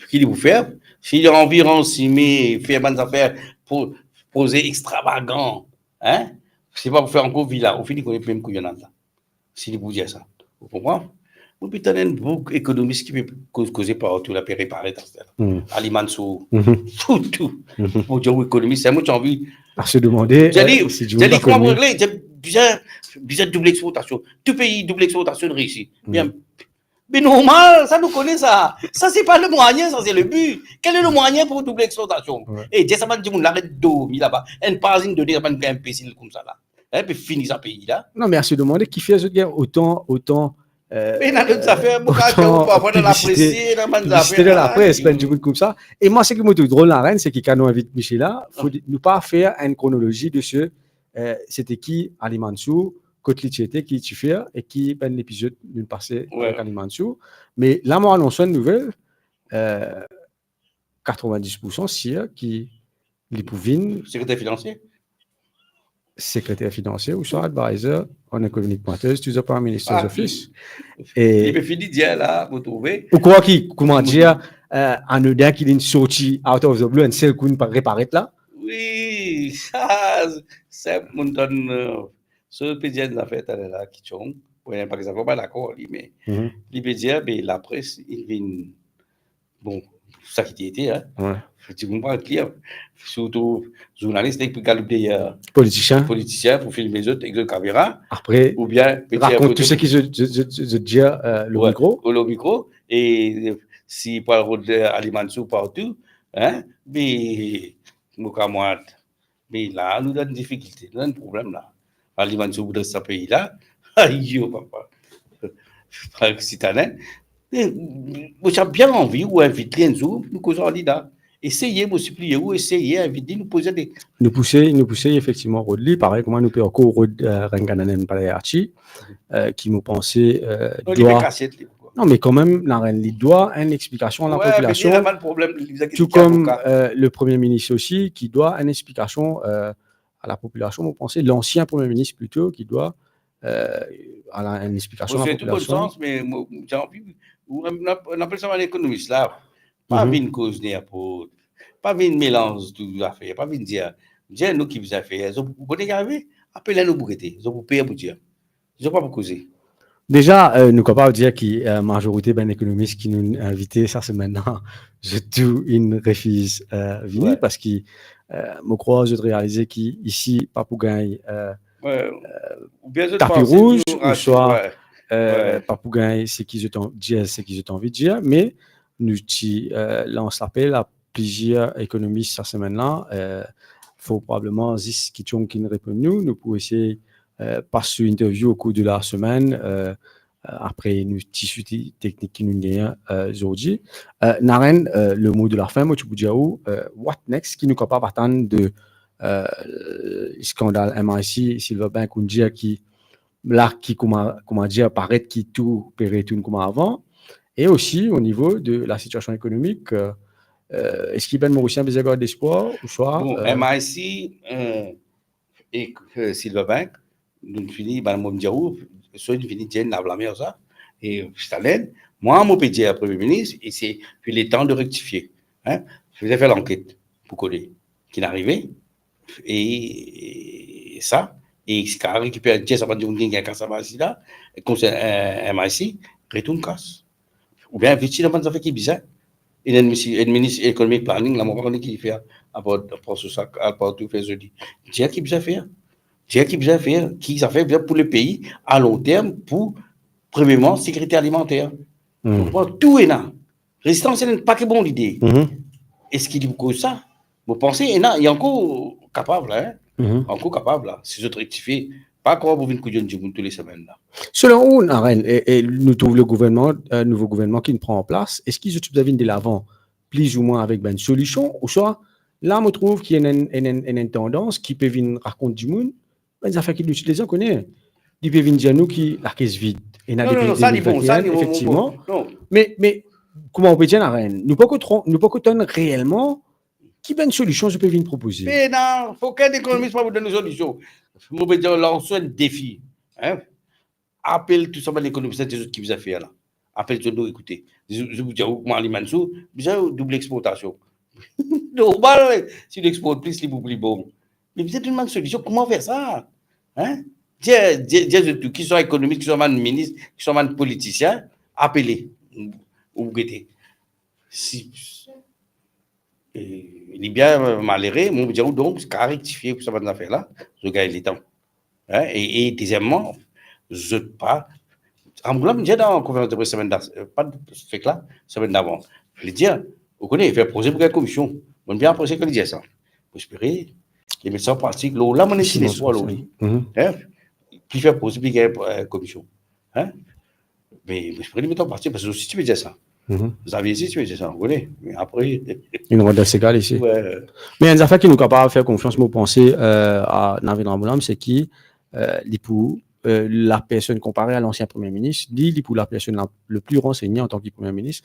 Ki li pou fer? Si li anvi ransime, fer bann zafer pou proze extravagan, hein? Se pa pou fer ankor vila, ou fini kone mem kouyon la. Si li pou dir sa. Ou konpran? Ou pe tann enn boug ekonomis ki pe koz, koze partou la, pe reparet aster la. Hmm. Ali Mansour. Mhm. Tou, tou. Mhm. Pou dir ou ekonomis, sa mo ti anvi... A se demande, euh, si dimoun pa kone. Kouma pou regle, bizin, bizin doub exportasion. Tou pei doub exportasion reisi. Hmm. Bien. Me normal, sa nou kone sa. Sa se pa le moyen, sa se le bi. Kel le moyen pou doub exportasion? Wi. E dir sa bann dimoun la, aret dormi laba. Enn paz inn done, sa bann enbesil koumsa la. Hein, pe fini sa pei la. Non, me a se demande kifer zot gagn otan, otan, euh, me ena lot zafer, euh, otan piblisite, piblisite dan lapres, bann dimoun koumsa. E mwa, seki mo trouv drol, Larenn, seki kan nou invit misie la, fode nou pa fer enn kronolozi de se, euh, se te ki Ali Mansour, kot li ti ete, ki ti fer, e ki bann lepizod nou pase avek Ali Mansour. Me la, mo anons enn nouvel, euh, katrevin-dis poursan sir ki li pou vinn sekreter finansie. Sekreter finansie ouswa advisor on economic matters to the Prime Minister's Office. E li pe fini dir la, mo trouve. Ou krwar ki, kouma dir, euh, anodin ki vinn sorti out of the blue, enn sel kou inn reparet la? Wi, sa, sa, mo tann, euh, so pe dir enn zafer taler la ki tchong. Wi, pa ki zafer, pa dakor li, me li pe dir, be lapres, li vinn Bon, sa ki ti ete, hein. Wi. Ti konpran kler. Sirtou zournalis, nek pou galoup deryer politisien, politisien pou filme zot ek zot kamera. Apre, oubien rakont tou seki zot, zot, zot, zot, zot dir, euh, lo mikro. Wi, lo mikro. E si pou al rod, euh, Ali Mansour partou, hein, be, mo kamwad, Me la, nou dan difikilte, nou dan problem la. Ali Mansour pou dres sa pei la. Ayo, papa. Par sitanen. E, mo ti a bien anvi ou invit li enn zour, nou koz ar li la. Eseye, mo sipliye ou, eseye, invit li, nou poze de... Nou pou esey, nou pou esey efektivman rod li, parey kouma nou pe ankor rod, euh, Rangananath Palihapitiya, euh, ki mo panse, euh, non, li dwa pe kasiet li. Non, me kanmem, Larenn, li dwa enn explikasion a lapopilasion. Wi, me li ena bann problem, li, tou kom, euh, le Premie Minis osi, ki dwa enn explikasion, euh, a lapopilasion, mo panse lansien Premie Minis plito ki dwa, euh, al enn explikasion a lapopilasion. Mo swet ou bonn sans, me mo, mo ti anvi, ou, nou apel sa bann ekonomis la, pa vinn koz ninport, pa vinn melanz tou zafer, pa vinn dir, dir nou ki bizin fer, zot pou kone ki arive, apel enn nou pou gete, zot pou per pou dir. Zot pa pou koze. Deza, euh, nou kapav dir ki, euh, mazorite bann ekonomis ki nou invite sa semenn la, zot tou inn refiz, euh, vini, parski, euh, mo krwar zot realize ki isi pa pou gagn, euh, tapi rouz, ouswa, euh, pa pou gagn seki zot an-, dir seki zot anvi dir, me nou ti, euh, lans lapel a plizier ekonomis sa semenn la, euh, fort probableman zis ki ti inn reponn nou, nou pou esey, euh, pas so interview o kour de la semenn, euh, euh, apre nou ti sousi teknik ki nou gagn, euh, zordi. Euh, Naren, euh, le mo de la fin, mo ti pou dir ou, euh, what next, ki nou kapav atann de, euh, skandal M I C, Silverbank, ou dir ki la ki kouma, kouma dir, paret ki tou pe retourn kouma avan, e osi o nivo de la sitiasion ekonomik, euh, euh, eski bann Morisien bizin gard lespwar, ouswa, bon, euh, M I C, euh, e, euh, Silverbank, nou fini, bann mo dir ou, so nou fini dir, nou lav lamin sa, e Stalin, mwa, mo pe dir Premie Minis, e se, pi letan de rektifie, hein, fer, fer lanket pou kone ki inn arive, e, e sa, e si kapav rekiper enn ties, sa pa dir ki gagn kas la, konser, euh, M I C, retourn kas. Oubien investi dan bann zafer ki bizin. Enn minis, enn minis ekonomik, planning, la, mo pa kone ki fer, apar, apar so sa, apar tou fer zoli. Dir ki bizin fer. Dir ki bizin fer, ki zafer bizin pou lepei, a long term, pou, premierman, sekirite alimanter. Hmm. Ou konpran, tou ena. Rezistans ena enn pake bon lide. Mhm. Eski li pou koz sa? Mo panse, ena, li ankor kapav la, hein? Mhm. Ankor kapav la, si zot rektifie, pa krwar pou vinn koudionn dimoun tou le semenn la. Selon ou, Naren, e, e nou trouv le gouvernman, euh, nouvo gouvernman ki pran an plas, eski zot ti bizin vinn delavan plizoumwin avek bann solision, ouswa, la, mo trouv ki ena enn, enn, enn, enn tandans ki pe vinn rakont dimoun, bann zafer ki nou ti deza kone. Li pe vinn dir nou ki lakes vid. Ena... Non, non, non, sa li bon, sa li bon, efektivman. Non. Me, me, kouma ou pe dir, Naren, nou poko tro-, nou poko tann reelman ki bann solision zot pe vinn propoze. Pena, okenn ekonomis pa pou donn nou solision. Mo pe dir, lans enn defi, hein? Apel tou sa bann ekonomis la, dir zot ki bizin fer la. Apel zot, nou ekoute. Zot, zot dir, ou, kouma li, Mansour, bizin doub lexportasion. Normal, si nou export plis, li pou pli bon. Me bizin trouv enn solision, kouma fer sa? Hein? Dir, dir, dir zot tou, ki swa ekonomis, ki swa bann minis, ki swa bann politisien, apele, ou gete. Si, e, li bien, euh, malere, mo dir ou, donk, kapav rektifie pou sa bann zafer la, zot gagn letan. Hein? E, e dezieman, zot pa, Ramgoolam dir dan konferans de pres semenn da-, euh, pa fek la, semenn davan. Li dir, ou kone, fer proze pou gagn komision. Mo bien apresie kan li dir sa. Mo espere li met sa an pratik. Lor la, mo ena enn ti lespwar lor li. Mhm. Hein? Ki fer proze pou gagn, euh, komision. Hein? Me mo espere li met an pratik, parski zot osi ti pe dir sa. Mhm. Xavier osi ti pe dir sa, ou kone. Me apre, inn rod dan segal isi. Wi. Me enn zafer ki nou kapav fer konfians, mo panse, euh, a Navin Ramgoolam, se ki, euh, li pou, euh, lapersonn konpare a lansien Premie Minis, li, li pou lapersonn la, le pli ransegn antan ki Premie Minis.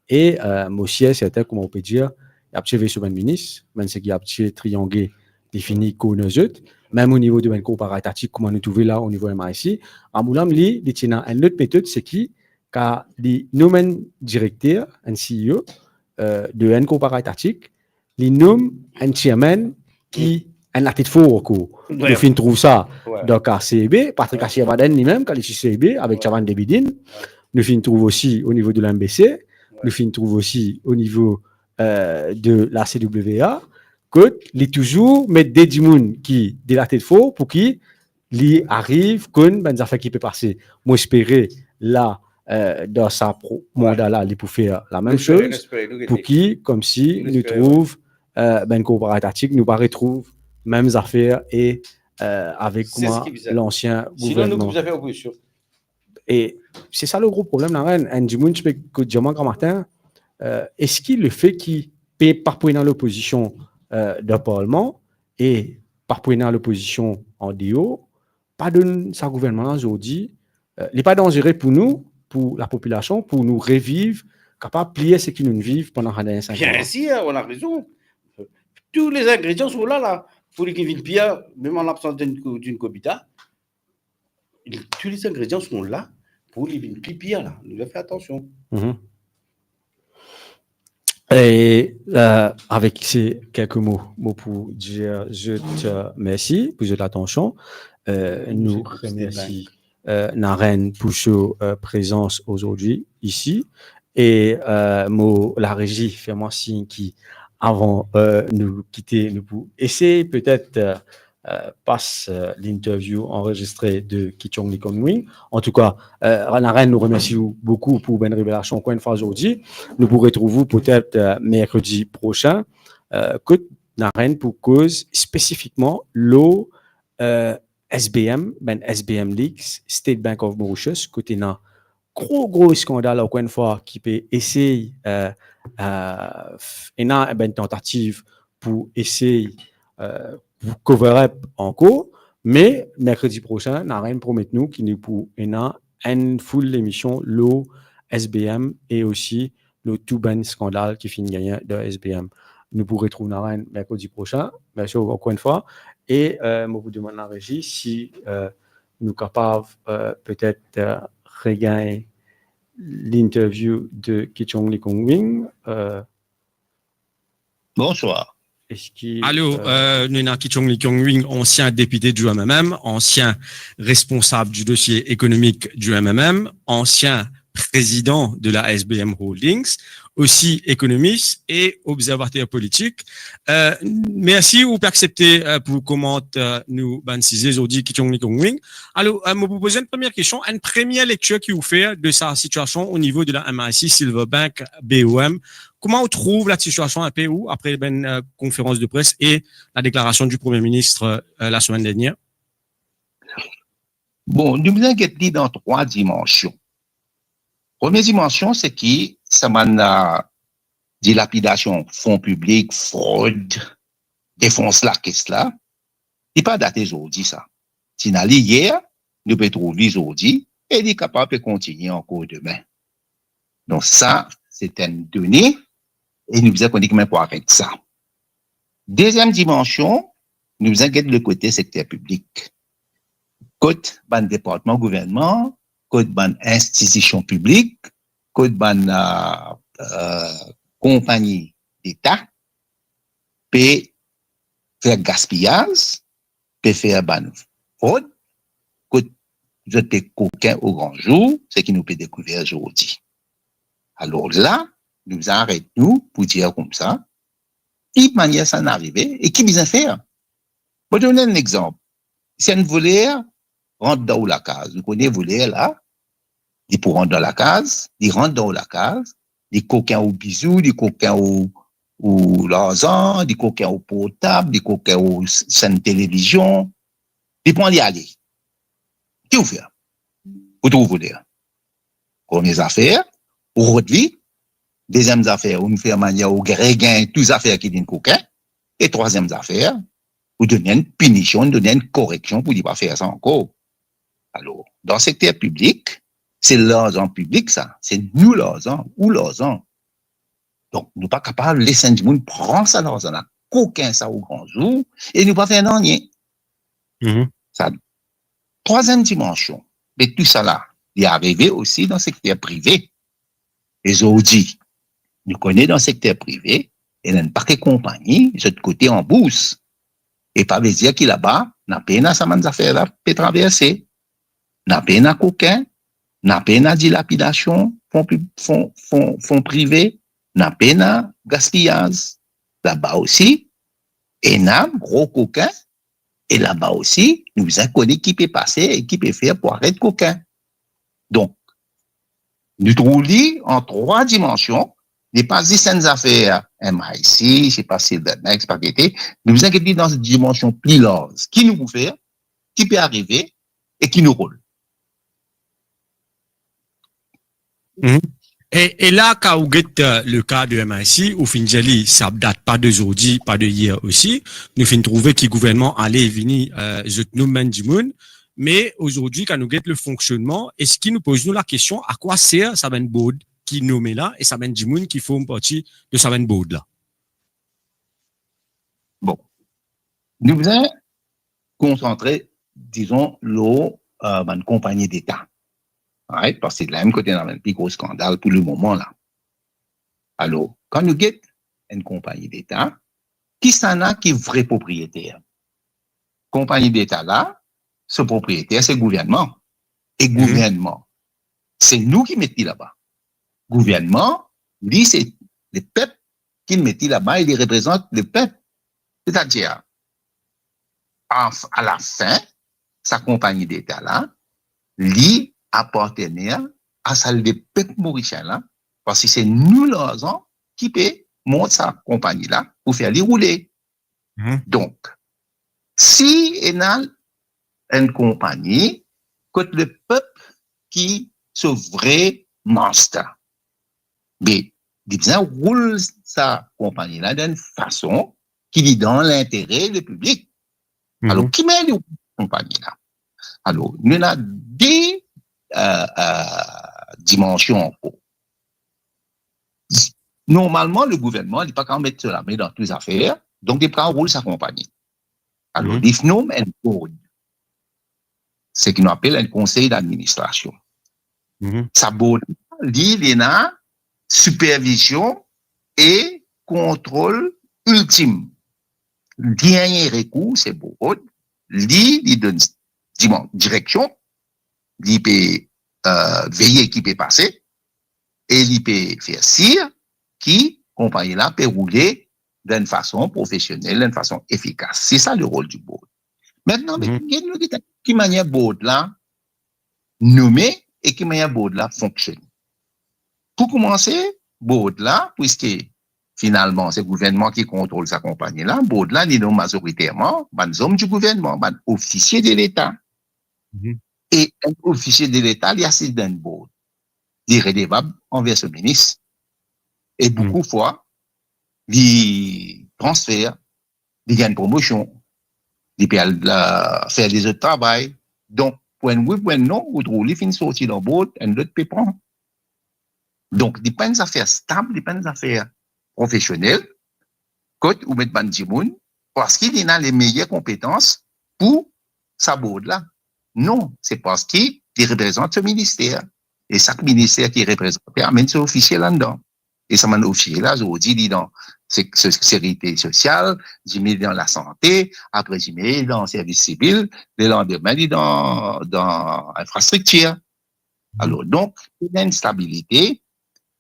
E, euh, mo sir serten, kouma ou pe dir, li abitie vey so bann minis, bann seki abitie triangle, li fini kone zot. Mem o nivo de bann korpor etatik, kouma nou trouve la o nivo M I C, Ramgoolam, li, li ti ena enn lot metod, seki kan li nom enn direkter, enn C E O, euh, de enn korpor etatik, li nom enn chairman ki enn latet for ankor. Wi. Nou finn trouv sa dan ka C B, Patrick Asiebaden limem, kan li ti C B avek Chavan Debidin. Nou finn trouv osi o nivo de la M B C, nou finn trouv osi o nivo, euh, de la C W A, kot li touzour met de dimoun ki de latet for pou ki li ariv konn bann zafer ki pe pase. Mo espere la, euh, dan sa pro-, manda la, li pou fer lamem soz, pou ki, koumsi, nou trouv, euh, bann korpor etatik, nou pa retrouv mem zafer e, euh, avek kouma lansien gouvernman. Sinon, nou pou fer opozision. E se sa le gro problem, Naren. Enn dimoun ti pe dir mwa gramatin, euh, eski lefe ki pe pa pou ena lopozision, euh, dan parlman e pa pou ena lopozision andeor, pa donn sa gouvernman la zordi, euh, li pa danzere pou nou, pou lapopilasion, pou nou reviv, kapav pli bien seki nou viv pandan sa dernie sink an? Bien sir, ou ena rezon. Tou le zingredian son la, la. pou li ki vinn pir, mem an labsans d'une co-, d'une COBITA, tous les ingrédients sont là pou li vinn pli pir la. Nou fer atansion. Mhm. E, euh, avek se kelke mo, mo pou dir zot, euh, mersi pou zot atansion. Euh, nou remersi, euh, Naren pou so, euh, prezans azordi isi. E, euh, mo larezi fer mwa sign ki avan, euh, nou kite, nou pou esey petet, euh, euh, pas, euh, l'interview anrezistre de Kichong Likong Wing. Antouka, euh, Naren, nou remersi ou boukou pou bann revelasion ankor enn fwa azordi. Nou pou retrouv ou petet, euh, merkredi prosin, euh, kot Naren pou koz spesifikman lor, euh, S B M, bann S B M Leaks, State Bank of Mauritius, kot ena gro, gro skandal, ankor enn fwa, ki pe esey, euh, euh, f-, ena bann tantativ pou esey, euh, pou cover up ankor, me merkredi prosin, Naren promet nou ki nou pou ena enn full lemision lor S B M e osi lor tou bann skandal ki finn gagne dan S B M. Nou pou retrouv Naren merkredi prosin. Mersi ankor enn fwa. E, euh, mo pou demann larezi si, euh, nou kapav, euh, petet, euh, regagn l'interview de Kichong Likong Wing. Euh, Bonswar. Eski, alo, euh, euh, nou ena Kichong Likong Wing, ansien depite di M M M, ansien responsab di dosie ekonomik di M M M, ansien prezidan de la S B M Holdings, osi ekonomis e obzervater politik. Euh, mersi ou pe aksepte, euh, pou komant, euh, nou bann size zordi, Kichong Likong Wing. Alo, euh, mo pou poz enn premie kestion, enn premie lektir ki ou fer de sa sitiasion o nivo de la M I C Silverbank B O M. Kouma ou trouv la sitiasion inpe ou apre bann, euh, konferans de pres e la deklarasion di Premie Minis, euh, lasemenn dernier? Bon, nou bizin get li dan trwa dimansion. Premie dimansion, se ki sa bann, euh, dilapidasion fon piblik, frod, defons lakes la, li pa date zordi sa. Ti ena li yer, nou pe trouv li zordi, e li kapav pe kontigne ankor demin. Donk sa, se enn done, e nou bizin kone kouma pou aret sa. Deziem dimansion, nou bizin get lekote sekter piblik. Kot bann departman gouvernman, kot bann institision piblik, kot bann, euh, euh, konpagni deta pe fer gaspiyaz, pe fer bann frod, kot zot pe kokin o gran zour, seki nou pe dekouver zordi. Alor la, nou bizin aret nou pou dir koumsa, ki manier sa inn arive e ki bizin fer. Mo donn enn lexanp. Si enn voler rant dan ou lakaz, ou kone voler la, li pou rant dan lakaz, li rant dan ou lakaz, li kokin ou bizou, li kokin ou, ou larzan, li kokin ou portab, li kokin ou s-, senn televizion, li pran, li ale. Ki ou fer? Ou trouv voler. Premie zafer, ou rod li. Deziem zafer, ou fer manier ou regagn tou zafer ki linn kokin. E trwaziem zafer, ou donn enn pinision, donn enn koreksion pou li pa fer sa ankor. Alor, dan sekter piblik, se larzan piblik sa, se nou larzan, ou larzan. Donk, nou pa kapav les enn dimoun pran sa larzan la, kokin sa o gran zour, e nou pa fer nanye. Mhm. Sa, trwaziem dimansion de tou sa la, li arive osi dan sekter prive. E zordi, nou kone dan sekter prive, ena enn pake konpagni, zot kote an bours. E pa ve dir ki laba, napa pena sa bann zafer la pe traverse. Napa pena kokin, napa pena dilapidasion fon pib-, fon, fon, fon prive, napa pena gaspiyaz. Laba osi, ena gro kokin, e laba osi, nou bizin kone ki pe pase e ki pe fer pou aret kokin. Donk, nou trouv li an trwa dimansion, li pa zis enn zafer M I C, se pa Silverbank, se pa gete, nou bizin get li dan dimansion pli larz. Ki nou pou fer, ki pe arive e ki nou rol. Mhm. E, e la, kan ou get, euh, le ka de M I C, ou finn dir li, sa dat pa de zordi, pa de yer osi. Nou finn trouve ki gouvernman ale vini, euh, zot nom bann dimoun. Me azordi, kan nou get le fonksionnman, eski nou poz nou lakestion, a kwa ser sa bann board ki nome la e sa bann dimoun ki form parti de sa bann board la? Bon. Nou bizin konsantre, dizon, lor, eh, bann konpagni deta. Right? Parski la mem kot ena bann pli gro skandal pou lemoman la. Alor, kan nou get enn konpagni deta, kisannla ki vre propriyeter? Konpagni deta la, so propriyeter se gouvernman. E gouvernman, se nou ki met li laba. Gouvernman, li, se lepep ki met li laba e li reprezant lepep. Setadir, a, a lafin, sa konpagni deta la, li apartener a sa lepep morisien la, parski se nou larzan ki pe mont sa konpagni la pou fer li roule. Donk, si ena enn konpagni kot lepep ki so vre master, be, li bizin roul sa konpagni la dan enn fason ki li dan lintere lepiblik. Alor, ki manier li roul konpagni la? Alor, nou ena de, eh, eh, dimansion ankor. Normalman, legouvernman, li pa kapav met so lame dan tou zafer, donk li pa kapav roul sa konpagni. Alor, li finn nom enn board, seki nou apel enn konsey dadministrasion. Sa board la, li, li ena sipervizion e kontrol iltim. Dernie rekour, se board, li, li donn, dimoun, direksion, li pe, eh, veye ki pe pase, e li pe fer sir ki konpagni la pe roule dan enn fason profesionel, dan enn fason efikas. Se sa le rol di board. Aster, nou get ki manier board la nome e ki manier board la fonksione. Pou koumanse, board la, piski finalman se gouvernman ki kontrol sa konpagni la, board la, li nom mazoriterman bann zom di gouvernman, bann ofisie de Leta. E enn ofisie de Leta, li asiz dan enn board. Li redevab anver so minis. E boukou fwa, li transfer, li gagn promosion, li pe al, eh, fer lezot travay. Donk, pou enn wi, pou enn non, ou trouv li finn sorti dan board, enn lot pe pran. Donk, li pa enn zafer stab, li pa enn zafer profesionel, kot ou met bann dimoun, parski li ena lemeyer konpetans pou sa board la. Non, se parski li reprezant so minister. E sak minister ki reprezante amenn so ofisie ladan. E sa bann ofisie la, zordi, li dan se-, se-, sekirite sosial, dime li dan lasante, apre dime li dan servis sivil, lelandime li dan, dan infrastriktir. Alor, donk, pena enn stabilite,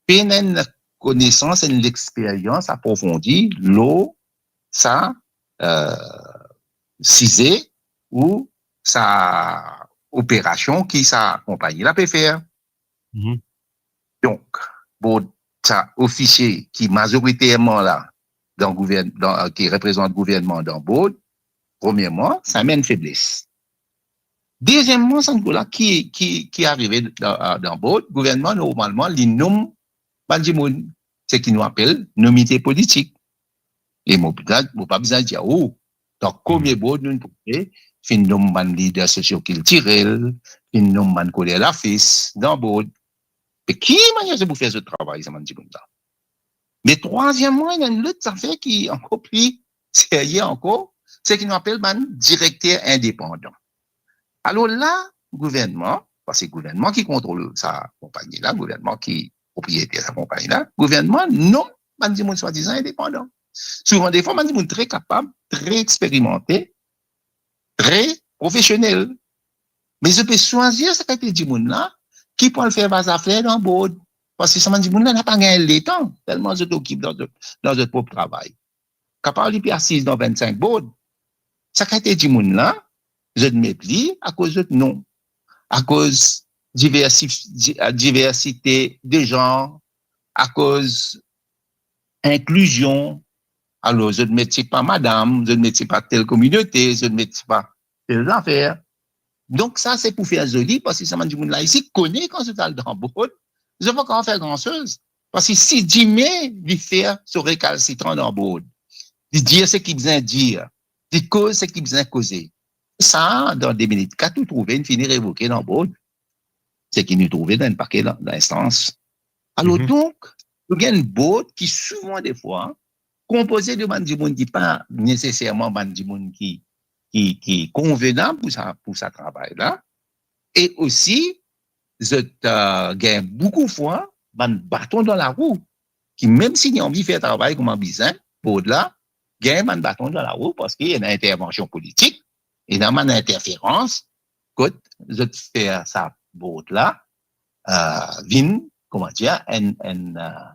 pena enn konesans, enn lexperyans aprofondi lor sa, eh, size ou sa operasion ki sa konpagni la pe fer. Donk, board, sa ofisie ki mazoriterman la dan gouvern-, dan, ki reprezant gouvernman dan board, premierman, sa enn febles. Dezieman, sa nouvo la ki, ki, ki arive dan, dan board, gouvernman, normalman, li nom bann dimoun, seki nou apel nomite politik. E mo, mo pa bizin dir ou, dan komie board nou trouve, finn nom bann lider sosio-kiltirel, finn nom bann koler lafis dan board. Me ki manier zot pou fer zot travay, sa bann dimoun la? Me trwazieman, ena enn lot zafer ki ankor pli serye ankor, seki nou apel bann direkter indepandan. Alor la, gouvernman, parski gouvernman ki kontrol sa konpagni la, gouvernman ki propriyeter sa konpagni la, gouvernman nom bann dimoun swadizan indepandan. Souvan defwa, bann dimoun tre kapab, tre experimante, tre profesionel. Me zot pe swazir sa kalite dimoun la ki pou al fer bann zafer dan board. Parski sa bann dimoun la, napa gagn letan, telman zot okip dan zot, dan zot prop travay. Kapav li pe asiz dan vennsink board. Sa kalite dimoun la, zot met li akoz zot nom, akoz diversi-, di-, diversite de zanr, akoz inklizion. Alor, zot met se pa madam, zot met se pa tel kominote, zot met se pa tel zafer. Donk, sa se pou fer zoli, parski sa bann dimoun la isi kone kan zot al dan board, zot pa kapav fer gran soz. Parski si dime li fer so rekalsitran dan board, li dir seki bizin dir, li koz seki bizin koze, sa, dan de minit kat, ou trouve li fini revoke dan board. Seki nou trouve dan enn pake dan, dan instans. Alor, donk, nou gagn board ki souvan defwa, konpoze de bann dimoun ki pa neseserman bann dimoun ki, ki, ki konvenab pou sa, pou sa travay la, e osi, zot, euh, gagn boukou fwa bann baton dan larou, ki mem si li anvi fer travay kouma bizin, board la, gagn bann baton dan larou, parski ena intervansion politik, ena bann interferans, kot zot fer sa board la, euh, vinn, kouma dir, enn, enn, euh,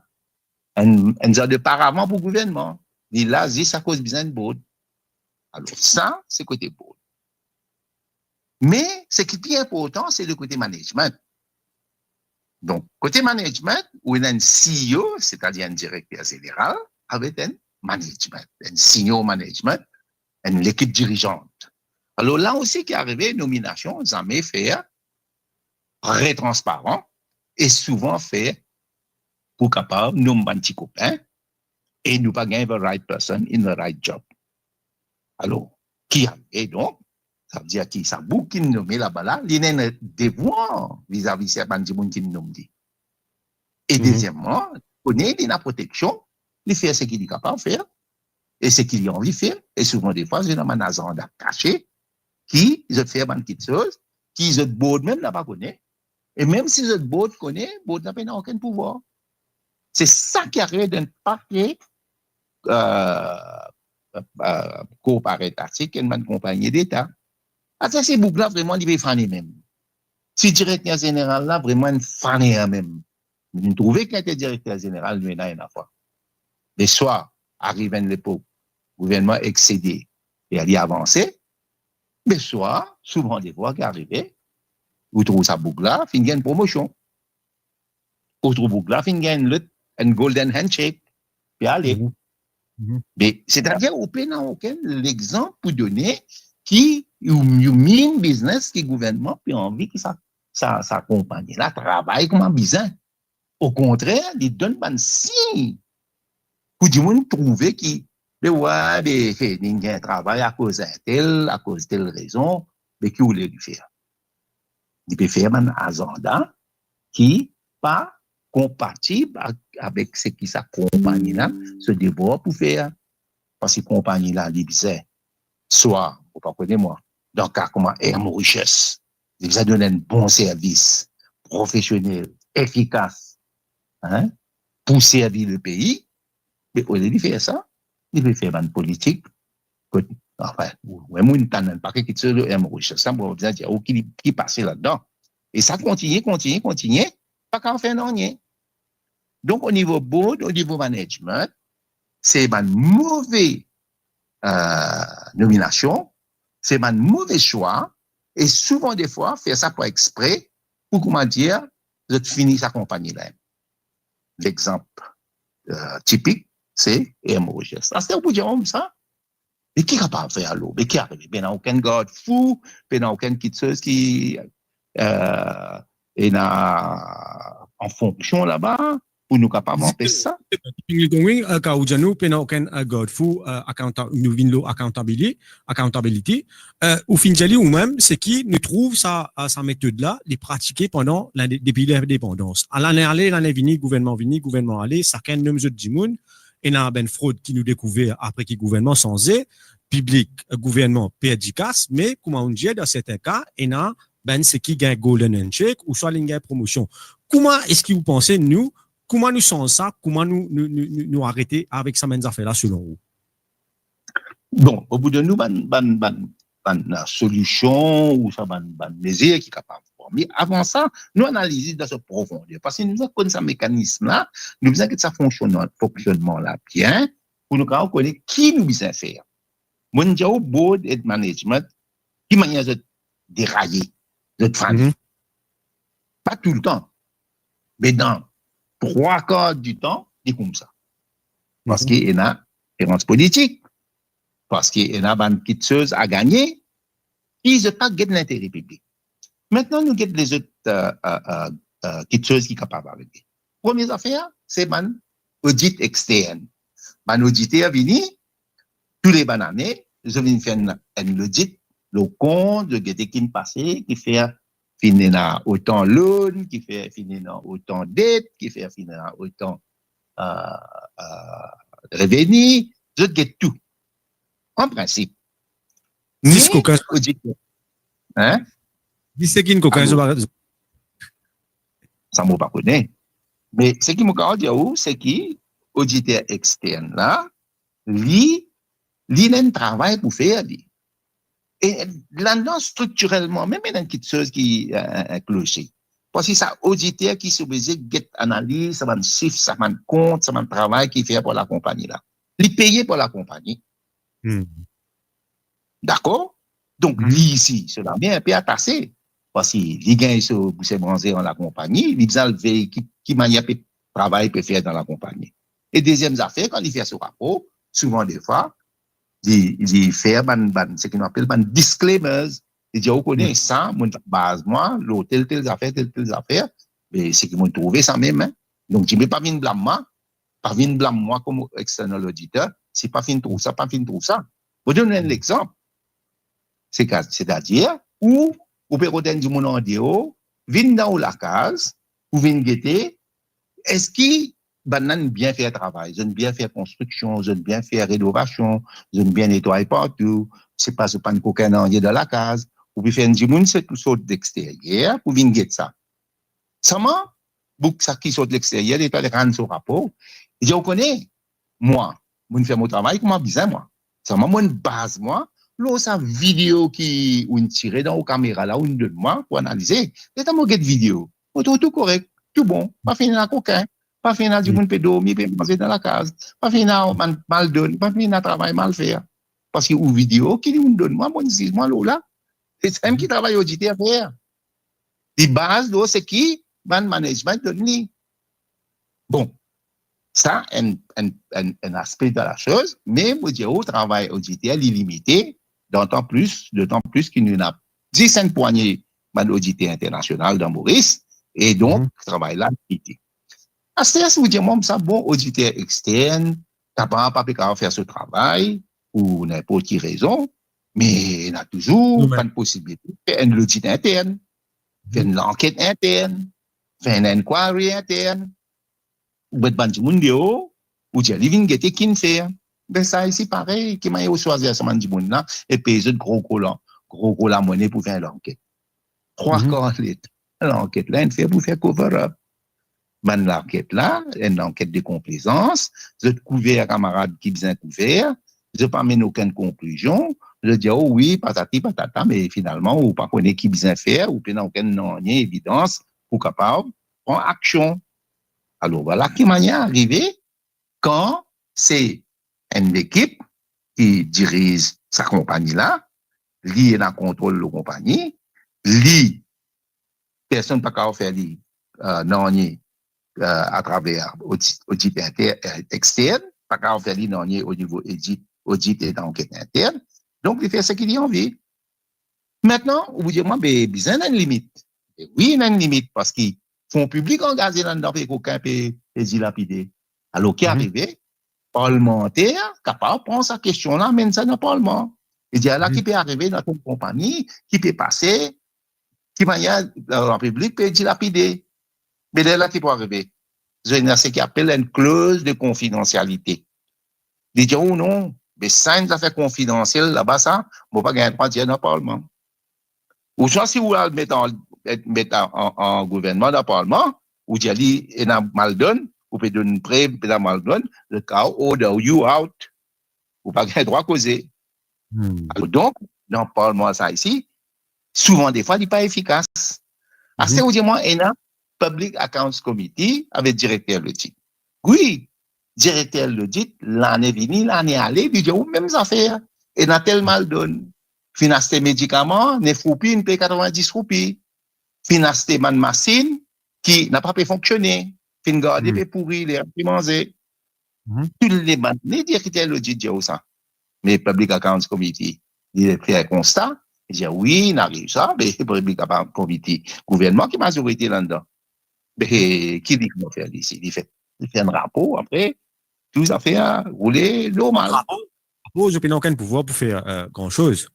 enn, enn zar de paravan pou gouvernman. Li la zis akoz bizin board. Alor, sa, se kote board. Me, seki pli inportan, se le kote management. Donk, kote management, ou ena enn C E O, setadir enn direkter zeneral, avek enn management, enn senior management, enn lekip dirizan. Alor, la osi ki arive, nominasion, zame fer, tre transparan, e souvan fer pou kapav nom bann ti kopin, e nou pa gagn the right person in the right job. Alor, ki arive donk, savedir ki sa boug ki nome laba la, li ena enn devwar vizavi sa bann dimoun ki nom li. E Mhm. dezieman, kone li ena proteksion, li fer seki li kapav fer, e seki li anvi fer, e souvan defwa, se dan bann azanda kase, ki zot fer bann kitsoz, ki zot board mem napa kone, e mem si zot board kone, board la pena okenn pouvwar. Se sa ki arive dan enn pake, euh, euh, corporate, atik enn bann konpagni deta. Ata si boug la vreman li pe fane mem. Si direkter zeneral la vreman enn faner mem. Nou trouve ki enn direkter zeneral, nou ena enn afwa. Be swa, ariv enn lepok, gouvernman eksede, e li avanse, be swa, souvan defwa ki arive, ou trouv sa boug la, finn gagn promosion. Ou trouv boug la, finn gagn lot, enn golden handshake, pe ale. Mhm. Mhm. Me, setadir, ou pena okenn lexanp pou done ki, you, you mean business ki gouvernman pe anvi ki sa, sa, sa konpagni la travay kouma bizin. Okontrer, li donn bann sign pou dimoun trouve ki, be wi, be, he, li gagn travay akoz entel, akoz tel rezon, be ki oule li fer? Li pe fer bann azanda ki pa konpatib ak, avek seki sa konpagni la, so devwar pou fer. Parski konpagni la, li bizin, swa, mo pa kone mwa, dan ka kouma Air Mauritius, li bizin donn enn bon servis, profesionel, efikas, hein, pou servi lepei, me olie li fer sa, li pe fer bann politik, kot, anfin, ou, ou, mo tann enn pake kiksoz lor Air Mauritius, sa, mo bizin dir, ou ki, ki pase ladan. E sa kontigne, kontigne, kontigne, pa kapav fer nanye. Donk, o nivo board, o nivo management, se bann move, euh, nominasion, se bann move swa, e souvan defwa, fer sa par expre, pou, kouma dir, zot fini sa konpagni la. Lexanp, euh, tipik, se Air Mauritius. Aster ou pou dir, oh, sa, me ki kapav fer alor? Me ki arive? Pena okenn gardfou, pena okenn kiksoz ki, euh, ena an fonksion laba, pou nou kapav anpes sa. Keep it going, euh, kan ou dir nou, pena okenn, euh, gardfou, euh, accounta-, nou vinn lor accountability, accountability. Euh, ou finn dir li ou mem, seki nou trouv sa, euh, sa metod la, li pratike pandan linde-, depi lindepandans. A lane ale, lane vini, gouvernman vini, gouvernman ale, sakenn nom zot dimoun, ena bann frod ki nou dekouver apre ki gouvernman sanze, piblik, euh, gouvernman perdi kas, me kouma ou dir, dan sertin ka, ena bann seki gagn golden handshake, ouswa li gagn promosion. Kouma eski ou panse nou, kouma nou sanz sa, kouma nou, nou, nou, nou, nou arete avek sa bann zafer la, selon ou? Bon, o bout de nou, bann, bann, bann, bann, euh, solision ou sa bann, bann mezir ki kapav pran. Me avan sa, nou analiz li dan so profonder. Parski nou bizin konn sa mekanism la, nou bizin get sa fonksionn-, fonksionman la bien, pou nou kapav kone ki nou bizin fer. Mo dir ou board e management, ki manier zot deraye, zot fane. Mhm. Pa toultan, me dan trwa kar ditan, li koumsa. Parski ena diferans politik, parski ena bann kiksoz a gagne, ki zot pa get lintere piblik. Aster nou get lezot, euh, euh, euh, euh, kiksoz ki kapav arive. Premie zafer, se bann odit extern. Bann oditer vini, tou le bann ane, zot vinn fer enn, enn lodit lor kont, zot gete ki finn pase, ki fer finn ena otan loan, ki fer finn ena otan det, ki fer finn ena otan, euh, euh, reveni, zot get tou. An prinsip. Zis kokin. Oditer, hein? Zis seki inn kokin, zot pa... Sa mo pa kone. Me seki mo kapav dir ou, seki oditer extern la, li, li ena enn travay pou fer, li. E ladan, striktirelman mem, ena enn kiksoz ki, eh, eh, kloche. Parski sa oditer ki sipoze get analiz sa bann sif, sa bann kont, sa bann travay ki fer par lakonpagni la. Li peye par lakonpagni. Hmm. Dakor? Donk, li isi, so lame inpe atase. Parski li gagn so bouse manze an lakonpagni, li bizin al vey ki, ki manier pe, travay pe fer dan lakonpagni. E deziem zafer, kan li fer so rapor, souvan defwa, li, li fer bann, bann, seki nou apel bann disclaimers. Li dir, ou kone, sa, mo'nn baz mwa lor tel, tel zafer, tel, tel zafer, me seki mo'nn trouve sa mem, hein. Donk, dimoun pa vinn blam mwa, pa vinn blam mwa kouma external auditor, si pa finn trouv sa, pa finn trouv sa. Mo donn enn lexanp. Se ka, setadir, ou, ou pe rod enn dimoun andeor, vinn dan ou lakaz, pou vinn gete, eski bannla inn bien fer travay, zot inn bien fer konstriksion, zot inn bien fer renovasion, zot inn bien netway partou, se pa, zot pa'nn kokin nanye dan lakaz, ou pe fer enn dimoun sot, sot lexteryer pou vinn get sa. Selman, boug sa ki sot lexteryer, li pa rann so rapor. Li dir, ou kone, mwa, mo'nn fer mo travay kouma bizin mwa. Selman mo'nn baz mwa lor sa video ki ou'nn tire dan ou kamera la, ou'nn donn mwa pou analize. Letan mo get video, mo trouv tou korek, tou bon, pa finn ena kokin, pa finn ena dimoun pe dormi, pe manze dan lakaz, pa finn ena mal, mal donn, pa finn ena travay mal fer. Parski ou video ki ou'nn donn mwa, mo'nn ziz mwa lor la. E samem ki travay oditer fer. Li baz lor seki bann management donn li. Bon, sa enn, enn, enn, enn aspe de la soz, me mo dir ou, travay oditer, li limite, dotan plis, dotan plis ki nou ena zis enn pwagne bann oditer internasional dan Moris, e donk, travay la limite. Aster, si ou dir mwa sa, bon, oditer extern, kapav pa pe kapav fer so travay, pou ninport ki rezon, me ena touzour bann posibilite fer enn lodit intern, fer enn lanket intern, fer enn inquiry intern. Ou met bann dimoun deor, ou dir li vinn gete ki'nn fer. Be sa isi parey, ki manier ou swazir sa bann dimoun la e pey zot gro, gro la, gro, gro lamone pou fer lanket. Trwa kar letan, lanket la inn fer pou fer cover up. Bann lanket la, enn lanket de konplezans, zot kouver kamarad ki bizin kouver, zot pa amenn okenn konklizion, zot dir, "Oh wi, patati patata," me finalman, ou pa kone ki bizin fer, ou pena okenn nanye evidans pou kapav pran aksion. Alor, vwala ki manier arive kan se enn lekip ki diriz sa konpagni la, li ena kontrol lor konpagni, li, personn pa kapav fer li, eh, nanye, eh, atraver odit, odit inter-, eh, extern, pa kapav fer li nanye o nivo odit, odit e lanket intern. Donk, li fer seki li anvi. Aster, ou pou dir mwa, be, bizin ena enn limit. E wi, ena enn limit, parski fon piblik angaze ladan, pe kokin, pe, pe dilapide. Alor, ki arive? Parlmanter kapav pran sa kestion la, amenn sa dan parlman. E dir, ala ki pe arive dan tel konpagni, ki pe pase, ki manier, eh, lapiblik pe dilapide. Me lerla ki pou arive? Zot ena seki apel enn kloz de konfidansialite. Li dir ou non, be sa enn zafer konfidansiel laba sa, mo pa gagn drwa dir dan parlman. Ouswa si ou al met an, met an, an, an gouvernman dan parlman, ou dir li ena maldonn, ou pe donn prev, pe ena maldonn, zot kapav order you out. Ou pa gagn drwa koze. Alor, donk, dan parlman sa isi, souvan defwa, li pa efikas. Aster, ou dir mwa, ena Public Accounts Committee avek direkter lodit. Wi, direkter lodit, lane vini, lane ale, li dir ou mem zafer. Ena tel maldonn. Finn aste medikaman, nef roupi, inn pey katrovin-dis roupi. Finn aste bann masinn ki napa pe fonksione. Finn garde, pe pouri, ler pe manze. Tou le bann, ni direkter lodit dir ou sa. Me Public Accounts Committee, li fer konsta, li dir, wi, inn ariv sa, me Public Accounts Committee, gouvernman ki mazorite ladan. Me ki li pou fer li isi? Li fer, li fer enn rapor, apre, tou zafer roule normal. Rapor, rapor, zot pena okenn pouvwar pou fer, eh, gran soz.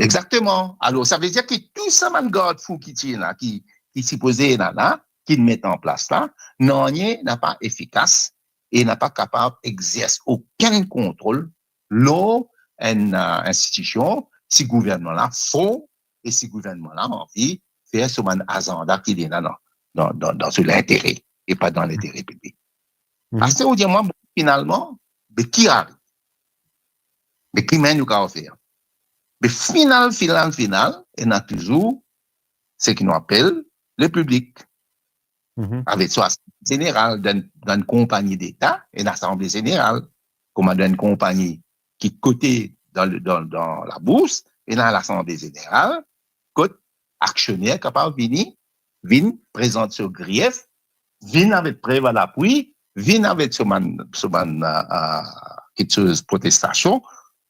Exakteman. Alor, savedir ki tou sa bann gardfou ki ti ena, ki, ki sipoze ena la, ki met an plas la, nanye napa efikas. e napa kapav exers okenn kontrol lor enn, eh, institision si gouvernman la fon e si gouvernman la anvi fer so bann azanda ki li ena dan, dan, dan, dan so lintere e pa dan lintere piblik. Mhm. Aster ou dir mwa, bon, finalman, be ki ariv? Be ki mem nou kapav fer? Be final, final, final, ena touzour seki nou apel lepiblik. Mhm. Avek so asanble zeneral dan, dan enn konpagni deta, ena asanble zeneral, kouma dan enn konpagni ki kote dan, dan, dan labours, ena lasanble zeneral, kot aksioner kapav vini, vinn prezant so grief, vinn avek prev a lapwi, vinn avek so bann, so bann, eh, eh, kiksoz, protestasion,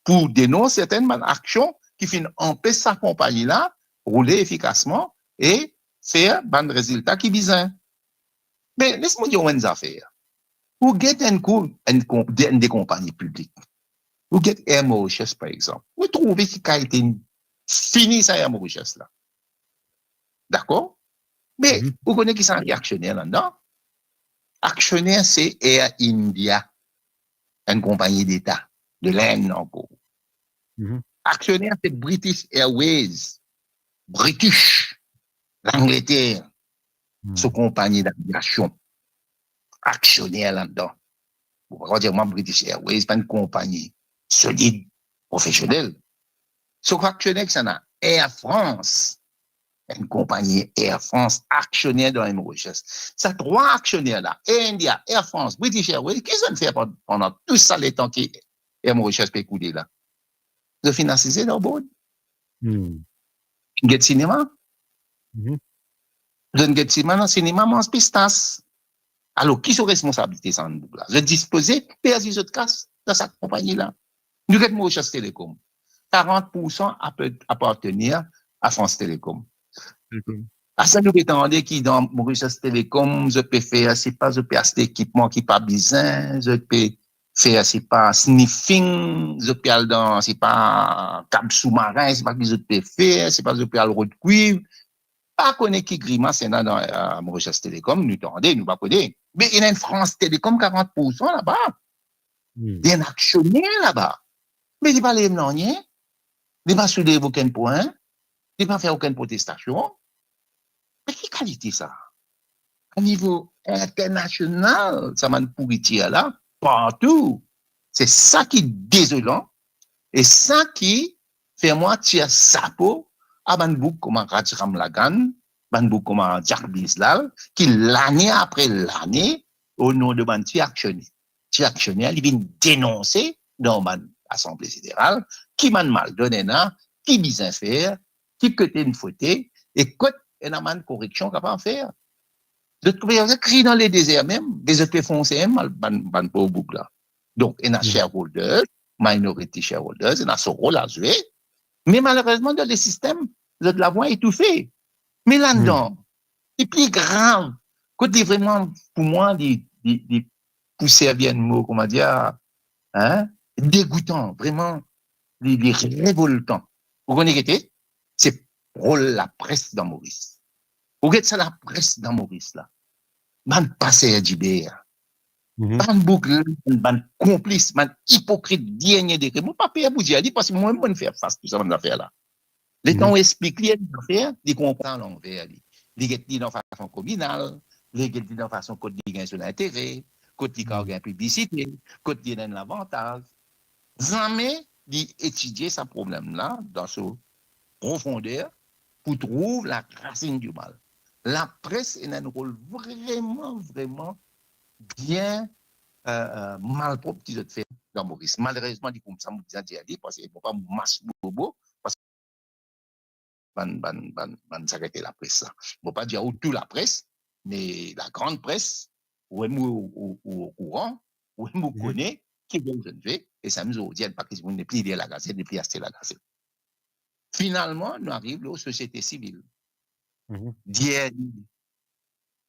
pou denons sertenn bann aksion ki finn anpes sa konpagni la roule efikasman e fer bann rezilta ki bizin. Me les mo dir ou enn zafer. Ou get enn kou, enn kon-, de, de konpagni piblik. Ou get Air Mauritius, par exanp. Ou trouve ki kalite fini sa Air Mauritius la. Dakor? Me, mhm, ou kone ki sa ki aksioner ladan? Aksioner se Air India, enn konpagni deta de Lenn ankor. Mhm. Aksioner se British Airways, British, Langleter, mhm, so konpagni daviasion. Aksioner ladan. Ou pa dir mwa British Airways pa enn konpagni solid, profesionel. So aksioner ki sa ena? Air France, enn konpagni Air France, aksioner dan Air Mauritius. Sa trwa aksioner la, Air India, Air France, British Airways, ki zot inn fer pandan, pandan tou sa letan ki Air Mauritius pe koule la? Zot finn asize dan board. Hmm. Get sinema. Mhm. Zot get sinema, dan sinema manz pistas. Alor, ki so responsabilite sa bann boug la? Zot dispoze perdi zot kas dan sa konpagni la. Nou get Mauritius Telecom. Karant poursan apa-, apartenir a France Telecom. Telecom. Aster nou pe tande ki dan Mauritius Telecom, zot pe fer, sepa, zot pe aste ekipman ki pa bizin, zot pe fer, sepa, sniffing, zot pe al dan, sepa, kab soumarin, sepa ki zot pe fer, sepa, zot pe al rod kwiv. Pa kone ki grimas ena dan, eh, Mauritius Telecom, nou tande, nou pa kone. Me ena enn France Telecom karant poursan laba. Hmm. Li enn aksioner laba. Me li pa lev nanye. Li pa soulev okenn pwin. Li pa fer okenn protestasion. Me ki kalite sa? A nivo internasional, sa bann pouritir la, partou. Se sa ki dezolan e sa ki fer mwa tir sapo a bann boug kouma Raj Ramlakhan, bann boug kouma Jack Bislal, ki lane apre lane, o non de bann ti aksioner, ti aksioner, li vinn denonse dan bann Asanble Zeneral ki bann maldonn ena, ki bizin fer, ki kote inn fote, e kot ena bann koreksion kapav fer. Zot pe kriye dan ledezer mem, me zot pe fonse mem, bann, bann, bann pov boug la. Donk, ena shareholders, minority shareholders, ena so rol a zwe, me malerezman, dan lesistem, zot lavwa etoufe. Me ladan, li pli grav, kot li vreman, pou mwa, li, li, li, pou servi enn mo, kouma dir, hein, degoutan, vreman, li, li revoltan. Ou kone ki ete? Se rol lapres dan Moris. Ou get sa lapres dan Moris la. Bann paser diber. Mhm. Bann boug, bann konplis, bann ipokrit dernie degre. Mo pa per pou dir li, parski mwa mem, mo'nn fer fas tou sa bann zafer la. Letan ou explik li enn zafer, li konpran alanver li. Li get li dan fason kriminal, li get li dan fason kot li gagn so lintere, kot li kapav gagn piblisite, kot li ena enn lavantaz. Zame li etidie sa problem la dan so profonder pou trouv larasinn di mal. Lapres ena enn rol vreman, vreman bien, eh, eh, malprop ki zot fer dan Moris. Malerezman, li koumsa, mo bizin dir li, parski mo pa mas bobo, parski bann, bann, bann, bann sa ki ete lapres la. Mo pa dir ou tou lapres, me lagrann pres, ou mem ou, ou, ou okouran, ou mem ou kone ki bouzoun fer, e samem zordi, enn pakete dimoun nepli lir Lagazet, nepli aste Lagazet. Finalman, nou ariv lor sosiete sivil. Mhm. Dernie,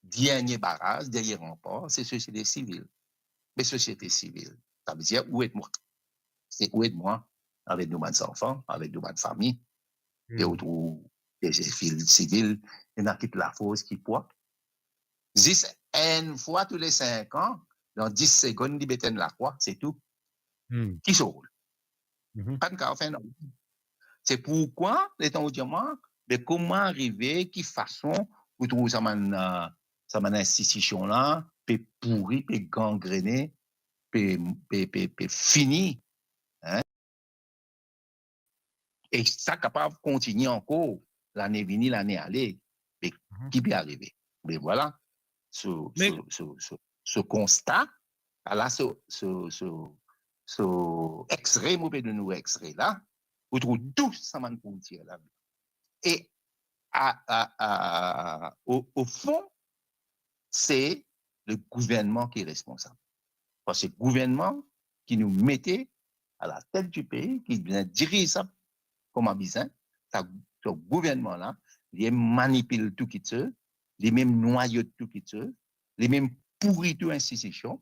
dernie baraz, dernie ranpar, se sosiete sivil. Me sosiete sivil, savedir ou ek mwa. Se ou ek mwa, avek nou bann zanfan, avek nou bann fami. E ou trouv sosiete sivil, ena kit lafors ki pwa. Zis enn fwa tou le sink an, dan dis segonn li met enn lakrwa, se tou. Ki so rol? Pa'nn kapav fer nanye. Se poukwa letan ou dir mwa, be kouma arive, ki fason ou trouv sa bann, sa bann institision la pe pouri, pe gangrene, pe, pe, pe, pe fini, hein? E sa kapav kontigne ankor lane vini, lane ale. Me ki pe arive? Me vwala, so, so, so, so, so konsta, ala so, so, so, so extrait, mo pe donn ou extrait la, ou trouv tou sa bann koultir la. E a, a, a, o, o fon, se le gouvernman ki responsab. Parski gouvernman ki nou mete a la tet di pei, ki bizin diriz sa kouma bizin, sa, sa gouvernman la, li manipil tou kitsoz, li mem nwayot tou kitsoz, li mem pouri tou institision,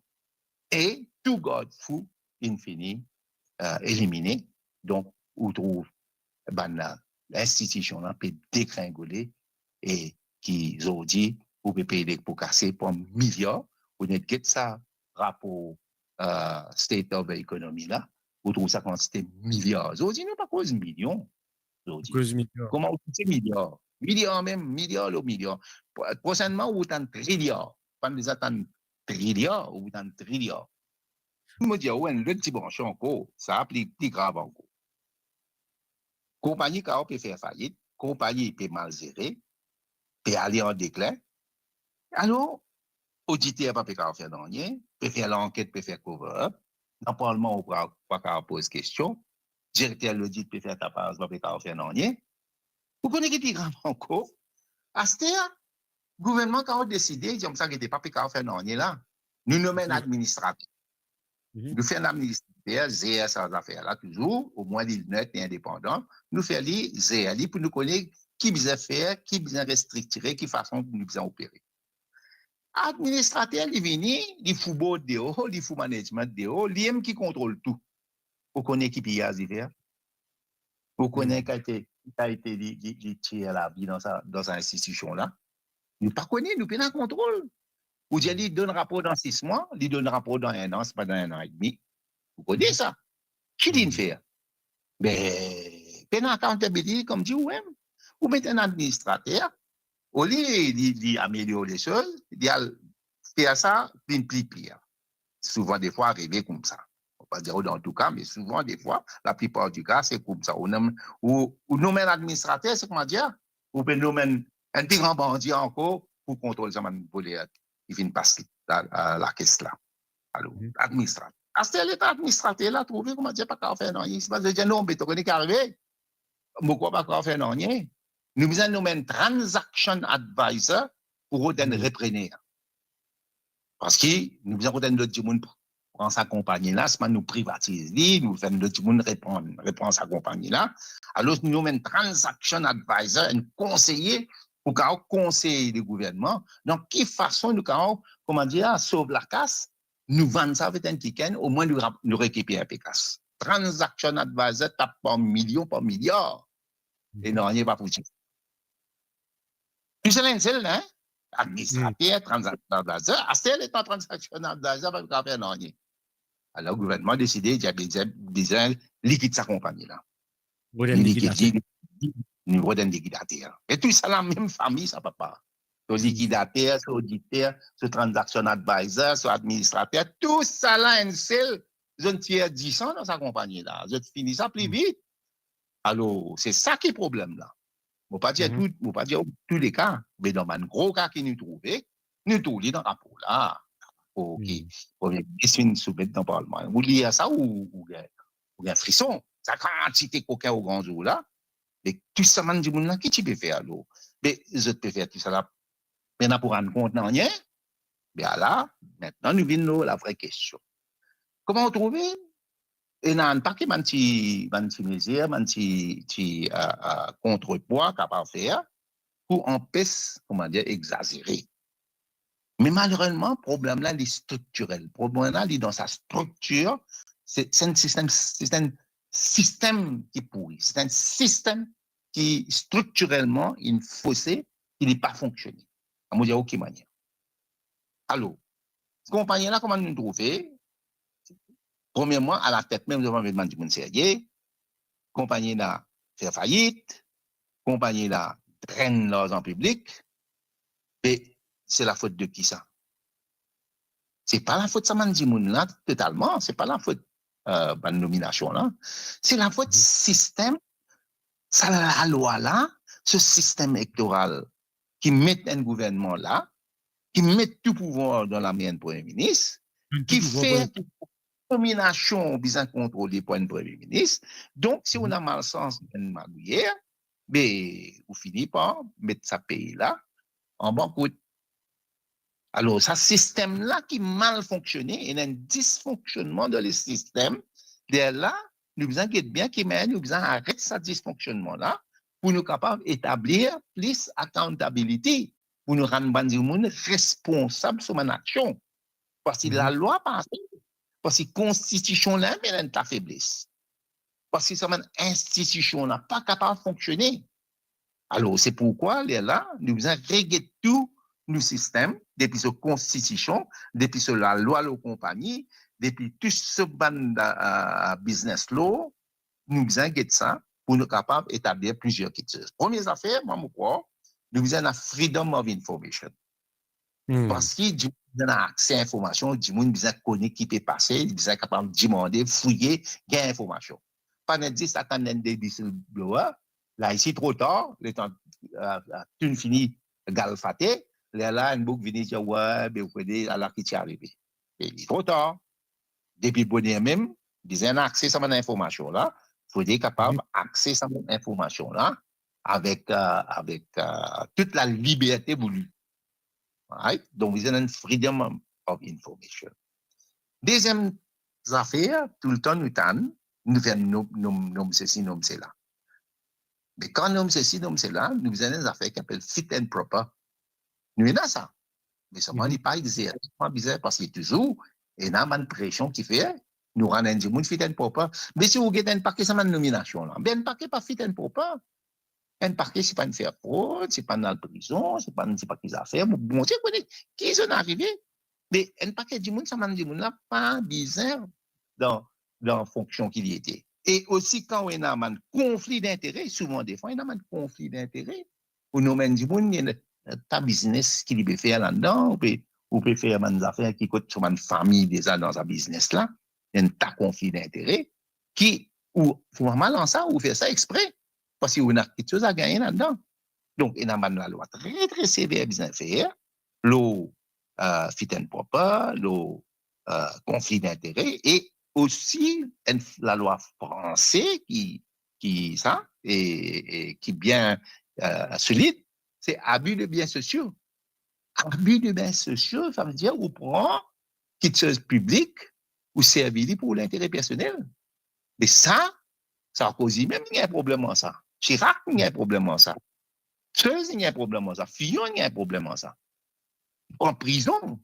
e tou gard fou inn fini, eh, elimine. Donk, ou trouv bann, eh, institision la pe degringole e ki zordi ou pe pey lekpokase par miliar. Ou net get sa rapor, eh, State of Economy la, ou trouv sa kantite miliar. Zordi nou pa koz milion. Zordi. Koz miliar. Kouma ou touche miliar? Miliar mem, miliar lor miliar. Pro-, prosennman, ou tann triliar. Pa'nn deza tann triliar, ou tann triliar. Mo dir ou enn lot dimansion ankor, sa pli, pli grav ankor. Konpagni kapav pe fer fayit, konpagni pe mal zere, pe ale an deklin. Alor, oditer pa pe kapav fer nanye, pe fer lanket, pe fer cover up. Dan parlman, ou pa, pa kapav poz kestion. Direkter lodit pe fer tapaz, pa pe kapav fer nanye. Ou kone ki pli grav ankor? Aster, gouvernman kapav deside, dir koumsa, gete, pa pe kapav fer nanye la. Nou nom enn administrater. Nou fer enn administrater zer sa zafer la touzour, omwin li net e indepandan. Nou fer li zer li pou nou kone ki bizin fer, ki bizin restriktire, ki fason nou bizin opere. Administrater, li vini, li fou board deor, li fou management deor, li mem ki kontrol tou. Ou kone ki piyaz li fer? Ou kone kalite, kalite li, li, li tir lavi dan sa, dan sa institision la? Nou pa kone, nou pena kontrol. Ou dir li donn rapor dan sis mwa, li donn rapor dan enn an, se pa dan enn an edmi. Ou kone sa? Ki li'nn fer? Be, pena accountability, kouma dir ou mem. Ou met enn administrater, olie li, li amelior lesoz, li al fer sa vinn pli pir. Souvan defwa arive koumsa. Mo pa dir ou dan tou ka, me souvan defwa, laplipar di ka, se koumsa. Ou nom, ou, ou nom enn administrater, se kouma dir, ou pe nom enn, enn pli gran bandi ankor pou kontrol sa bann voler ki finn pas la, la, lakes la. Alor, administrater. Aster letan administrater la trouve, kouma dir, pa kapav fer nanye, se pa dir, non, be to kone ki arive? Mo krwar pa kapav fer nanye. Nou bizin nom enn transaction advisor pou rod enn reprener. Parski nou bizin rod enn lot dimoun pran sa konpagni la, swa nou privatiz li, nou fer enn lot dimoun repran, repran sa konpagni la. Alor, nou nom enn transaction advisor, enn konseye pou kapav konsey le gouvernman. Dan ki fason nou kapav, kouma dir, sov lakas, nou vann sa avek enn kikenn, omwin nou rap-, nou rekiper inpe kas. Transaction advisor tap par milion, par miliar. E nanye pa pou dir. Tou sel enn sel, hein? Administrater, transaction advisor. Aster letan transaction advisor pa kapav fer nanye. Alor, gouvernman deside, dir, bizin, bizin likid sa konpagni la. Rod enn likidater. Li, li rod enn likidater. E tou sa lamem fami sa, papa. So likidater, so oditer, so transaction advisor, so administrater, tou sa la enn sel, zot tir disan dan sa konpagni la. Zot fini sa pli vit. Alor, se sa ki problem la. Mo pa dir tou, mo pa dir tou le ka, me dan bann gro ka ki nou trouve, nou trouv li dan rapor la. Rapor ki Premie Minis finn soumet dan parlman. Ou lir sa, ou, ou gagn, ou gagn frison. Sa kantite kokin o gran zour la, me tou sa bann dimoun la, ki ti pe fer alor? Me zot pe fer tou sa la, pena pou rann kont nanye. Me ala, aster nou vinn lor lavre kestion. Kouma ou trouve, ena enn pake bann ti, bann ti mezir, bann ti, ti, eh, eh, kontrepwa kapav fer pou anpes, kouma dir, egzazere. Me malerezman, problem la, li striktirel. Problem la, li dan sa striktir, se, se enn sistem, se enn sistem ki pouri. Se enn sistem ki striktirelman inn fose, ki li pa fonksione. Amoin dir, ok, manier. Alor, Konpagni la, kouma nou trouve, premierman, alatet mem, zot pa met bann dimoun serye, konpagni la fer fayit, konpagni la drenn larzan piblik, be se lafot de kisa? Se pa lafot sa bann dimoun la totalman, se pa lafot, eh, bann nominasion la, se lafot sistem, sa lalwa la, se sistem elektoral ki met enn gouvernman la, ki met tou pouvwar dan lame enn premie minis, ki fer ki nominasion bizin kontrole par enn premie minis. Donk, si ou ena malsans, enn magouyer, be, ou fini par met sa pei la an bankout. Alor, sa sistem la ki mal fonksione, ena enn disfonksionnman dan le sistem. Lerla, nou bizin get bien ki manier nou bizin aret sa disfonksionnman la pou nou kapav etablir plis accountability, pou nou rann bann dimoun responsab so bann aksion. Parski lalwa pa ase, parski konstitision la mem ena enn ta febles. Parski sa bann institision la pa kapav fonksione. Alor, se pourkwa, lerla, nou bizin reget tou nou sistem, depi so konstitision, depi so lalwa lor konpagni, depi tou so bann, ah, ah, business law, nou bizin get sa pou nou kapav etablir plizier kiksoz. Premie zafer, mwa, mo krwar, nou bizin ena freedom of information. Parski dimoun bizin ena akse a informasion, dimoun bizin kone ki pe pase, li bizin kapav dimande, fouye, gagn informasion. Pa net zis atann enn de whistleblower, la isi tro tar, letan, ah, ah, to'nn fini galfate, lerla enn boug vini dir, "Wi, be ou kone, ala ki ti arive." Be li tro tar. Depi boner mem, bizin ena akse sa bann informasion la, fode kapav akse sa bann informasion la avek, eh, avek, eh, tou laliberte voulu. Right? Donk, bizin ena freedom of information. Deziem zafer, toultan nou tann, nou fer nom, nom, nom sesi, nom sela. Me kan nom sesi, nom sela, nou bizin enn zafer ki apel fit and proper. Nou ena sa. Me selman li pa exerse, pa bizin, parski touzour ena bann presion ki fer nou rann enn dimoun fit and proper. Me si ou get enn pake sa bann nominasion la, be enn pake pa fit and proper. Enn pake, si pa'nn fer frod, si pa'nn al prizon, si pa'nn, si pa ki zafer, Bondie kone ki zot arive. Me enn pake dimoun, sa bann dimoun la pa bizin dan, dan fonksion ki li ete. E osi, kan ou ena bann konfli dintere, souvan defwa ena bann konfli dintere, ou nom enn dimoun, li ena ta biznes ki li pe fer ladan, ou pe, ou pe fer bann zafer ki kot so bann fami deza dan sa biznes la, enn ta konfli dintere, ki ou, ou mal an sa, ou fer sa expre, parski ou ena kiksoz a gagne ladan. Donk, ena bann lalwa tre, tre sever bizin fer, lor, eh, fit and proper, lor, eh, konfli dintere, e osi enn lalwa franse ki, ki sa, e, e ki bien, eh, solid, se abus de biens sociaux. Abus de biens sociaux, savedir ou pran kiksoz piblik, ou servi li pou lintere personel. Me sa, Sarkozy mem, li gagn problem ar sa. Chirac, li gagn problem ar sa. Seuse, li gagn problem ar sa. Fillon, li gagn problem ar sa. Pran prizon.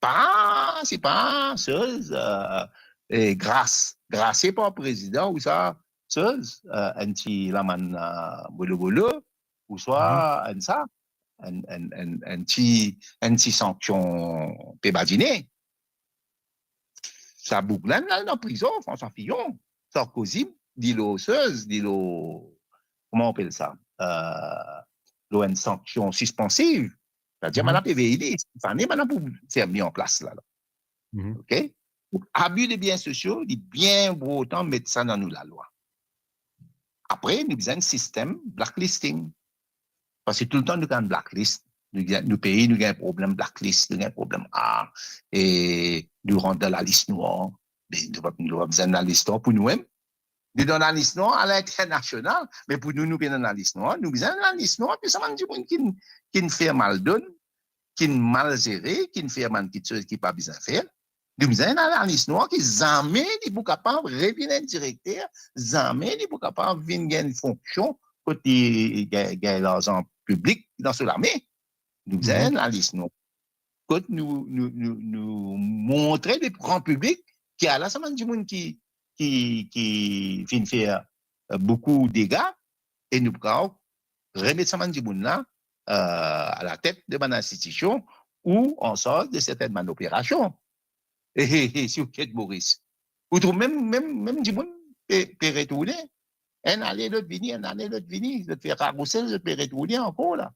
Pa, se pa, Seuse, eh, e gras, grase par prezidan ou sa, Seuse, eh, enn ti lamann, eh, bolo bolo, ouswa enn sa, enn, enn, enn, enn ti, enn ti sanksion pe badine. Sa boug la, li al dan prizon, François Fillon, Sarkozy, li lor Seuse, li lor, kouma apel sa, eh, lor enn sanksion sispansiv. Savedir, bann la pe vey li, sis lane, bann la pou ferm li an plas la, la. Ok? Abus de biens sociaux, li bien inportan met sa dan nou lalwa. Apre, nou bizin enn sistem blacklisting. Parski toultan nou gagn blacklist. Nou gagn, nou pei, nou gagn problem blacklist, nou gagn problem, ah, e nou rant dan lalis nwar. Me nou pa, nou pa bizin enn lalis nwar pou nou mem. Nou dan lalis nwar alinternasional, me pou nou, nou pena lalis nwar, nou bizin lalis nwar pou sa bann dimoun ki, ki fer maldonn, ki mal zere, ki fer bann kiksoz ki pa bizin fer. Nou bizin ena lalis nwar ki zame li pou kapav revinn enn direkter, zame li pou kapav vinn gagn fonksion kot li gagn, gagn larzan piblik dan so lame. Nou bizin enn lalis nwar kot nou, nou, nou, nou montre le gran piblik ki ala sa bann dimoun ki, ki, ki finn fer, eh, boukou dega, e nou pou kapav remet sa bann dimoun la, eh, alatet de bann institision, ou ansarz de sertenn bann operasion. E, e, e, si ou get Moris, ou trouv mem, mem, mem dimoun pe, pe retourne. Enn ale, lot vini, enn ale, lot vini. Zot fer karousel, zot pe retourne ankor la.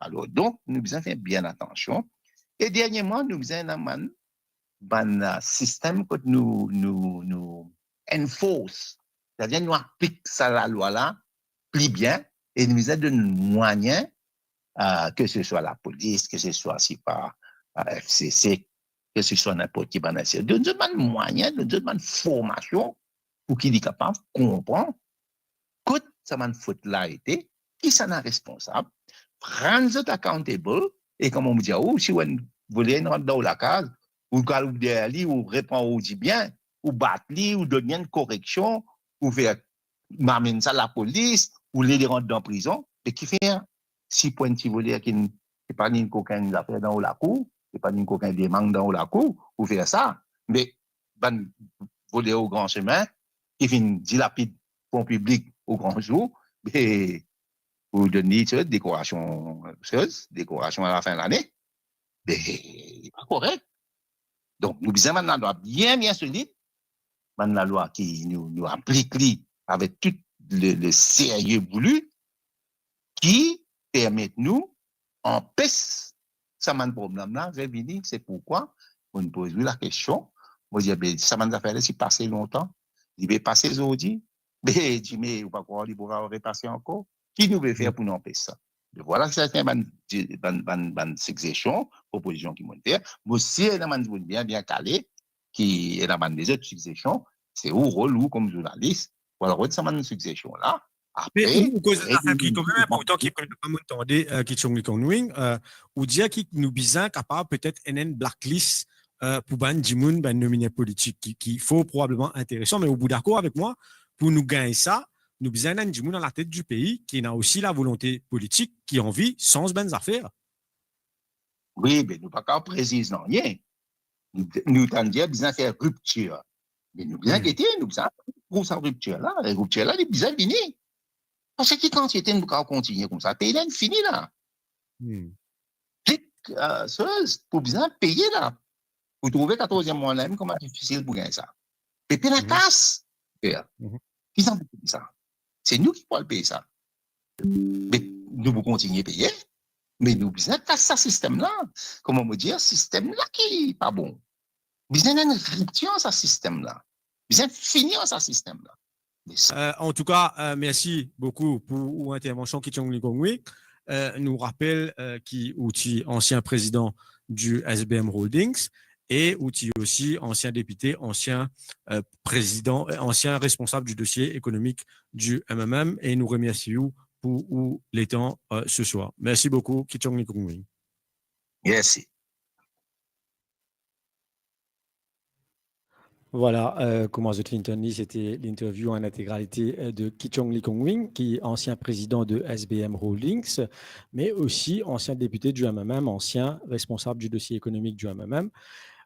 Alor, donk, nou bizin fer bien atansion. E derniereman, nou bizin ena bann, bann, ah, sistem kot nou, nou, nou enforce, setadir nou aplik sa lalwa la pli bien, e nou bizin donn mwayin, ah, ke se swa lapolis, ke se swa, sipa, ah, F C C, ke se swa ninport ki bann institisyon, donn zot bann mwayin, donn zot bann formasion pou ki li kapav konpran kot sa bann fot la ete, kisannla responsab, rann zot accountable, e kouma mo dir ou, si ou enn voler inn rant dan ou lakaz, ou al deryer li, ou repran ou dibien, ou bat li, ou donn li enn koreksion, ou fer, ou amenn sa lapolis, ou les li rant dan prizon, me kifer si pou enn ti voler ki n-, ki pa ni kokenn zafer dan ou lakour, ki pa ni kokenn demang dan ou lakour, ou fer sa. Me bann voler o gran semin, ki finn dilapid fon piblik o gran zour, be, pou donn li, ti dekorasion, soz, dekorasion alafin lane, be, li pa korek. Donk, nou bizin bann lalwa bien, bien solid, bann lalwa ki nou, nou aplik li avek tou le, le serye voulu, ki permet nou anpes sa bann problem la revini. Se pourkwa mo poz ou lakestion, mo dir, be, sa bann zafer la ti pase lontan, li pe pase zordi, be, dime, ou pa krwar li pou repase ankor? Ki nou pe fer pou nou anpes sa? Vwala serten bann, bann, bann, bann sigzestion, propozision ki mo fer. Mo sir ena bann dimoun bien, bien kale, ki ena bann lezot sigzestion. Se ou rol, ou kouma zournalis, pou al rod sa bann sigzestion la. Me apre, ou, ou koz enn zafer ki kanmem inportan, ki premie fwa mo tande, eh, Kitchong Li Kong Wing, eh, ou dir ki nou bizin kapav petet enn, enn blacklist, eh, pou bann dimoun, bann nomine politik ki, ki fort probableman interesan, me ou pou dakor avek mwa, pou nou gagn sa, nou bizin enn dimoun a latet di pei ki ena osi lavolonte politik, ki anvi sanz bann zafer. Wi, be nou pa kapav preziz nanye. Nou, nou tann dir bizin fer riptir. Me nou bizin gete, nou bizin trouv sa riptir la. E riptir la, li bizin vini. Parski kan ti ete nou kapav kontigne koumsa, pei la inn fini la. Pli, eh, soz, pou bizin peye la. Pou trouve katorz mwa la, kouma difisil pou gagn sa. Pe pena kas. Kisannla pou pey sa? Se nou ki pou al pey sa. Me nou pou kontigne peye, me nou bizin kas sa sistem la. Kouma mo dir, sistem la ki pa bon. Bizin enn riptir sa sistem la. Bizin fini ar sa sistem la. Eh, antouka, eh, mersi boukou pou ou intervansion, Kitchong Li Kong Wing. Eh, nou rapel, eh, ki ou ti ansien prezidan di S B M Holdings e ou ti osi ansien depite, ansien, eh, prezidan, eh, ansien responsab di dosie ekonomik di M M M, e nou remersi ou pou ou letan, eh, se swar. Mersi boukou, Kitchong Li Kong Wing. Mersi. Vwala, eh, kouma zot finn tann li, sete linterview an integralite, eh, de Kitchong Li Kong Wing, ki ansien prezidan de S B M Holdings, me osi ansien depite di M M M, ansien responsab di dosie ekonomik di M M M.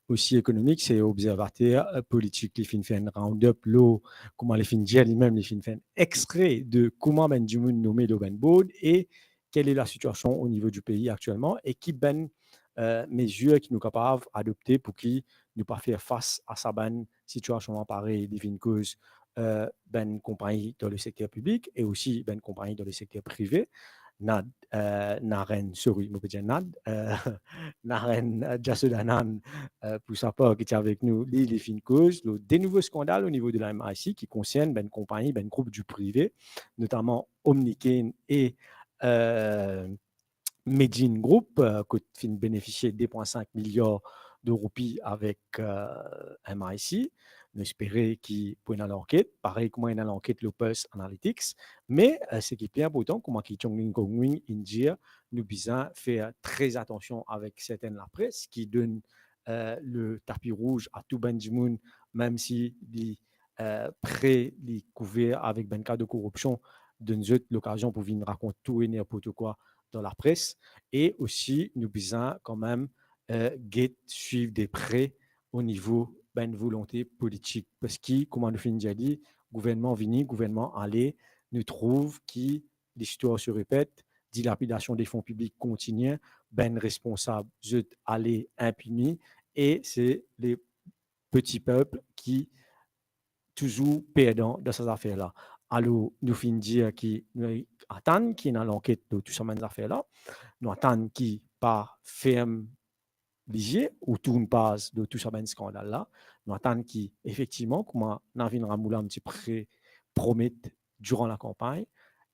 Osi ekonomik, se obzervater, eh, politik. Li finn fer enn round-up lor, kouma li finn dir limem, li finn fer enn extrait de kouma bann dimoun nome lor bann board e quelle est la situation au niveau du pays actuellement e ki bann, eh, mezir ki nou kapav adopte pou ki nou pa fer fas a sa bann sitiasion parey li finn koz, eh, bann konpagni dan le sekter piblik e osi bann konpagni dan le sekter prive. Nad, eh, Naren, sorry, mo pe dir Nad, eh, Naren, eh, Jasodanand, eh, pou sa par ki ti avek nou, li, li finn koz lor de nouvo skandal o nivo de la M I C ki konsern bann konpagni, bann group di prive, notaman Omnicare e, eh, Medin Group, eh, kot finn benefisie de pwin sink miliar de roupi avek, eh, M I C. Nou espere ki pou ena lanket, parey kouma ena lanket lor Pulse Analytics. Me, eh, seki pli inportan, kouma Kitchong Li Kong Wing inn dir, nou bizin fer tre atansion avek sertenn lapres ki donn, eh, le tapi rouz a tou bann dimoun, mem si li, eh, pre, li kouver avek bann ka de koripsion, donn zot lokazion pou vinn rakont tou e ninport kwa dan lapres. E osi, nou bizin kanmem, eh, get, swiv de pre o nivo bann volonte politik. Parski, kouma nou finn dir li, gouvernman vini, gouvernman ale, nou trouv ki listwar se repet, dilapidasion de fon piblik kontinie, bann responsab, zot ale inpini, e se le peti pep ki touzour perdan dan sa zafer la. Alor, nou finn dir ki nou atann ki ena lanket lor tou sa bann zafer la. Nou atann ki pa ferm lizie ou tourn paz lor tou sa bann skandal la. Nou atann ki, efektivman, kouma Navin Ramoulame ti pre promet diran lakanpagn,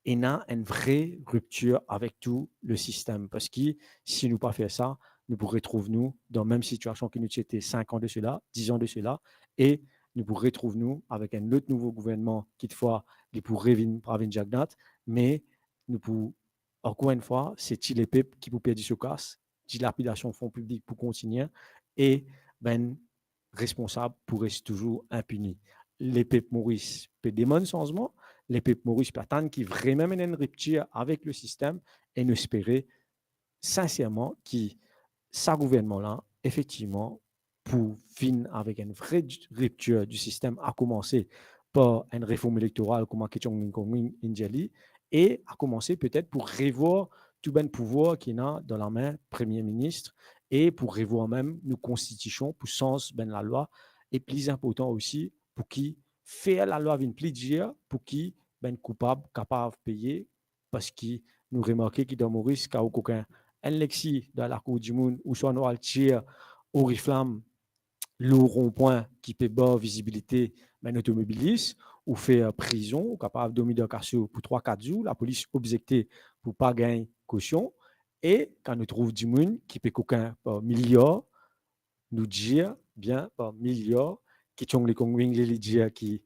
ena enn vre riptir avek tou le sistem. Parski si nou pa fer sa, nou pou retrouv nou dan mem sitiasion ki nou ti ete sink an de sela, diz an de sela, e nou pou retrouv nou avek enn lot nouvo gouvernman, kitfwa li pou revinn, pa vinn Jagannath, me nou pou, ankor enn fwa, se ti lepep ki pou perdi so kas, dilapidasion fon piblik pou kontinie, e bann responsab pou res touzour inpini. Lepep Moris pe demann sanzman, lepep Moris pe atann ki vremem ena enn riptir avek le sistem, e nou espere sinserman ki sa gouvernman la, efektivman, pou vinn avek enn vre riptir di sistem, a koumanse par enn reform elektoral, kouma Keechonglin Kolgrin inn dir li, e a koumanse petet pou revwar tou bann pouvwar ki ena dan lame Premie Minis, e pou revwar mem nou konstitision, pou sanz bann lalwa, e pli inportan osi, pou ki fer lalwa vinn pli dir, pou ki bann koupab kapav peye, parski nou remarke ki dan Moris, kan ou kokin enn lexi dan lakour dimoun, ouswa nou al tir oriflam lor ronpwin ki pe bar vizibilite bann otomobilis, ou fer prizon, ou kapav dormi dan kaso pou trwa kat zour, lapolis obzekte pou pa gagn kosion, e kan nou trouv dimoun ki pe kokin par miliar, nou dir bien par miliar, Keechonglin Kolgrin li, li dir ki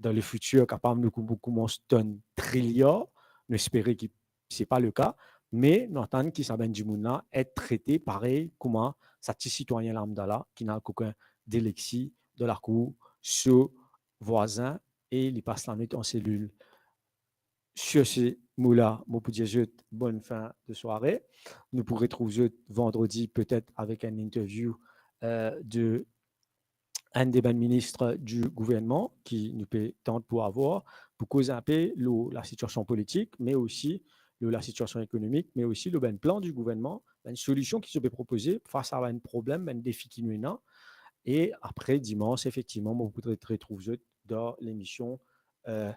dan lefitir kapav nou kou-, koumans tann triliar, nou espere ki se pa le ka, me nou atann ki sa bann dimoun la et trete parey kouma sa ti sitwayin lambda la, ki ena kokin de lexi dan lakour so vwazin e li pas lanwit an selil. Sur se mo la, mo pou dir zot bonn fin de sware. Nou pou retrouv zot vandredi, petet avek enn interview, euh, de enn de bann minis di gouvernman ki nou pe tant pou avoir, pou koz inpe lor lasitiasion politik, me osi lor lasitiasion ekonomik, me osi lor bann plan di gouvernman, bann solision ki zot pe propoze fas a bann problem, bann defi ki nou ena. E apre, dimans, efektivman, mo pou ret-, retrouv zot dan lemision, euh,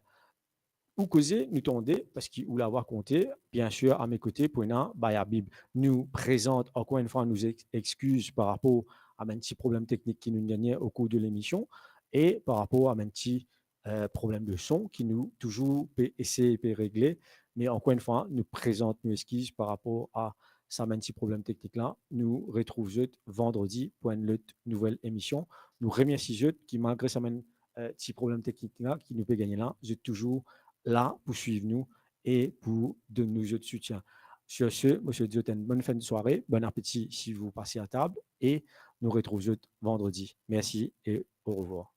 Ou Koze Nou Tande, parski ou lavwa konte, biensir, a me kote pou ena Baya Bib. Nou prezant, ankor enn fwa, nou ex-, exkiz par rapor a bann ti problem teknik ki nou'nn gagne o kour de lemision e par rapor a bann ti, euh, problem de son ki nou touzour pe esey pe regle. Me ankor enn fwa, nou prezant nou exkiz par rapor a sa bann ti problem teknik la. Nou retrouv zot vandredi pou enn lot nouvel emision. Nou remersi zot ki, malgre sa bann, euh, ti problem teknik la ki nou pe gagne la, zot touzour la pou swiv nou e pou donn nou zot soutien. Sur se, mo swet zot enn bonn fin de sware, bon apeti si vous passez à table, e nou retrouv zot vandredi. Mersi e orevwar.